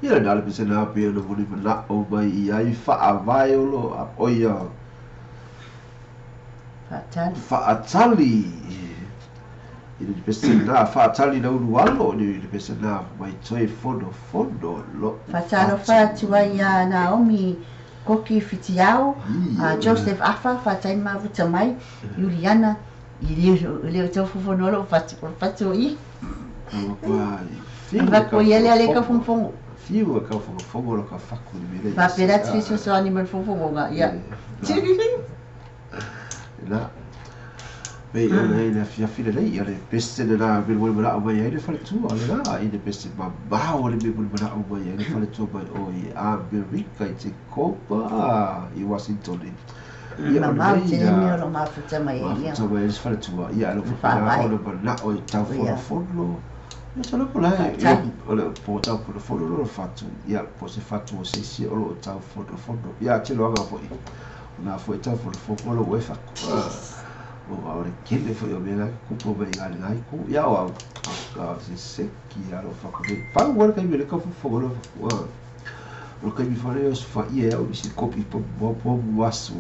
Ia na le pese na pe no moni mana o mai i ai whaavae olo a oia Whaatali. Whaatali. I le pese na whaatali na ulu alo i le pese na mai toi fono fono lo. Whaatalo whaatua ia Naomi Koki Fitiao, Joseph Afa, whaatai mavuta mai, Juliana, i leo tau fofono alo whatu i. Whako i ele ale ka fonfongo. Fiu ka fonfongo lo ka whaku ni mele. Whapera te fesoasoani ma le fofofonga, ia. La. Pei o le le fiafi le lei, le pese le la mele mole mana au mai ai le faletua le la, i le pese mamao le mele mole mana au mai ai le faletua mai o i Amerika i te Kopa i Washington. Ia mamao tele mea o lo mafuta mai ai ia. Mafuta mai ai le faletua, ia lo whapena o le mana o i tau fonofono. Ia sa le pola e, o le po tau fonofono lo fatu, ia po se fatu o se isi o lo tau fonofono. Ia te loanga foi. Na foi tau fonofono lo ue faku. O au le kele foi o mea kupo mai ngai ngai ku. Ia o au ka se seki ia lo faku. Pau wala kai mele ka fofogo lo faku. O kai mi fare o fa ia o si kopi po po wasu.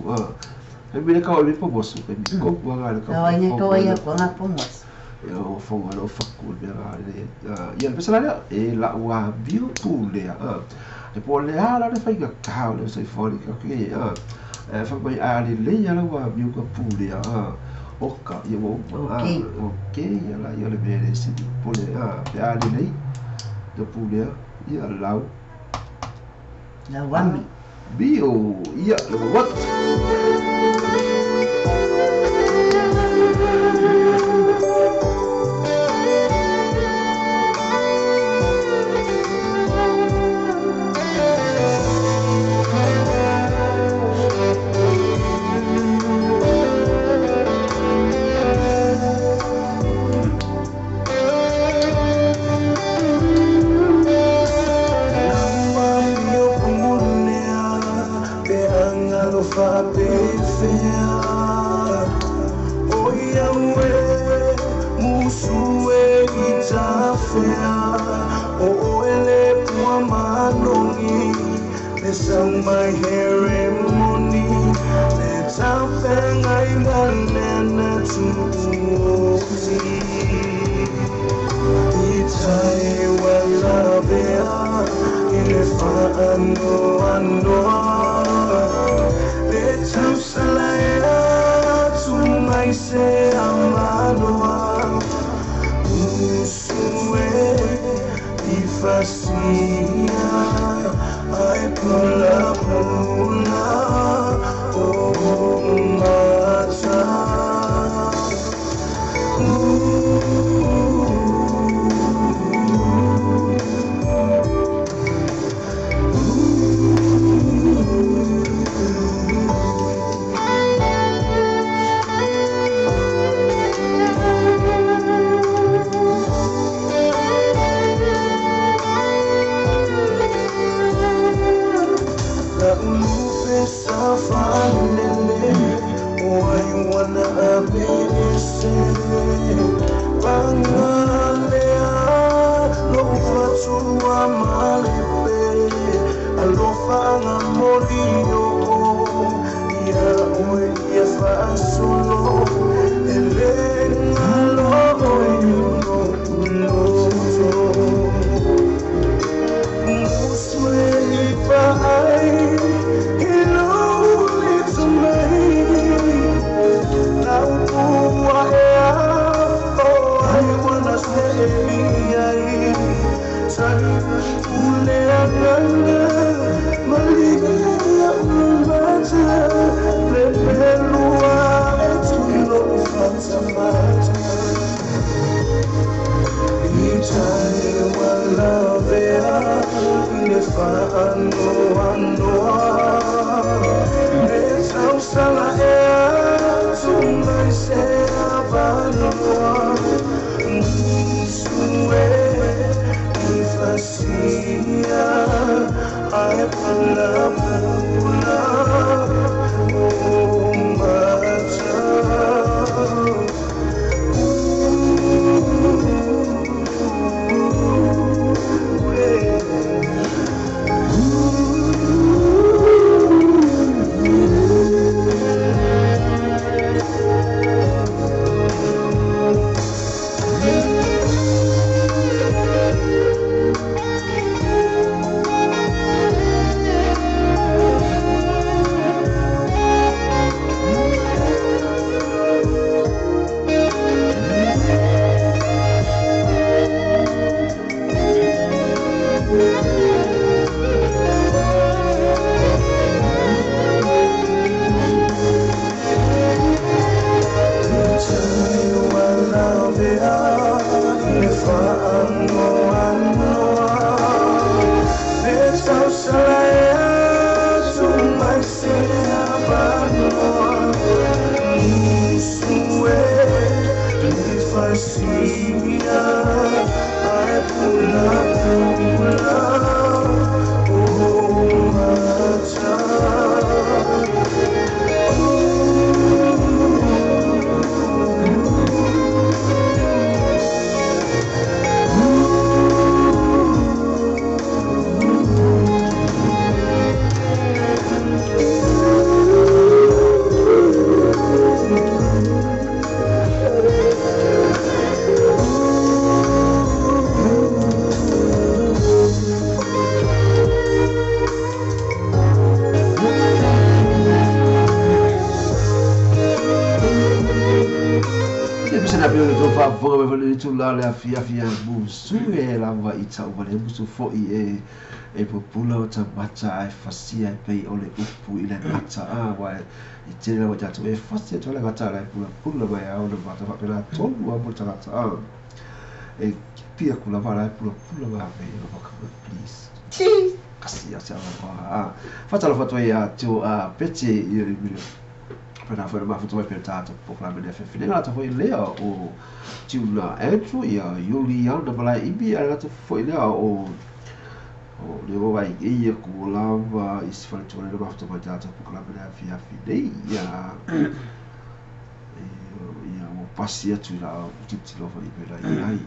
Kai mele ka o le po mosu kai mi kopu anga le ka. No ai ko ia ko nga po mosu. Ia o fonga lo faku le mea le ia le pese la e la ua bio pu le E po le ala le fai ka kau le sai fori ka ke fa mai a le le ia la ua bio ka pu le oka ia o okay ia la ia le mele si po le pe a le le le pu le ia lau la wami bio ia le what. le tula le afiafi a musu e lava i tau wale musu foi e pupula o tamata ai fasia e pei o le upu i le gata a wa i tele lava tatou e fasi atu le gata la e pula pula mai a ona mata faapena tonu a mo le tagata a e kipi aku lava la e pula pula mai a pei o please kasi a se a fatalofa atu ai ia tio a Pete i le pena foi ma futu mai pe tatou polokalame le afiafi nei lata foi lea o Tiuna Andrew ia Iuliana Malae Imi ae lata foi lea o le vai ia ku lava i se fale tole ma futu mai tatou polokalame le afiafi nei ia ia o pasi atu la tilotilo foi pe la i ai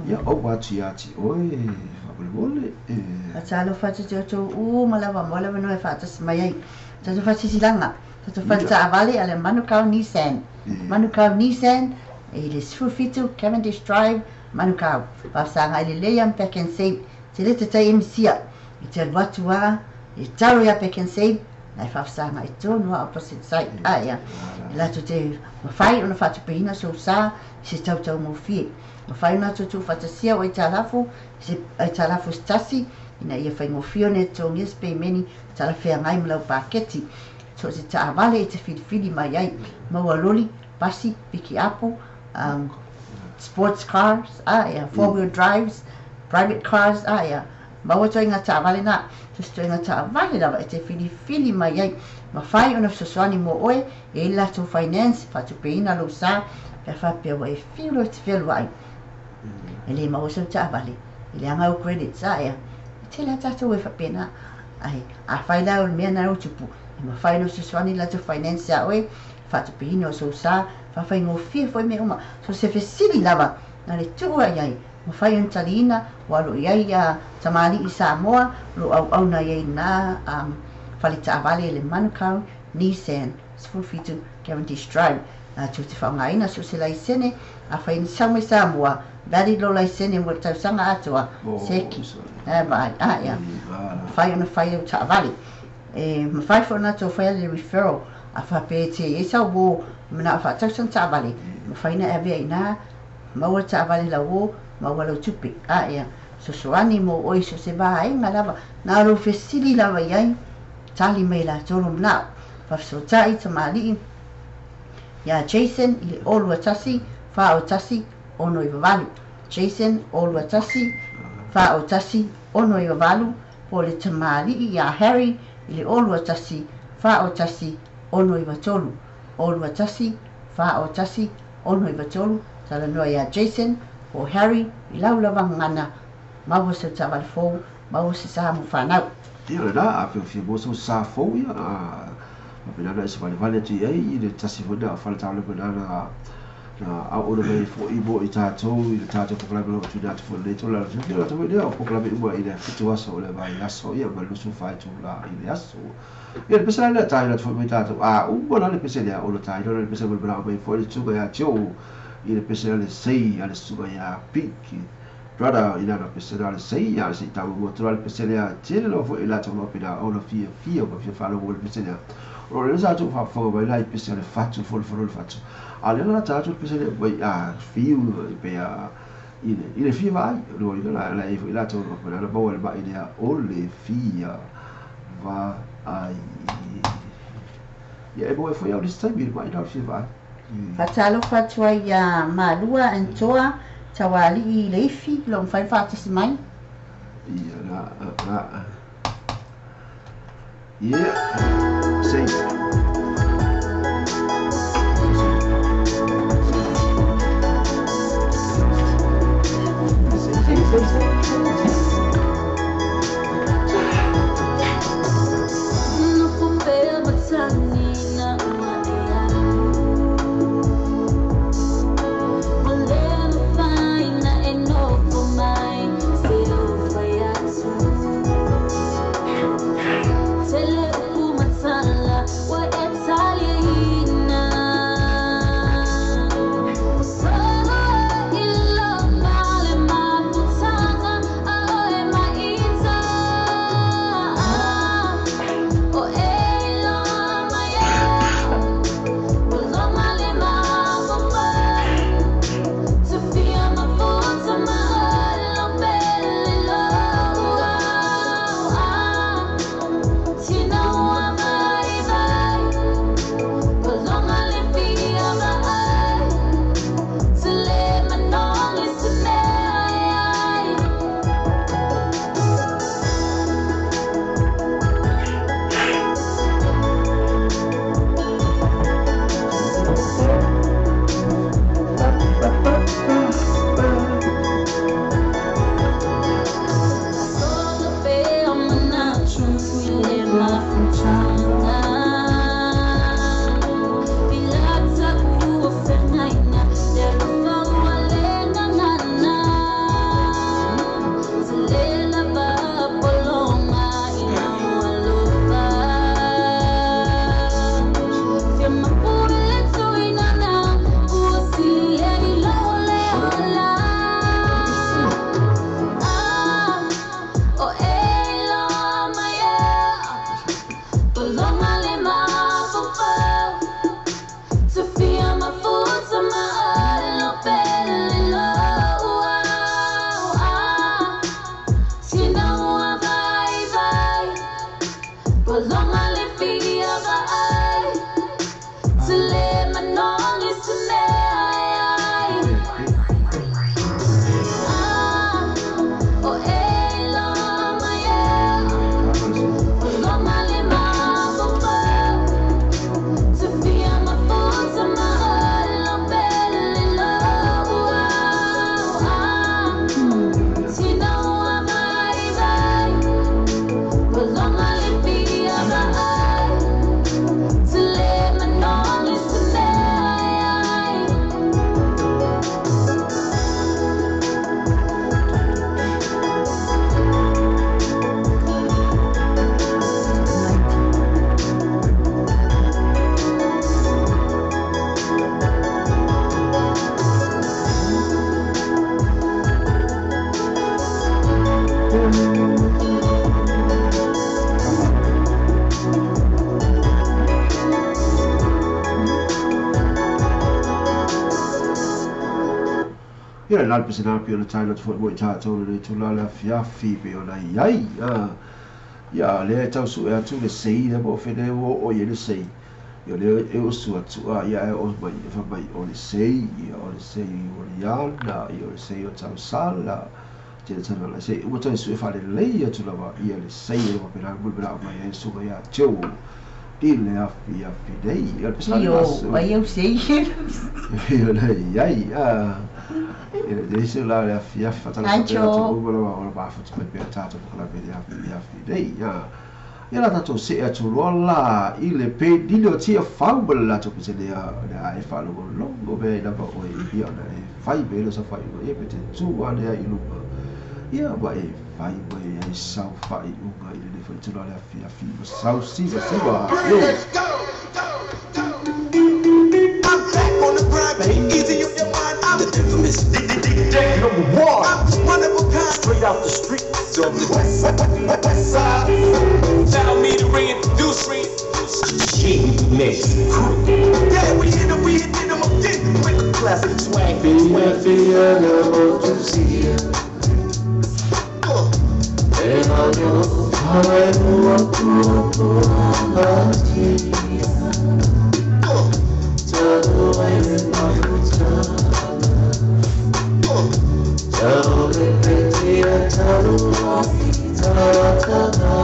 ia o atu ia ti oe faamolemole e Fatalofa atu te outou uma lava mo le avanoa e faatasi mai ai. Tatou faasisilaga, tatou faletaavale a le Manukau Nissan. Manukau Nissan i le 17 Cavendish Drive, Manukau. Faafesagai lelei am Pack and Save. Te le te tai emisia. I te alu atu a, e talo ia Pack and Save, na e faafesagai tonu a opposite side. A ia, e latou te mafai ona faatupeina sou sa i se tautaugofie. Mafai ona tuutuu faatasia o aitalafu, se aitalafu se tasi, ina ia faigofie ona e totogia se pemeni talafeagai ma lau paketi. So o se taavale e te filifili mai ai. Maua loli, pasi, pikiapu, sports cars, a ia, four-wheel drives, private cars, a ia. Maua ituaiga taavale na, so se ituaiga taavale lava e te filifili mai ai. Mafai ona fesoasoani mo oe, e i ai le latou finance, faatupeina lou sa, pe a faapea ua e fiu loa e te fealuai. E le maua sau taavale, e leaga au credits, a ia. E tele lava tatou e faapena. Ae afai la o le mea na ua tupu, e mafai ona fesoasoani le latou finance ia oe, faatupeina o sou sa, faafaigofie foi mea uma. So se fesili lava na le tuu ai ai, mafai ona taliina, ua alo i ai a tamalii Samoa, o lo o auauna i ai na fale taavale le Manukau Nissan 17 Cavendish Drive. Latou te faaaogaina so o se laisene, afai ni sau mai Samoa, valid lo laisene mo le tausaga atoa, seki, e vaai, a ia, mafai ona fai au taavale. E mafai foi ona latou faia le referral, a faapea e te i ai sau uo manao faatau sana taavale, mafai ona e avea i ina, maua le taavale lau uo, maua lau tupe, a ia, sosoani mo oe so se vaega lava, na lou fesili lava i ai, tali mai latou lo manao. Faafesootai tamalii ia Jason i le 0 21 401 698. Jason 0 21 401 698 po o le tamalii ia Harry i le 0 21 401 693. 0 21 401 693 talanoa ia Jason po o Harry i lau lava gagana maua sau taavale fou, maua se sa mo fanau. Ia lena, a pea fia maua sau sa fou ia, faapena ona e savalivali atu i ai i le tasi foi lea o fale taavale pena na auauna mai foi mo i tatou i le tatou polokalame o lo o tuuina atu foi i lenei itula. Fia latou foi lea o polokalame uma i le 7 aso o le vaiaso ia ma le 24 itula i le aso. Ia le pese la lea taina atu foi mai tatou a uma la le pese lea ona taina le pese mo le manao mai foi le susuga ia Joe i le pese a le sei a le susuga ia Piki Brother i lana pese la le sei a le sei taumua atu la le pese lea tele lava foi i latou loa pena ona fiafia ma fia faalogo mai le pese lea. O lea sa atu faafofoga mai la i pese a le fatu folofolo le fatu a lea la ta atu le pese lea mai a fiu pe a i le fia vaai o le la la e foi latou loa pena na maua le mai lea o le fia vaai. Ia e maua foi au le isi taimi le mai la o le fia vaai. Faatalofa atu ai ia Malua and Toa Taualii i le ifi o lo o mafai ona faatasi mai. Ia la la ia sei. Sei sei sei. Ia le lalo pese nā pio na tai lotu fo mo i tātou le tula le afiafi pe o na iai. Ia le tau su e atu le sei le mo whene o o ie le sei. Ia le e o su atu a ia e o mai e wha mai o le sei, ia o le sei o le ana, ia o le sei o tau sala. Te tana le sei, ua tau su e whale lei atu lava, ia le sei e wapena mulpena o mai e sunga ia teo. I le afiafi nei. Ia le pese nā Io, aso. ai au sei. Ia le iai, e se la le afiafi fatala Ai, fa pea tio. atu uma lava o la mafuta mai pea tātou mo kala pea afiafi nei. Ia la tātou se atu loa la i le pe nili o tia fau ma le latou pese lea le a e whaalongolongo mea i lava oe i ia ona e fai me lo sa fai unga ia pe te tū a lea i luma. Ia ma e fai mai ai sau fai unga i le le fai tula le afiafi ma sau siva siva. Yo. Let's go. I'm back on the grind, baby. Easy on your mind. I'm the infamous DJ number one. I'm one of a kind, straight out the street. So the west side, west side. Allow me to reintroduce G-Mix crew. Yeah, we hit 'em, again with the classic swag. Fia fia na motusia E alo hae ua tua tua matia Talu ai le mafutana Tau le petia talu ai taratagata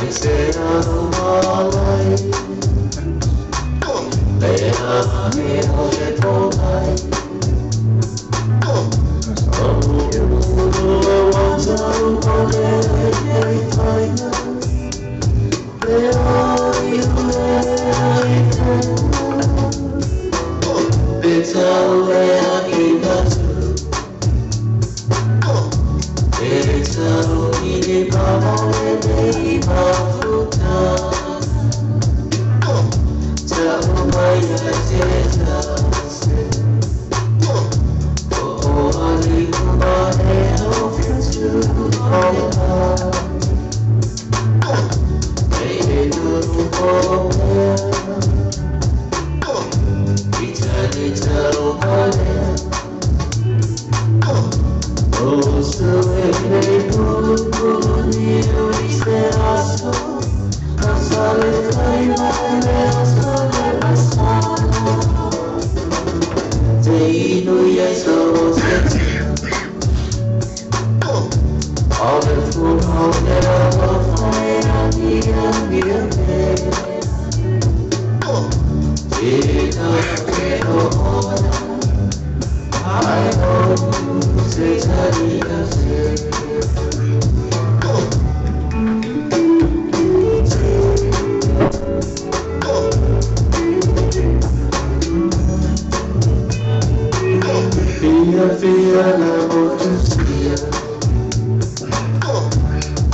Ai se alo malai Le ame o te tōnai Fia fia na motusia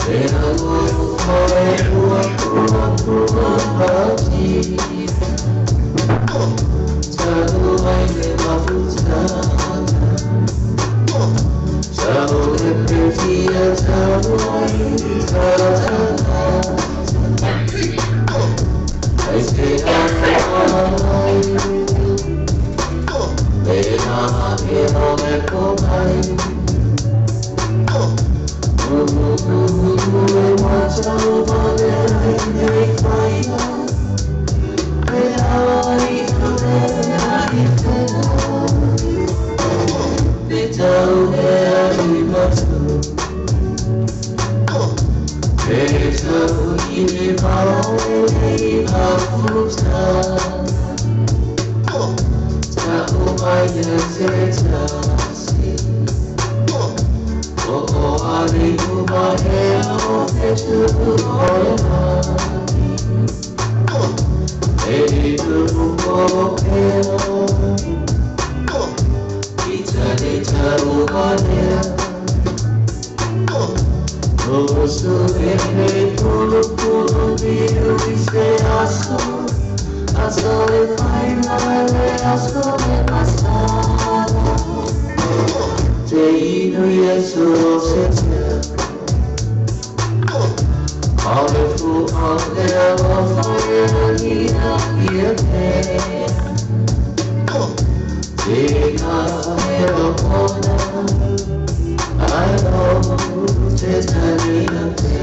E alo hae ua tua tua matia Talu ai le mafutana Tau le petia talu ai taratagata Ai se alo malai Le ame o le komai Ulu e watau male nei whaina Le ai le ai tena Te tau e ai matu Te tau i le mao e mafutana Tau mai e te tasi O o ari uma e o te tupu o e mani E tupu o e o I tani tau anea O su e me pulu pulu viu i se aso Aso e fai male, aso e masala Te inu Yesu o se tea. O le fu o le alofa e ia ia te. Te ka e o ona, ai o te tania te.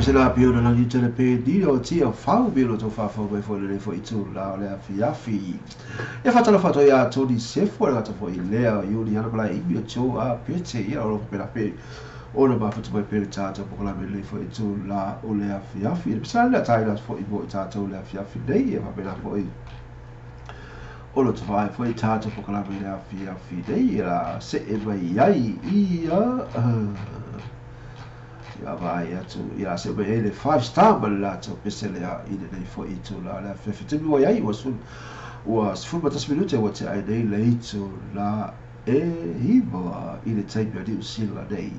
Se la pio na langi tele pe di o ti o fau bi lo to fa fa mai fo le fo i tu la le afi afi e fa tala fa to ya Tony Sefo la to fo i lea Yuli ana bla i o cho a pe te ia o pe la pe o na ba fa to mai pe ta to po la le fo i tu la o le afi afi e sa la tai la fo i mo ta to le afi afi nei e fa pe la fo i o lo to fa fo i ta to po la le afi afi nei la se e mai ai ia ia vai atu ia se me le 5 star ma la to pesele i le fo i tu la la fe te mi ai was un was fu ma tas minute wa te ai nei le tu la e hiba i le tape di usila nei.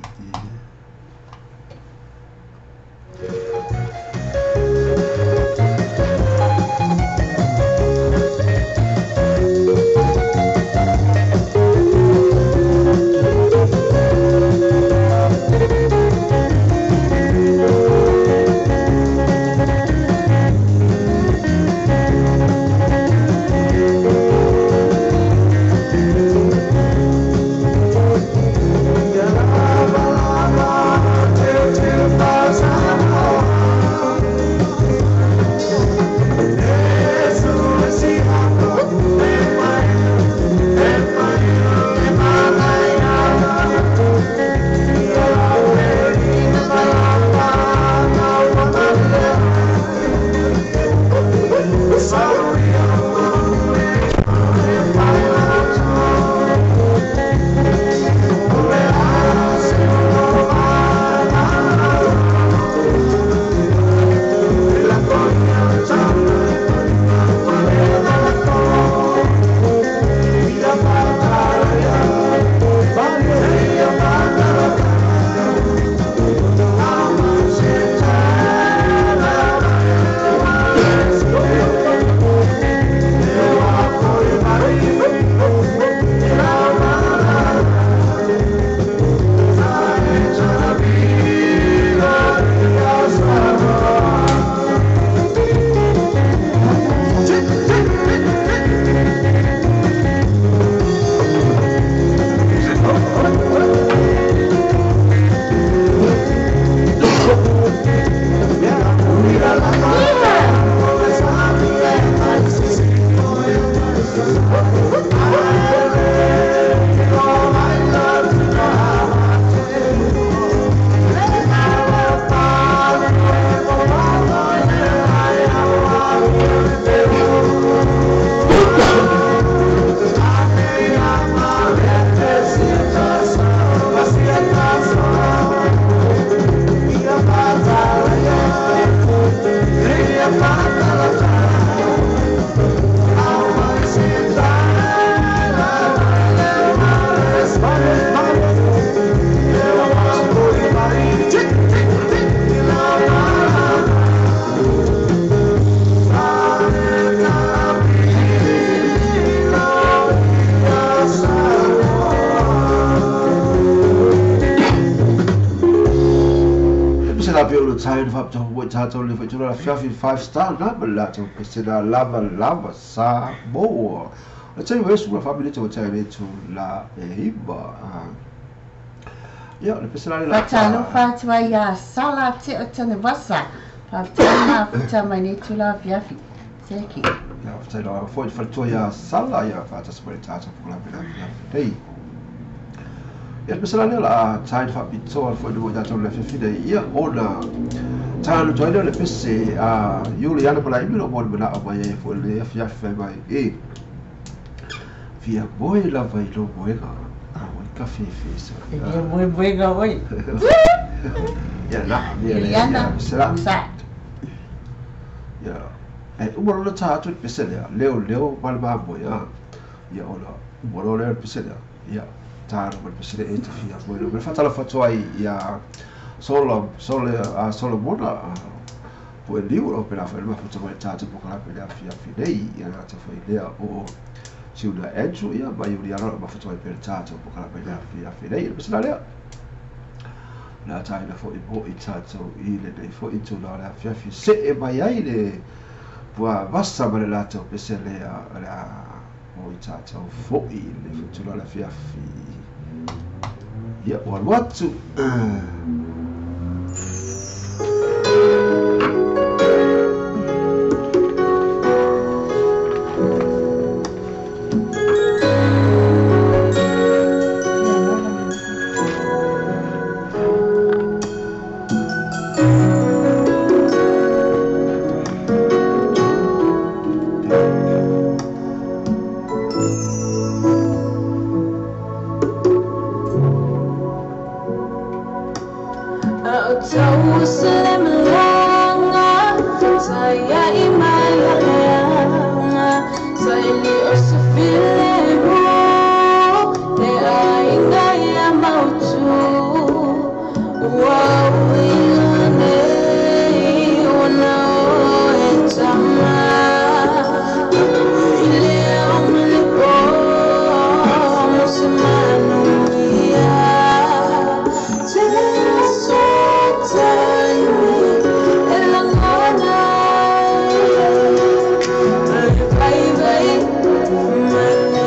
5 star na la to pesela lava lava sa bo. Let's say we su family to tell to la hiba. Ya le pesela la. Fatalo fatwa ya sala te otane wasa. Fatana futa tu la fiafi. Seki. Ya fatalo fo fatwa ya sala ya fata spirita to la la. Hey. Ya pesela la time fa bitso fo do da to la fifi de ya ona. Talo toile le pese a Juliana pala imilo mo na o mai fo le fia fe mai e fia boy la vai lo boega a o café fe so e dia boy boega oi ya la Juliana será ya e o mo lo ta tu pese le leo leo palba boya ya ola mo lo le pese le ya talo ma le pesele e te fia mo le faatalofa atu ai ia Solo Solo a Solomona po e liu o pela foi mafuta mai tatou pokalape le afiafi nei ia le ata foi lea o Siuna Andrew ia ma Iuliana o mafuta mai pele tatou pokalape le afiafi nei le pesela lea la taina foi mo i tatou i lenei foi tulaga o le afiafi se'e mai ai le pua vasa ma le latou pese lea o le a mo i tatou foi i lenei foi tulaga o le afiafi ia ua alu atu. Bye.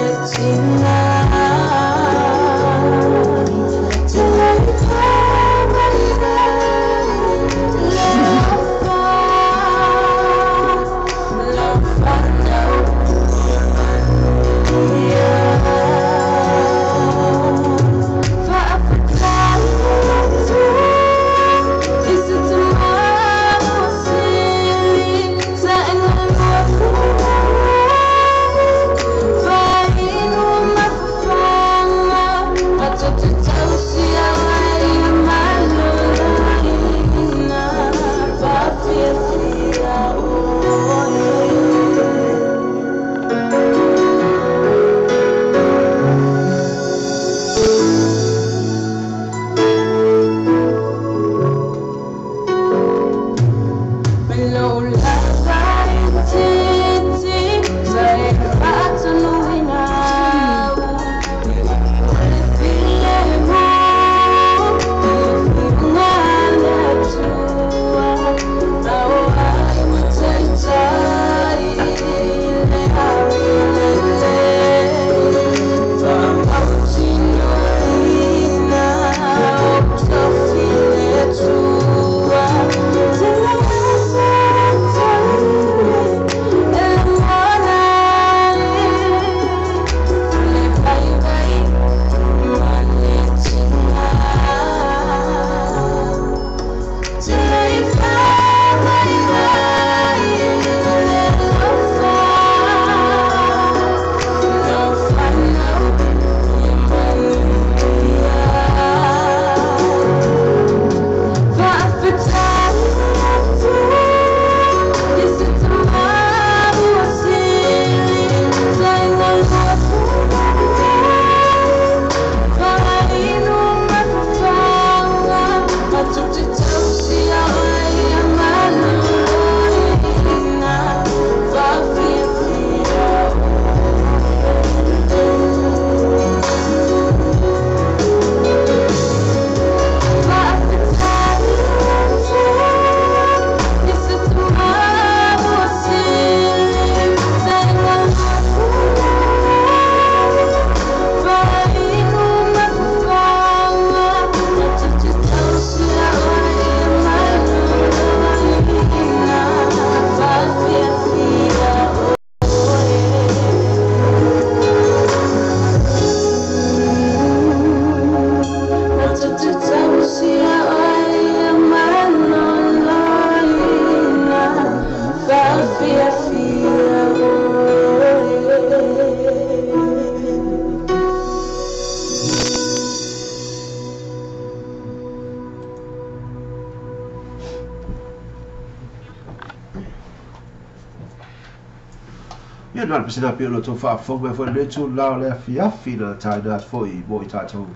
Ia na le pesena pe o lo tou faafofoga mai foi lenei itulā o le afiafi na taina atu foi mo i tatou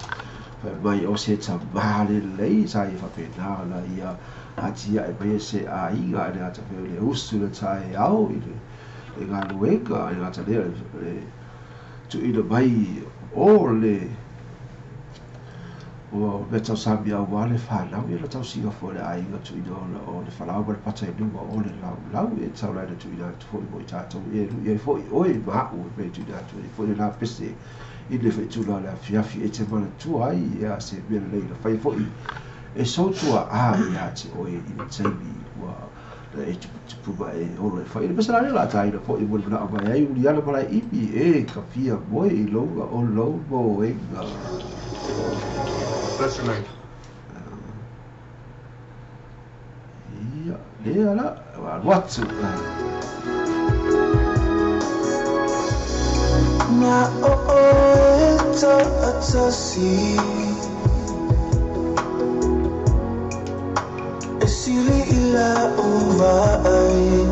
fai mai o se tamā lelei sa ia faapena ona ia atiae mai se aiga e le gata foi o le usu le taeao i le galuega e le gata lea le tuuina mai o le o mea tausami aua le fanau ia na tausiga foi le aiga tuuina ona o le falaoa ma le pata i luga o le laulau e tatau la ina tuuina atu foi mo i tatou e lui ai foi oe ma a'u e pei tuuina atu ai foi lenā pese i le faitula o le afiafi e te manatua ai ia se mea lelei na faia foi e sou tua'a iā te oe i le taimi ua na e tuputupu ma e olo e fai. Le pese la lea o le a taina foi e molimanaʻo mai ai Uliana Malaeimi e ka fia moe i louga o lou moega. Listening. Ia, lea la, ua alu atu. Na o oe ta'atasi E sili i la'u vaai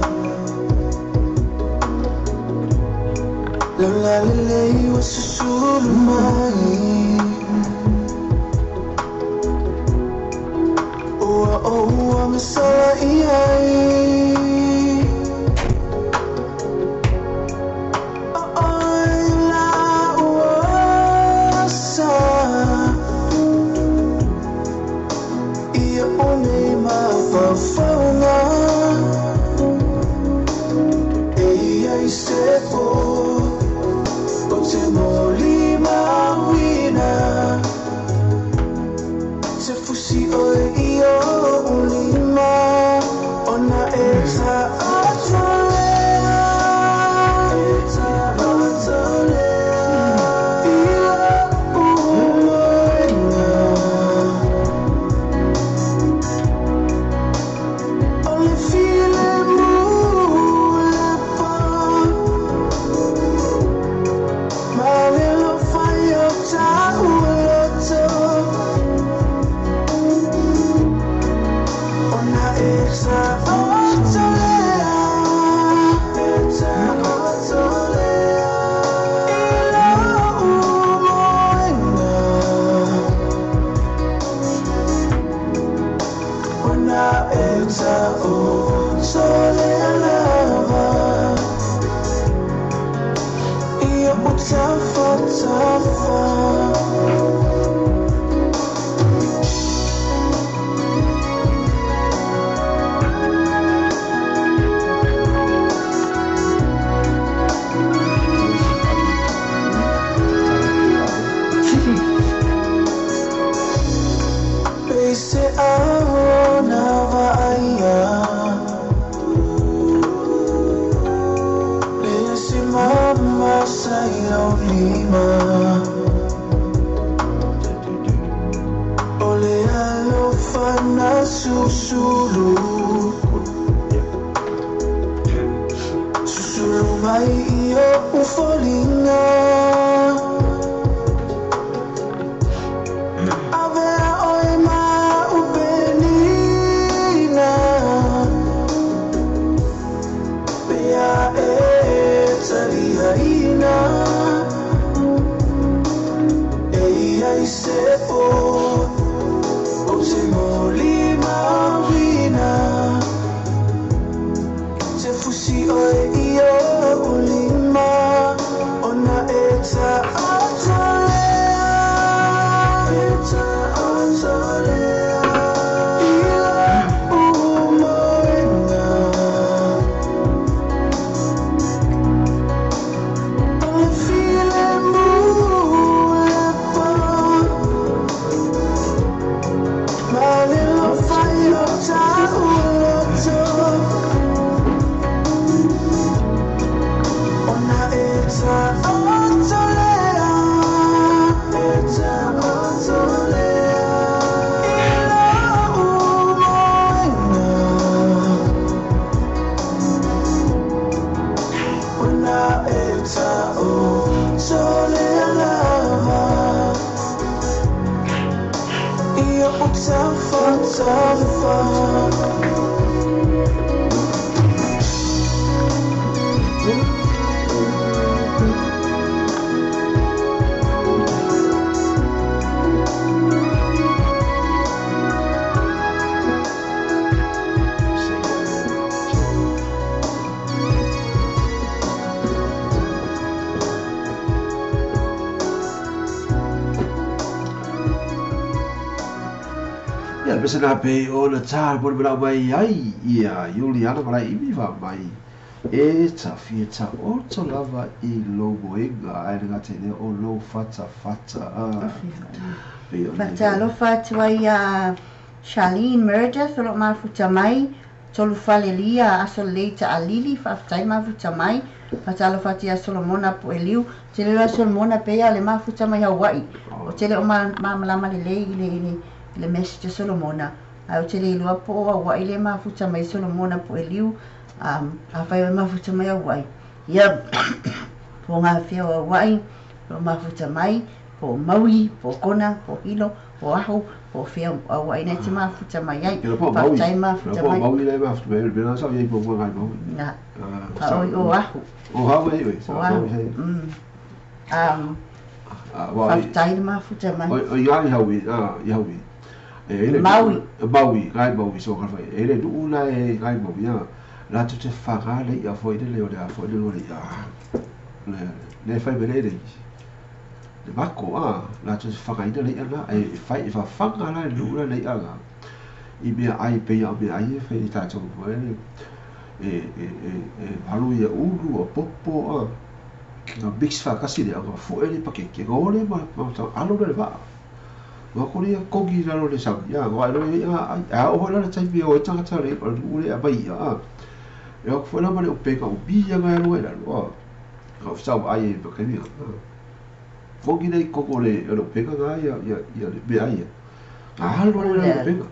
Laulā lelei ua susulu mai Ua ou agasala i ai O oe la'u asa Ia o nei mafaufauga E i ai se po O te molimauina Te fusi oe i o'u lima Ona e ta'atolea E ta'atolea I la'u moega O le filemu lepa Ma le alofa i o ta'u loto Ona e ta'atolea E ta'atolea I la'u moega Ona e ta'atolea lava Ia o tafatafa. Pei se ao na vaaia Le se mama sa i lau lima O le alofa na susulu Susulu mai i o'u foliga Avea oe ma upenina Pea e taliaina E i ai se po O te molimauina Te fusi oe i o'u lima Ona e ta'atolea E ta'atolea I la'u moega O le filemu lepa Ma le alofa i o ta'u loto Ona e ta'atolea E ta'atolea I la'u moega Ona e ta'atolea lava Ia o tafatafa. Ia pese na pe o na tā mo le mai ai ia Iuliana Malaeimi fa mai e ta fia ta o to lava i lo moenga ai le ngate le o lo fata fata a Fatalofa atu ai ia Charlene Meredith o lo mafuta mai tolu falelia aso lelei taʻalili faafetai mafuta mai fatalofa atu ia Solomona Puʻeliu tele loa Solomona pe ia le mafuta mai Hawaii o tele o mamalama lelei i le message Solomona ai o tele iloa po o Hawaii le mafuta mai Solomona Puʻeliu afai o mafuta mai Hawaii ia po ngā o Hawaii o mafuta mai po Maui, po Kona, po Hilo, po Ahu, po Fea Hawaii nei te mafuta mai ai. Faafetai mafuta mai. Po Maui le mafuta mai, le sa i po ngai Maui. Na. O Ahu. O Hawaii oi. O Ahu. Faafetai le mafuta mai. O ia i Hawaii, i Hawaii. E Maui. Maui, ngai Maui so ka fai. E le nuu la e ngai Maui ia. La tu te whanga le ia fo i le o le a fo i le le ia. Le fai me le le. Le mako a la tu whanga ina le ia na e fai e whawhanga la nuu la le ia nga. I mea ai pe ia mea ai e fai i tātou e e halu ia ulu o popo a. Nga mix whakasi le anga fo e le pakeke. Nga ole ma alo le waa. Nga kore ia kongi raro le sau. Ia nga alo ia a oho la taipi o e tangata le o nuu le a mai ia a. E o kuwhena mare o peka o bia ngai alo e lalo a. Nga whasau ai e pakemia. Kongi nei koko le o peka ngā ia ia le mea ia. Nga halo le o peka.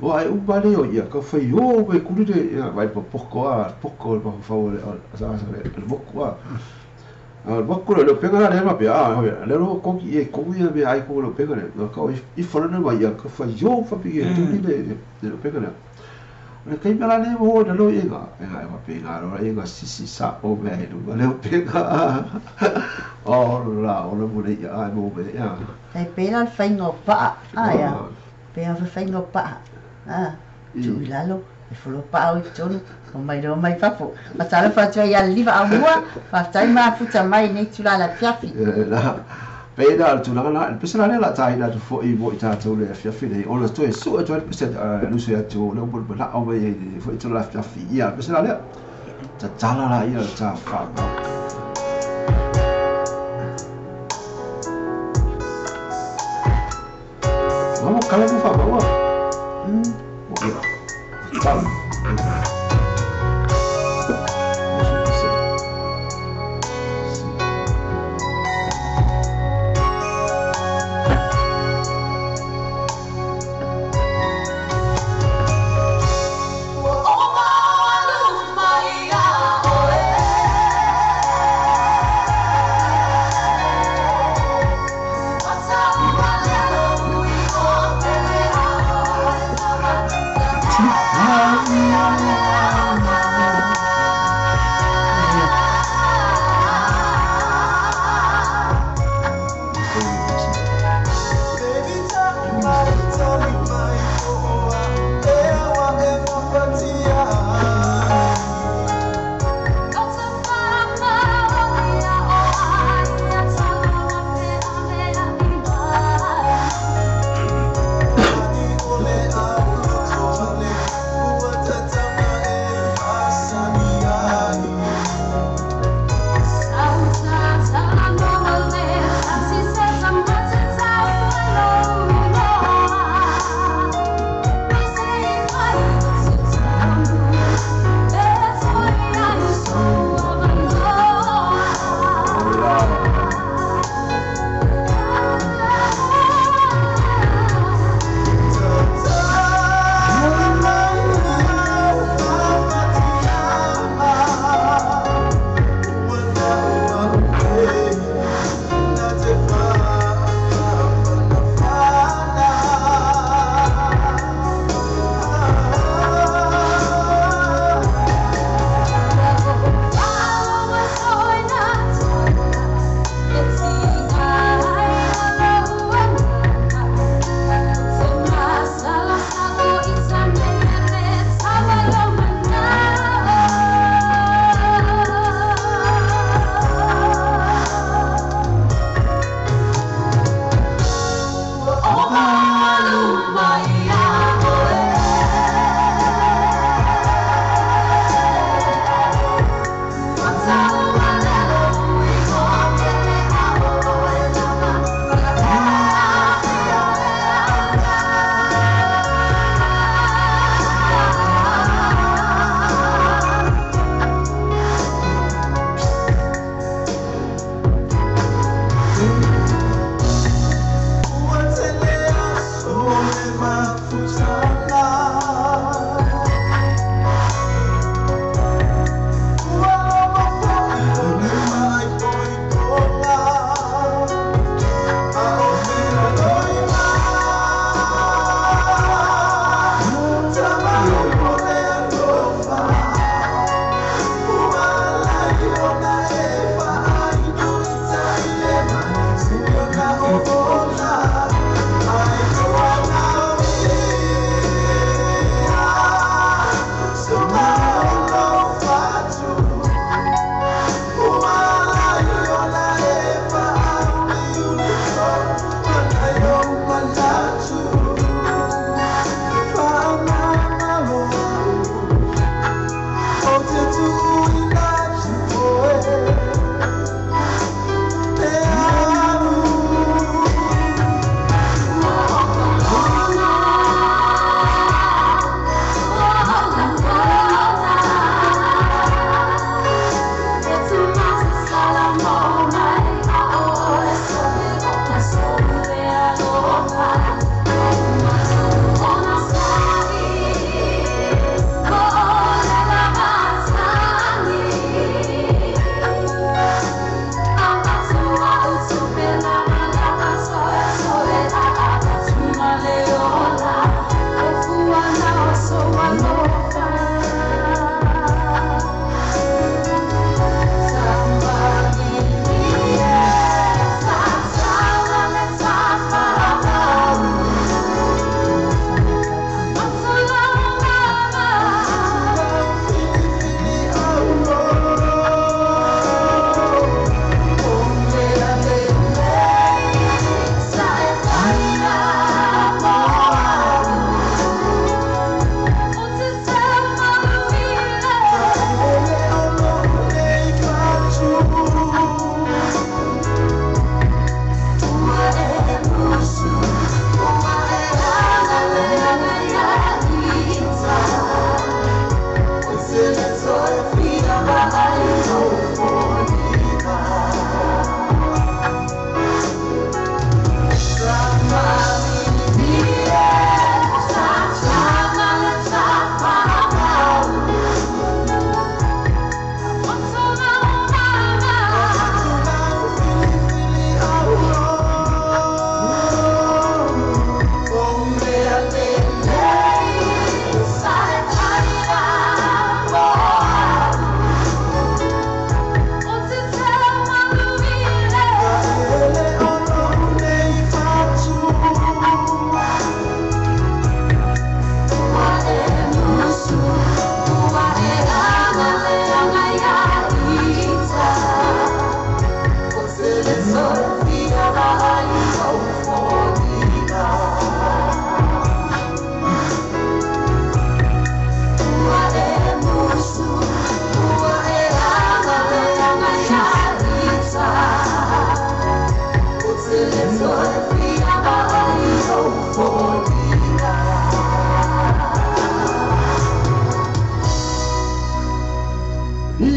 O ai umba leo ia ka whai o me kuri le ia vai pa poko a poko le pahufau le asa asa le moku a. A moku le peka la le ma pe a le ro kongi e kongi ia mea ai koko le peka le. Nga ka i whanane mai ia ka whai o whapiki e turi le peka le. Le kai mea la le mo na lo e nga e nga e pe nga ro e nga sisi sa o mea e lunga le peka. O la o le mo le ia ai mo me ia. Tai pela le whainga o paa. A ia. Pea le whainga o paa. A tu i lalo e folo paa o i tonu o mai roa mai fafo. Fatalofa atu ai ia liva au mua faafetai mafuta mai nei tula la fiafi. La pena le tulaga la le pese la le la tāina atu fo'i mo i tātou le afiafi nei ona toe su'e atu ai le pese luso ia atu le umu le mana'o mai ai fo'i tula afiafi ia le pese la lea tatala la ia le tā whaamau. Mamo kala mo whaamau a. O ia. Tatala.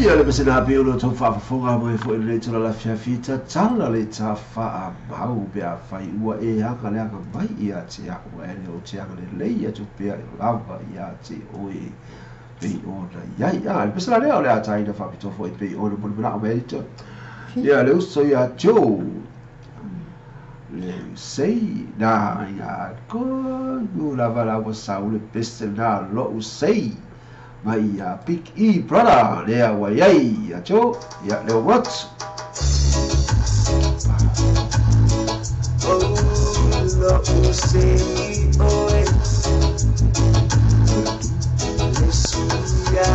Ia le pese na pe o lo tau faafofoga mai foi i lenei itula o le afiafi tatala le tafaamau pe afai ua e aga le agamai ia te au ae le o te agalelei atu pea lava ia te oe pei ona i ai. A, le pese la lea o le a taina faapitoa foi pei ona molimolao mai ai te ia le uso ia Joe le sei na ia ko lava la ua sau le pese na lo'u sei mai ia Big E brother lea ua i ai ia Joe ia leo what. Oh, lo'u sei oe le suia.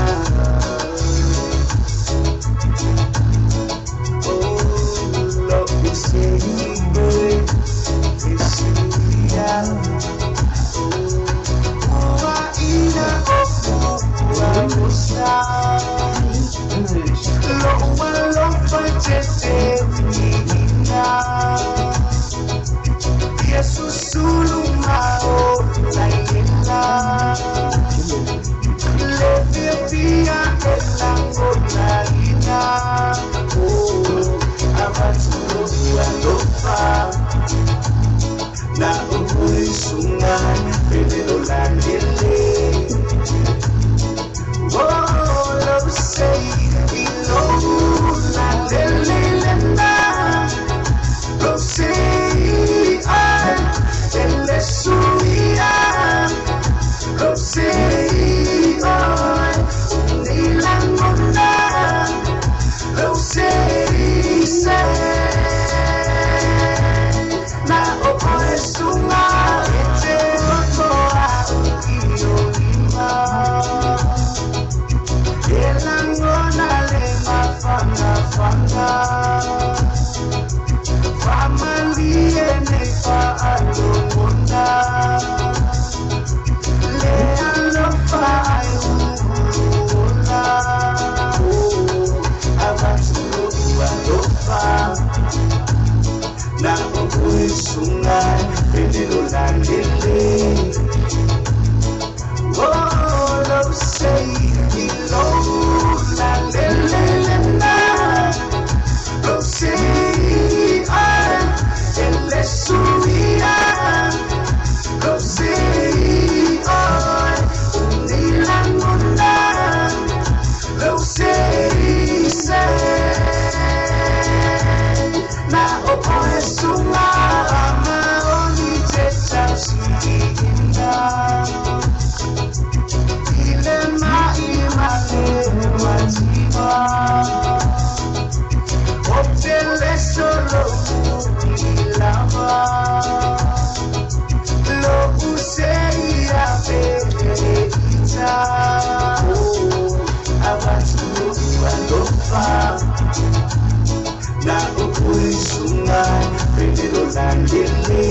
Oh, lo'u sei oe le suia. Oh, ina o ua Lo'u alofa te ina. Ia susulu ma o laila. Le fia e langona ina. Oh, avatu alofa. Na ui sungai pelelo landele. Oh, love say ilo landele lena. Love say I ele suia. Love say I nilangona. Love say say na o oe sunga e te roto a o ima. E langona le mafanga fanga. Famalie nei faalongona. Le alofa ai uluola. Oh, avatu lo'u alofa. Na o ui sungai pelelo landele. Oh, love say ilo landele lena. Love say I ele suia. Love say I unilangona. Love say say na o oe sunga ama oni te tausiina. Ile mai ma le watima. O te le solo ilama. Lo use ia pere ita. Oh, avatu alofa. Na o ui sungai pelelo landele.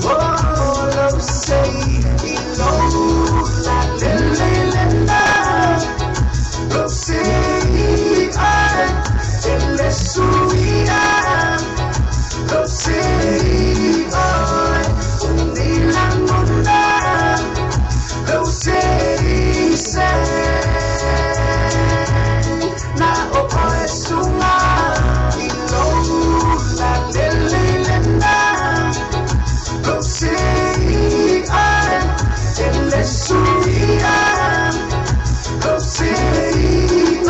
Oh, love say ilo landele lena. Love say I ele suia. Love say I unilangona. Love say say na o oe sunga ilo landele lena. Love say I ele suia. Love say I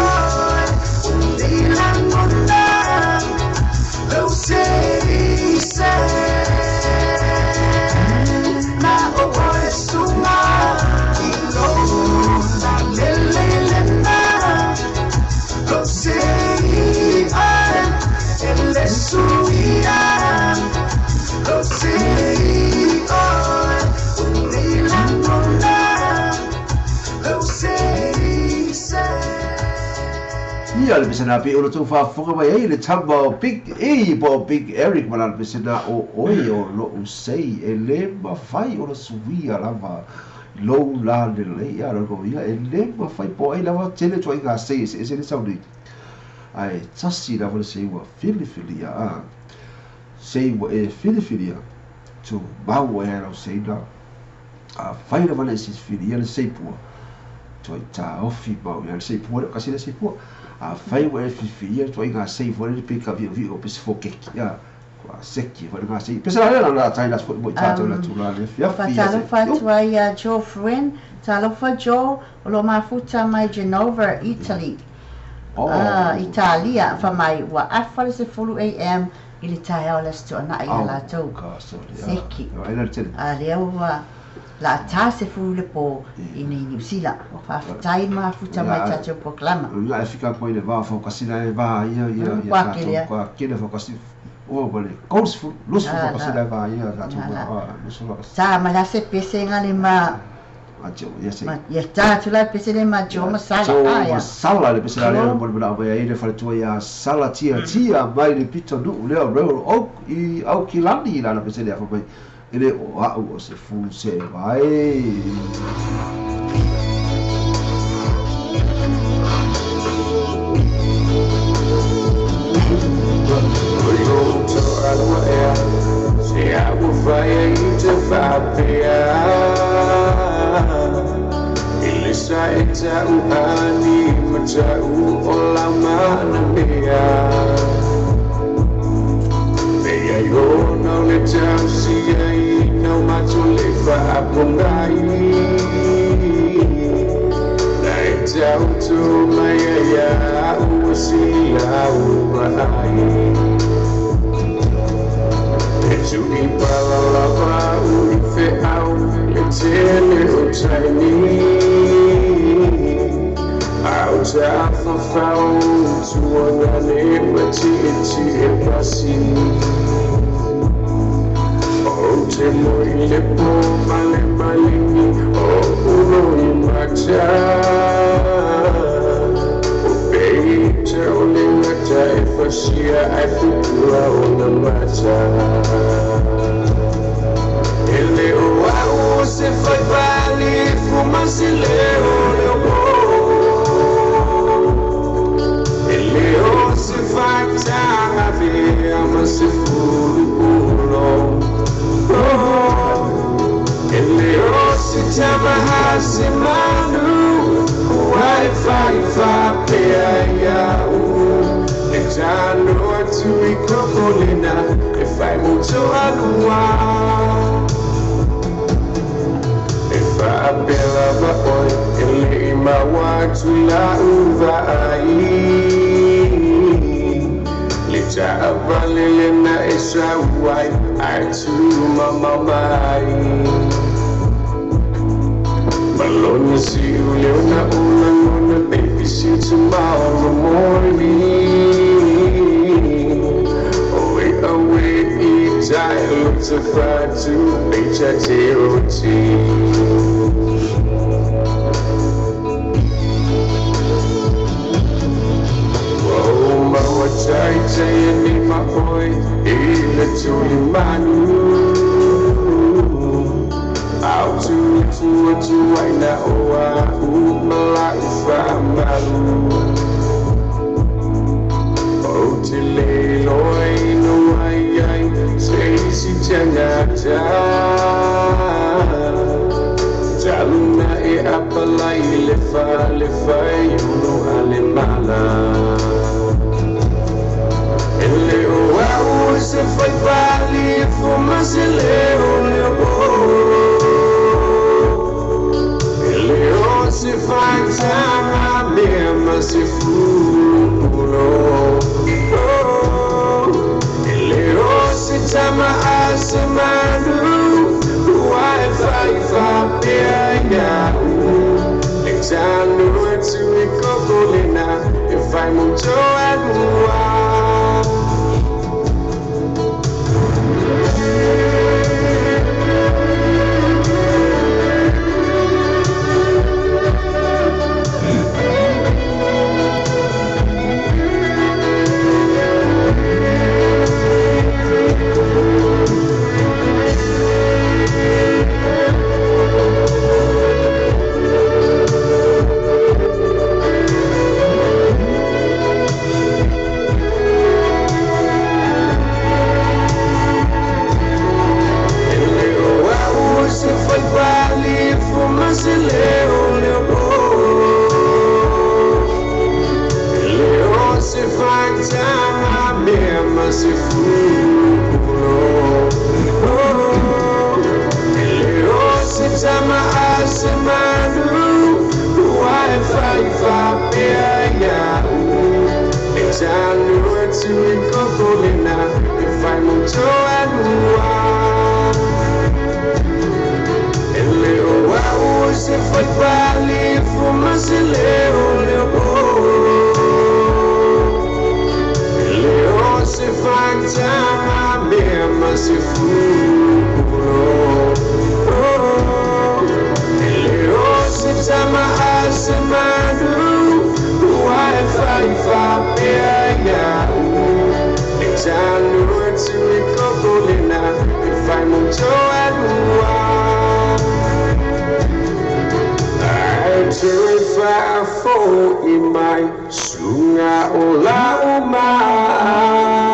unilangona. Love say say na o oe sunga ilo landele lena. Love say I ele suia. Love say I unilangona. Love say say. Ia le pese na pe o lo tau faafofoga mai ai le tama o Big E po o Big Eric ma lana pese na o oe o lo'u sei e lē mafai ona suia lava lou la lelei a lona uiga e lē mafai po o ai lava tele tuaiga sei eseese le sau nei ae tasi lava le sei ua filifilia a sei ua e filifilia tumau ai a lau sei na afai lava na e silifilia le sei pua Tuai taofi mau ia le seipua le kasi le seipua. A fai ua e fifilia tuai ngā sei fo le pe ka vio vio pe se fokeki ia. Kua seki fo le ngā sei. Pese la le la tai la fo mo i tātou la tula le fia fia. Fatalofa atu ai ia Joe Friend, talofa Joe, o lo mafuta mai Genova, Italy. Oh. Italia, fa mai ua afa le 10 AM i le taeao le Aso Toonai ia latou. Seki. A lea ua la ta 10 le po i nei Niu Sila. Faafetai mafuta mai tatou proklama. Ia e fika koe le vā whakasina e vā ia ia ia tatou kwa kele whakasina. O wale kous lusu whakasina e vā ia tatou lusu whakasina. Sa ma la se pese nga le ma ia tā tu la pese le ma jo masala. Jo masala le pese la le mo le mai ai le faletua ia sala tia tia mai le pito nu le Royal Oak i Aukilani la pese le afa mai ele o au o se fu se vai. Se a vai te fapea Ele sa e tau ani ma tau o la mana mea Mea i ona o le tau si ai nau matu le whaapongai Na e tau tō mai ai a ua si lau ai E tui palalava ui wheau le tele o taini Au tāwhawhau tuangane ma ti e pasi O te moi le pō male malini o uno i mata O peita o le ngata e whasia ai pupura o na mata Ele o au se fai pali fuma se leo leo Ele o se fai tanga vea ma se furu ulo Ele o se tama hasi manu Wai fai fapea ia u E tano atu i kokolina E fai moto alua E whaapela vaoi E le i mawatu la uva ai Le taavale na e sauai Ai tu mamamai Malone see you leona una nona baby see you tomorrow morning Away away each I look to find to H I T O T Oh my tai tai ni my boy ile tuli manu Au tu tu tu ai na oa u malaufa malu O te le loi no ai ai se si tangata Taluna e apalai le fa uno ale mala Ele o au se fai pali fuma se leo leo Ele o se fai tanga mea se fulo Ele o se tama a se manu Wai fai fapea ia u Le tanu atu i kokolina E fai moto alua o I mai sunga o la o maa.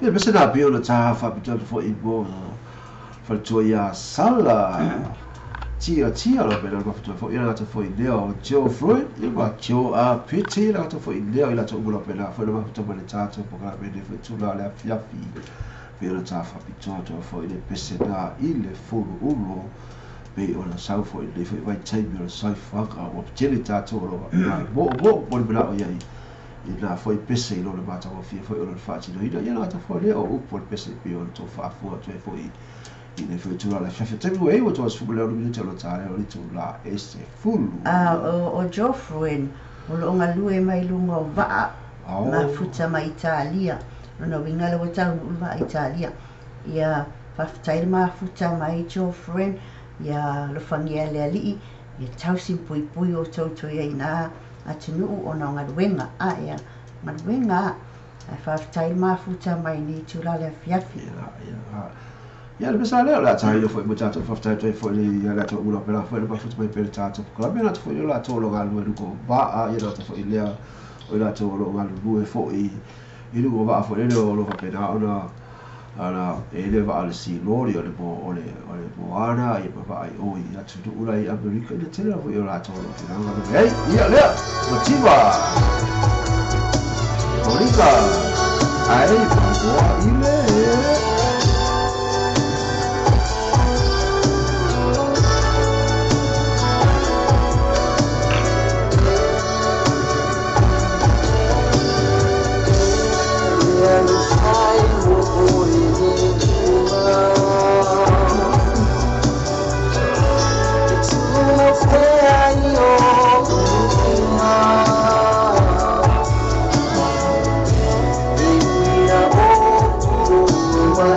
Ia pese na pio na taha whapitoa fo i mo whanatua ia sala. Tia tia la pena ma fo ia la fo i leo Joe Freud ia ma Joe a Piti la fo i leo i la to ula pena fo ma fo ma le tato po ka pene fo tula le fiafi pio na taha whapitoa to fo i le pese na i le fulu ulo pe o la sau fo i le fo i vai taimi o le sai whaka o tele tato lo mo mo mo le o ia i la foi pese i lona matagofie foi o lona faatinoina ia lagata foi lea o upu o le pese pei o le tou faafoa atu ai foi i le foi tulaga le afiafi taimi ua ai ua toasefulu lea o le minute o lo talea o le itulā e sefulu. O Geoffroen o loo galue mai luga o vaa mafuta mai Italia. Lona uiga le ua taunuu le vaa Italia. Ia faafetai le mafuta mai Geoffroen ia alofagia e le alii ia tausi ma puipui outou toe ai ina atunuu ona o galuega a ia galuega ae faafetai le mafuta mai nei itula le afiafi. Ia le pesa lea o le a taina foi mo tatou faafetai atu ai foi ia le atou ula pela foi le mafuta mai pea le tatou polokalame na foi o latou o lo galulue luga o vaa ia na foi lea o latou o lo galulue foi i luga o vaa foi lele o lo faapena ona ana e le vaa le siloli o le mo o le o le moana ia ma vaa i o i atunuu la i Amerika i le tele foi o latou o lo faapena ai ia lea mativa Monika ai moa i le Why?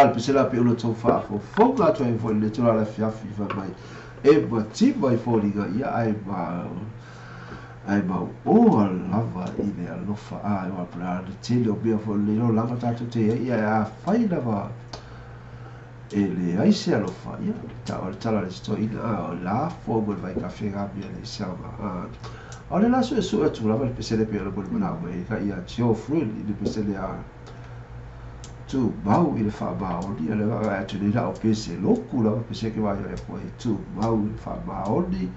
la pesela pe o lo tau faafofoga atu ai foi i le tulaga o le afiafi fai mai e mativa i foliga ia ae ma ae mauoa lava i le alofa a e po le a le tele o mea foi le lava tatou te ai ia afai lava e leai se alofa ia ta o le tala le toeaina a o la fua mo le vaikafe ga mea le saoga a o le la suesue atu lava le pesele pe o le molimau mai ka ia tio fruit i le pesele a tumau i le faamaoni le vaavaai atu nei la o pese loku lava pese ke vaai le koe tumau i le faamaoni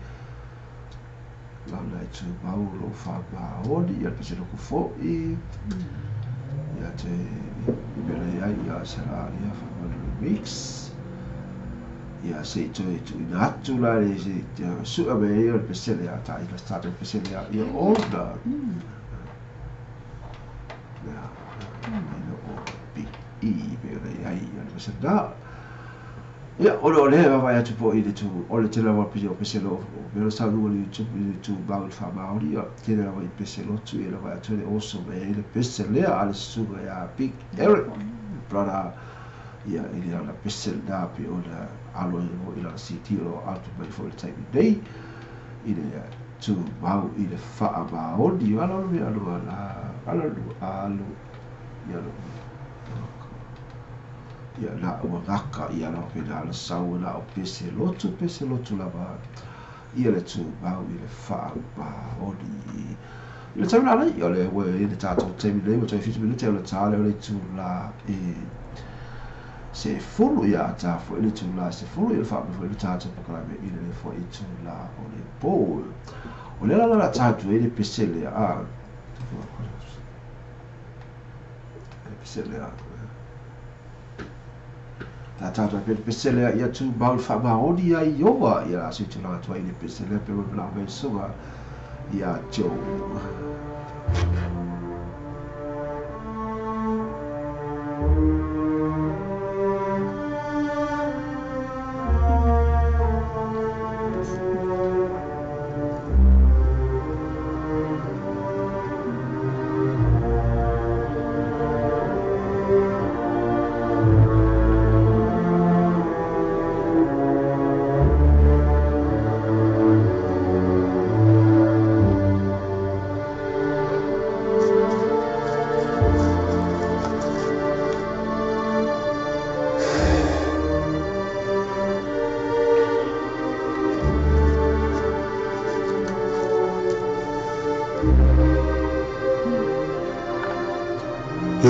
lana e tumau lo faamaoni ia le pese loku fo'i ia te i mele ai ia se la ia faamaoni remix ia se i toe tuuina atu la le se sua me ia le pesele a ta i la start le pesele a ia ona ia o i pe le ai ia le pesele na ia o le o le vaavaai atu po i le tu o le tele lava o pese lo o mea sa lua le YouTube i le tumau i le faamaoni ia tele lava i pese lotu ia le vaai atu le oso me ai le pese lea a le susuga ia Big Eric brother ia i le ana pese na pe ona alo i lana CD o lo atu mai foi le taimi nei i le tumau i le faamaoni alo alo alo alo alo ia lo ia la ua gaka ia la pe la sau la o pese lotu lava ia le tumau i le faamaoni i le taimi la ia le ua i le tatou taimi nei ua toe 7 minute o le tā lea o le itula e se fulu ia ta foi le itula se fulu ia le faamai foi le tatou polokalame i le foi itula o le pō o le la la tatou ai le pese lea a le pese lea ta tatou ai le pese lea ia tumau i le faamaoni ia Iowa ia la se tulaga atu ai le pese lea pe ua mai suga ia Joe.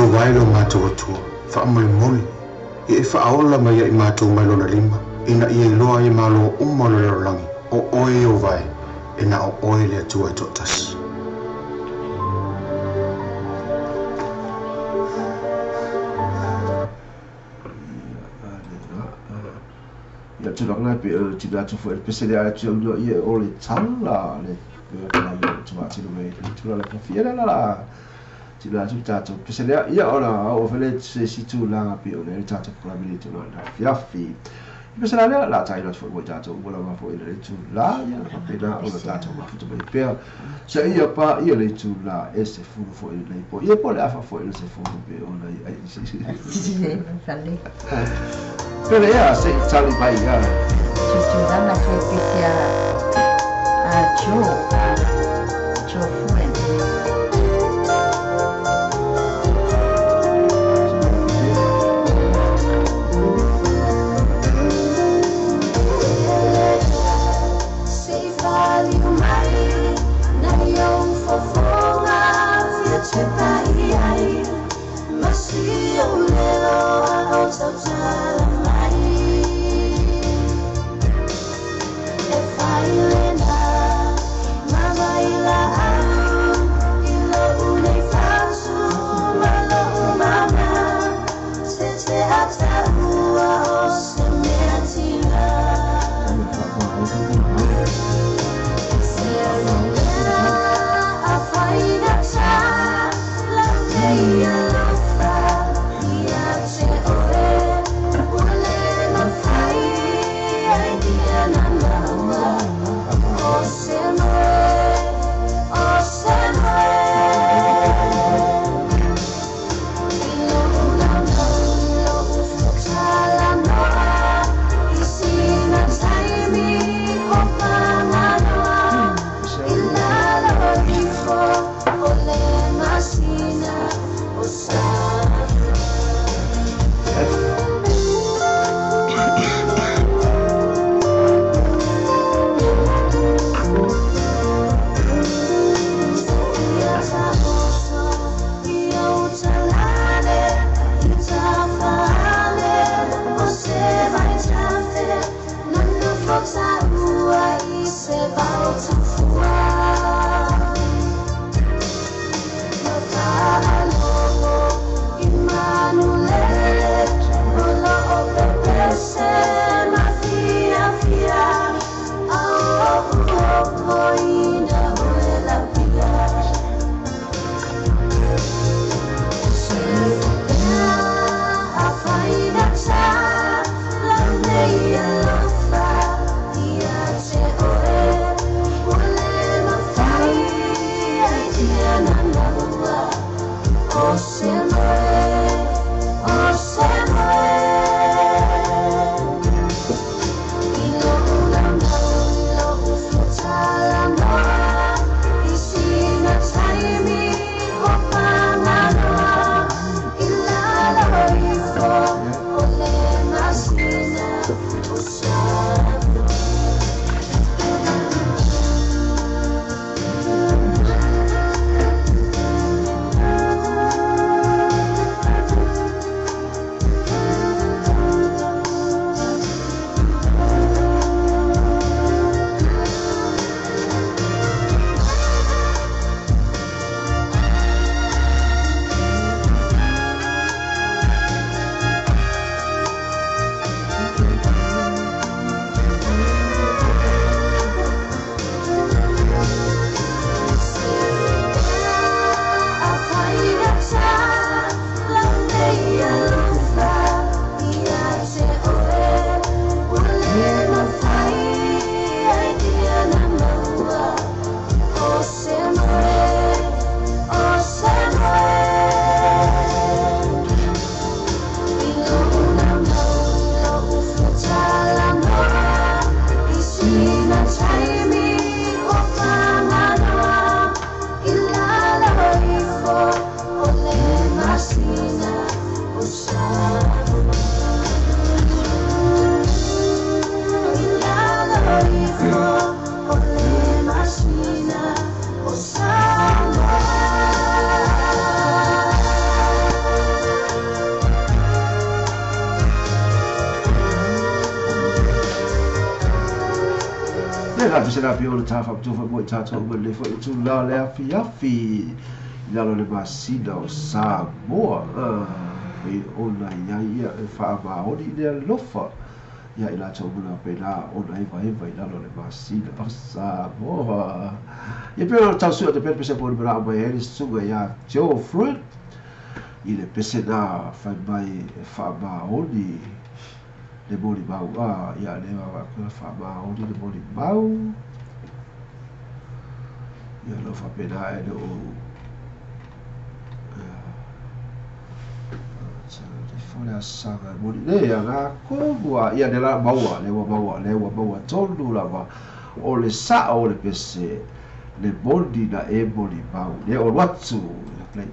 Vai lo mātou atua, whaamolemole, ia e whaaola mai ia i mātou mai lona lima, ina ia iloa i malo uma o le lalolagi, o oe o vai, e na o oe le atua e toatasi. Ia tulaga na pe tila atu foi le pese lea atu au ia o le tala le pe la ia tuatilo mai le tulaga la fia la la tila atu tatou pese lea ia ona o fele se si tulaga pe o le tatou polokalame le tulaga la fiafi pese la lea la taina atu foi mo tatou ua lava foi le itula ia faapena ona tatou mafuta mai pea sa ia pa ia le itula e se fulu foi lenei po ia po le afa foi le se fulu pe ona ai pele ia se i tali mai ia tulaga te pese a Joe Furen. If I Se la pio le tafa tufa mo tato mo le fo tu la le afi afi i lalo le masina o Samoa e ona ia ia e faamaoni i le alofa ia i latou muna pena ona eva eva i lalo le masina o Samoa. Ia pe o tau sua te pere pese po le mera mai e le suga ia Joe Fruit i le pese na fai mai e faamaoni le moli mau ia le wa faamaoni le moli mau ia lo faapena e le o le asaga moli le aga komua ia le la maua le ua maua le ua maua tonu lava o le sao o le pese le moli na e moli mau le o watu play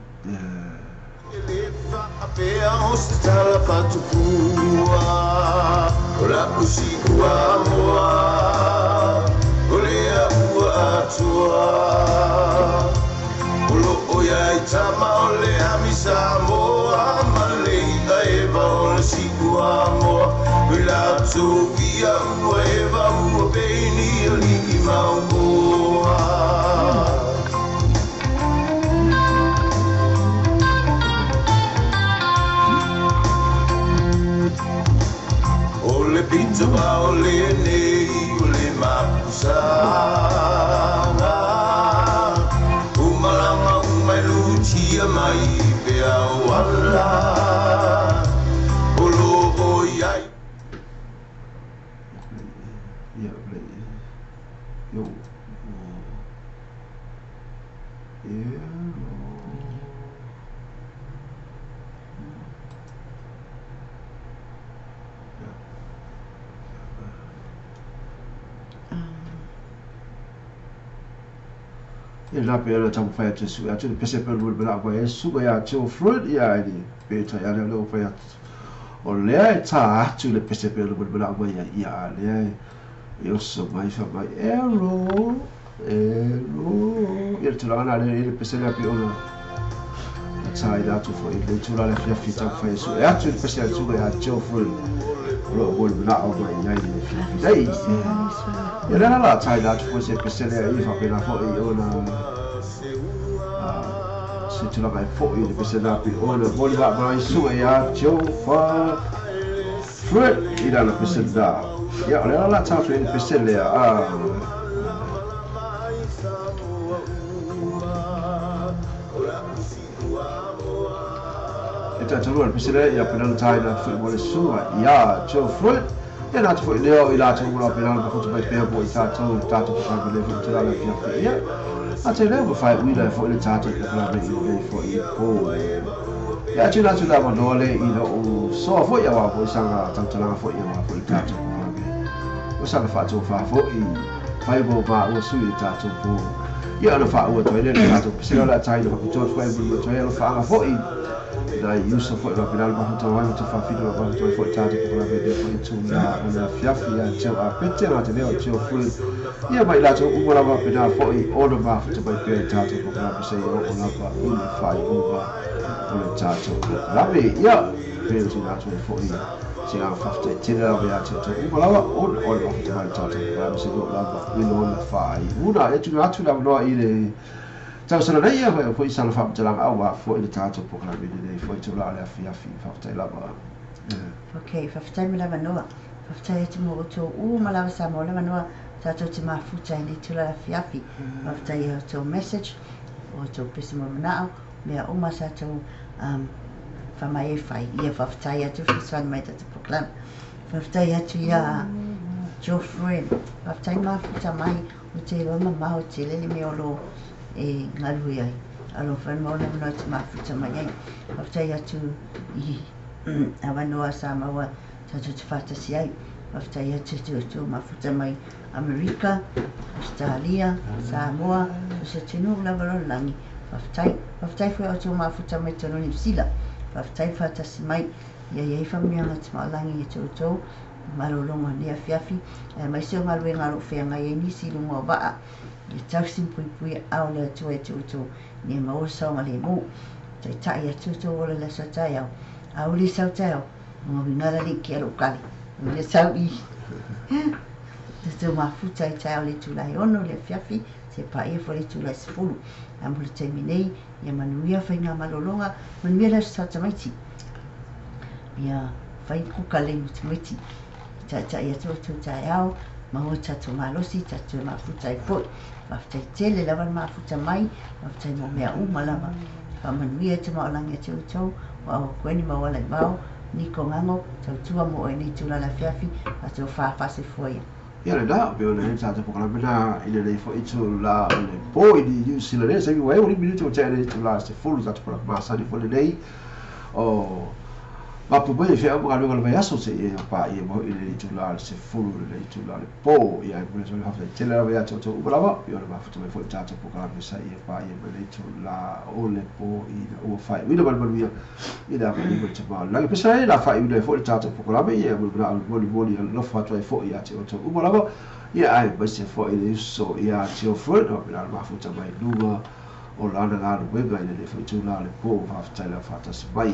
La pe la tau fai atu su atu pese pe lu bela ba su ya to fruit ya ni pe ta ya le fai atu o le ta atu le pese pe lu bela ba ya ya le yo so mai fa mai ero ero ia tu la na le pese la pe o la ta ila atu fo le tu la le fia fi tau fai su atu le pese atu ya to fruit lo bol bela o mai ya ni fi dai ia la la ta ila atu fo se pese le i fa pe la fo i o la se tu la mai fo i le pese la pe o le bol la mai su ya to fa fruit i la le pese la ia le la ta atu le pese le a e ta tolu le pese le ia pe la ta ila fu mo le su ya to fruit Ia na atu foi lea o i latou uma faapena ona mafuta mai pea mo i tatou i le tatou polokalame i lenei foi itula o le afiafi. Ia, a te lea ua faaiuina ai foi le tatou polokalame i lenei foi po. Ia, a tuuina atu le avanoa lea i lou soa foi aua foi saga tautalaga foi aua foi le tatou polokalame. O saga faatofa foi fai mo maua sui i le tatou po. Ia ona faaua atu ai lea i le tatou pesega o le a taina faapitoa atu foi e mulimuli atu ai alofaaga foi nai uso foi faapena le mafuta ai ma tofafina ma mafuta ai foi tatou polokalame i lenei foi itula o le afiafi ia te au Apete na te leo te Fui. Ia ma i latou uma lava faapena foi ona mafuta mai pea i tatou polokalame seia oo lava i le faaiuga o le tatou polokalame. Ia pei ona tuuina atu ai foi se agaga faafetai tele lava ia te outou uma lava ona o le mafuta mai i le tatou polokalame seia oo lava i lona faaiuga. Ia tuuina atu le avanoa i le tausaga nei ia foi sana faamatalaga aua foi le tatou polokalame i lenei foi itula o le afiafi. Faafetai lava. Ok, faafetai mo le avanoa. Faafetai atu mo outou uma lava sa maua le avanoa tatou te mafuta i lenei itula o le afiafi. Faafetai i a outou message, o outou pese mo manao, mea uma sa outou faamai ai fai. Ia faafetai atu fesoasoani mai i tatou polokalame. Faafetai atu ia Geoffrey, faafetai mafuta mai, ou te iloa mamao tele le mea o lo e galue ai. Alofa e maua le avanoa e te mafuta mai ai. Faafetai atu i avanoa sa maua tatou te faatasi ai. Faafetai atu i te outou mafuta mai Amerika, Ausetalia, Samoa, o se atunuu lava lalolagi. Faafetai. Faafetai foi outou mafuta mai totonu o Niu Sila. Faafetai faatasi mai. Ia i ai faamanuiaga tamaolagi ia te outou i malologa o lenei afiafi, aemaise o galuega o lo o feagai ai nisi i luga o vaa. Ia tausi ma puipui aao le Atua ia te outou, ina ia maua saogalemu. Taitai atu outou ola i le aso a taeao. A uli sau taeao, ua gawigala le ike a lou kale. Ua sau i tatou mafuta i taeao i le itula e 6 i le afiafi, seia paia foi le itula e 10. Ae mo le taimi nei, ia manuia faigamalologa, manuia le aso Sa tamaiti. Ia fai kuka lei mo tamaiti. Taitai atu outou taeao, maua tatou malosi, tatou toe mafuta ai foi. Faafetai tele lava le mafuta mai, faafetai mo mea uma lava. Faamanuia i tamaolagi ia te outou, ua au atu ai ni mau ala i vao, Niko Gago, tautua mo oe i lenei itula o le afiafi, faatofa faasoifua ia. Ia lena, pei ona i ai le tatou polokalame lena i lenei foi itula o le po i Niu Sila nei, taimi ua e 5 minute ua tea i le itula 10 tatou polokalame masani foi lenei o mapu mai e feau ma galuega o le vaiaso seia paia mai foi i le itula o le 10 i le itula o le po. Ia e momoli atu ai le faafetai tele lava ia te outou uma lava, pei ona mafuta mai foi i le tatou polokalame seia paia mai le itula o le po ina ua faaiuina ma le manuia i le agai i le Tama o le Lagi. Pesa ai la faaiuina ai foi le tatou polokalame, ia e molimoli molimoli alofa atu ai foi ia te outou uma lava, ia aemaise foi le uso ia Geoffrey, faapena le mafuta mai luga o lana galuega i lenei foi itula o le po. Faafetai lava faatasi mai.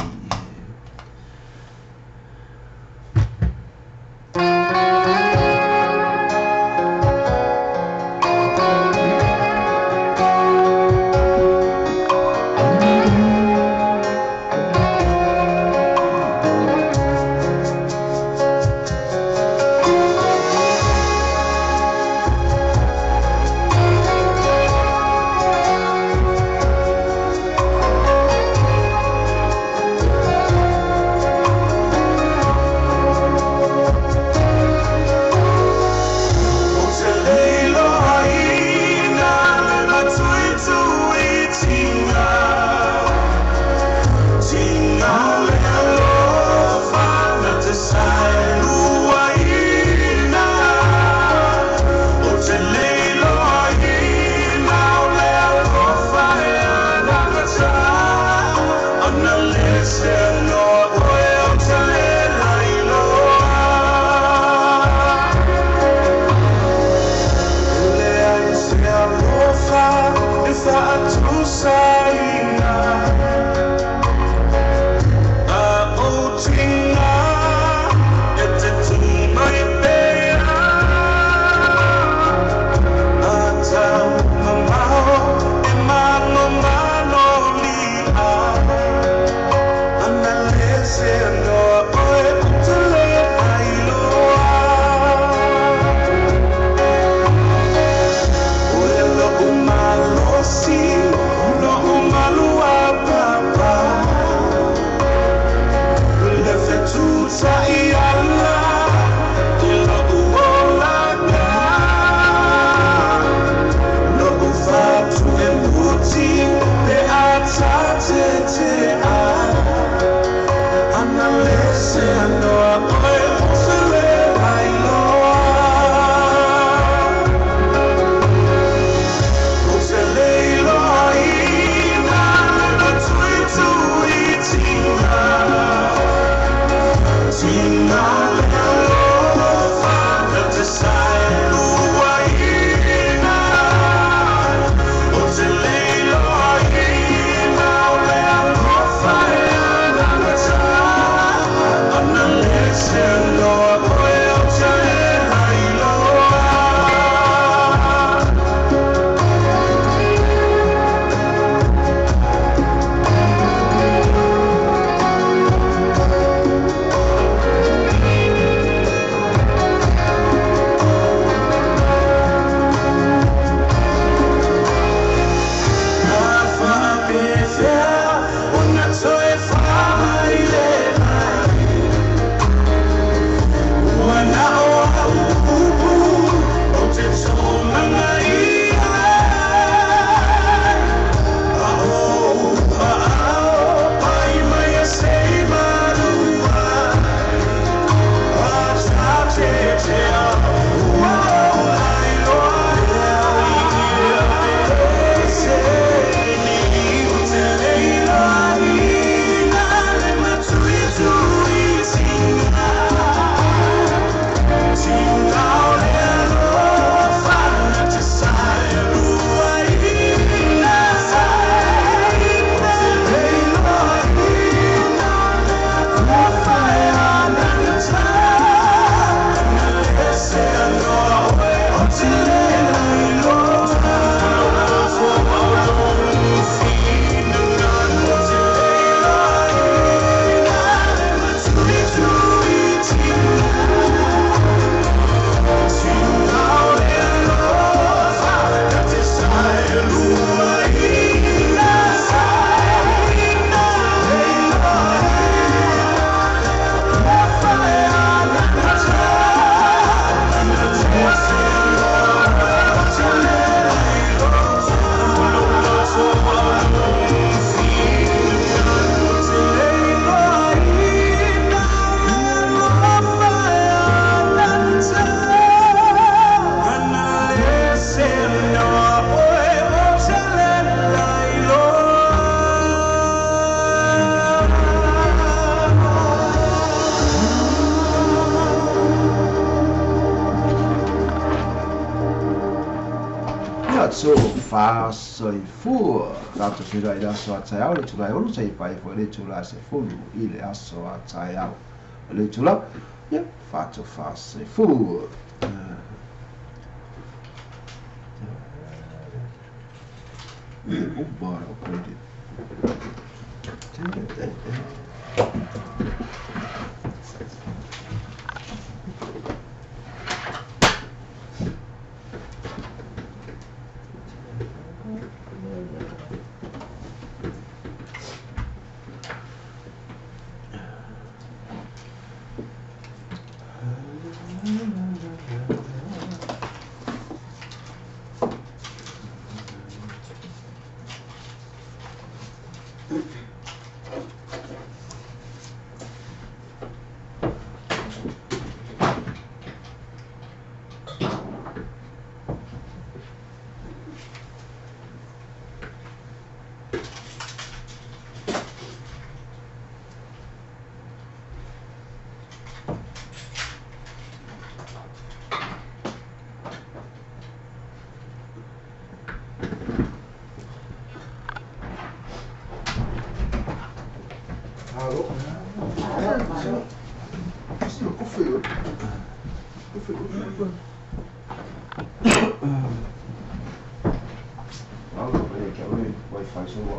Fa to fa soifua. Tatou feiloai i le aso a taeao i le itula e 6 seia paia foi i le itula e 10 i le aso a taeao. O le itula, ia, fa to fa soifua. Wi-Fi so wa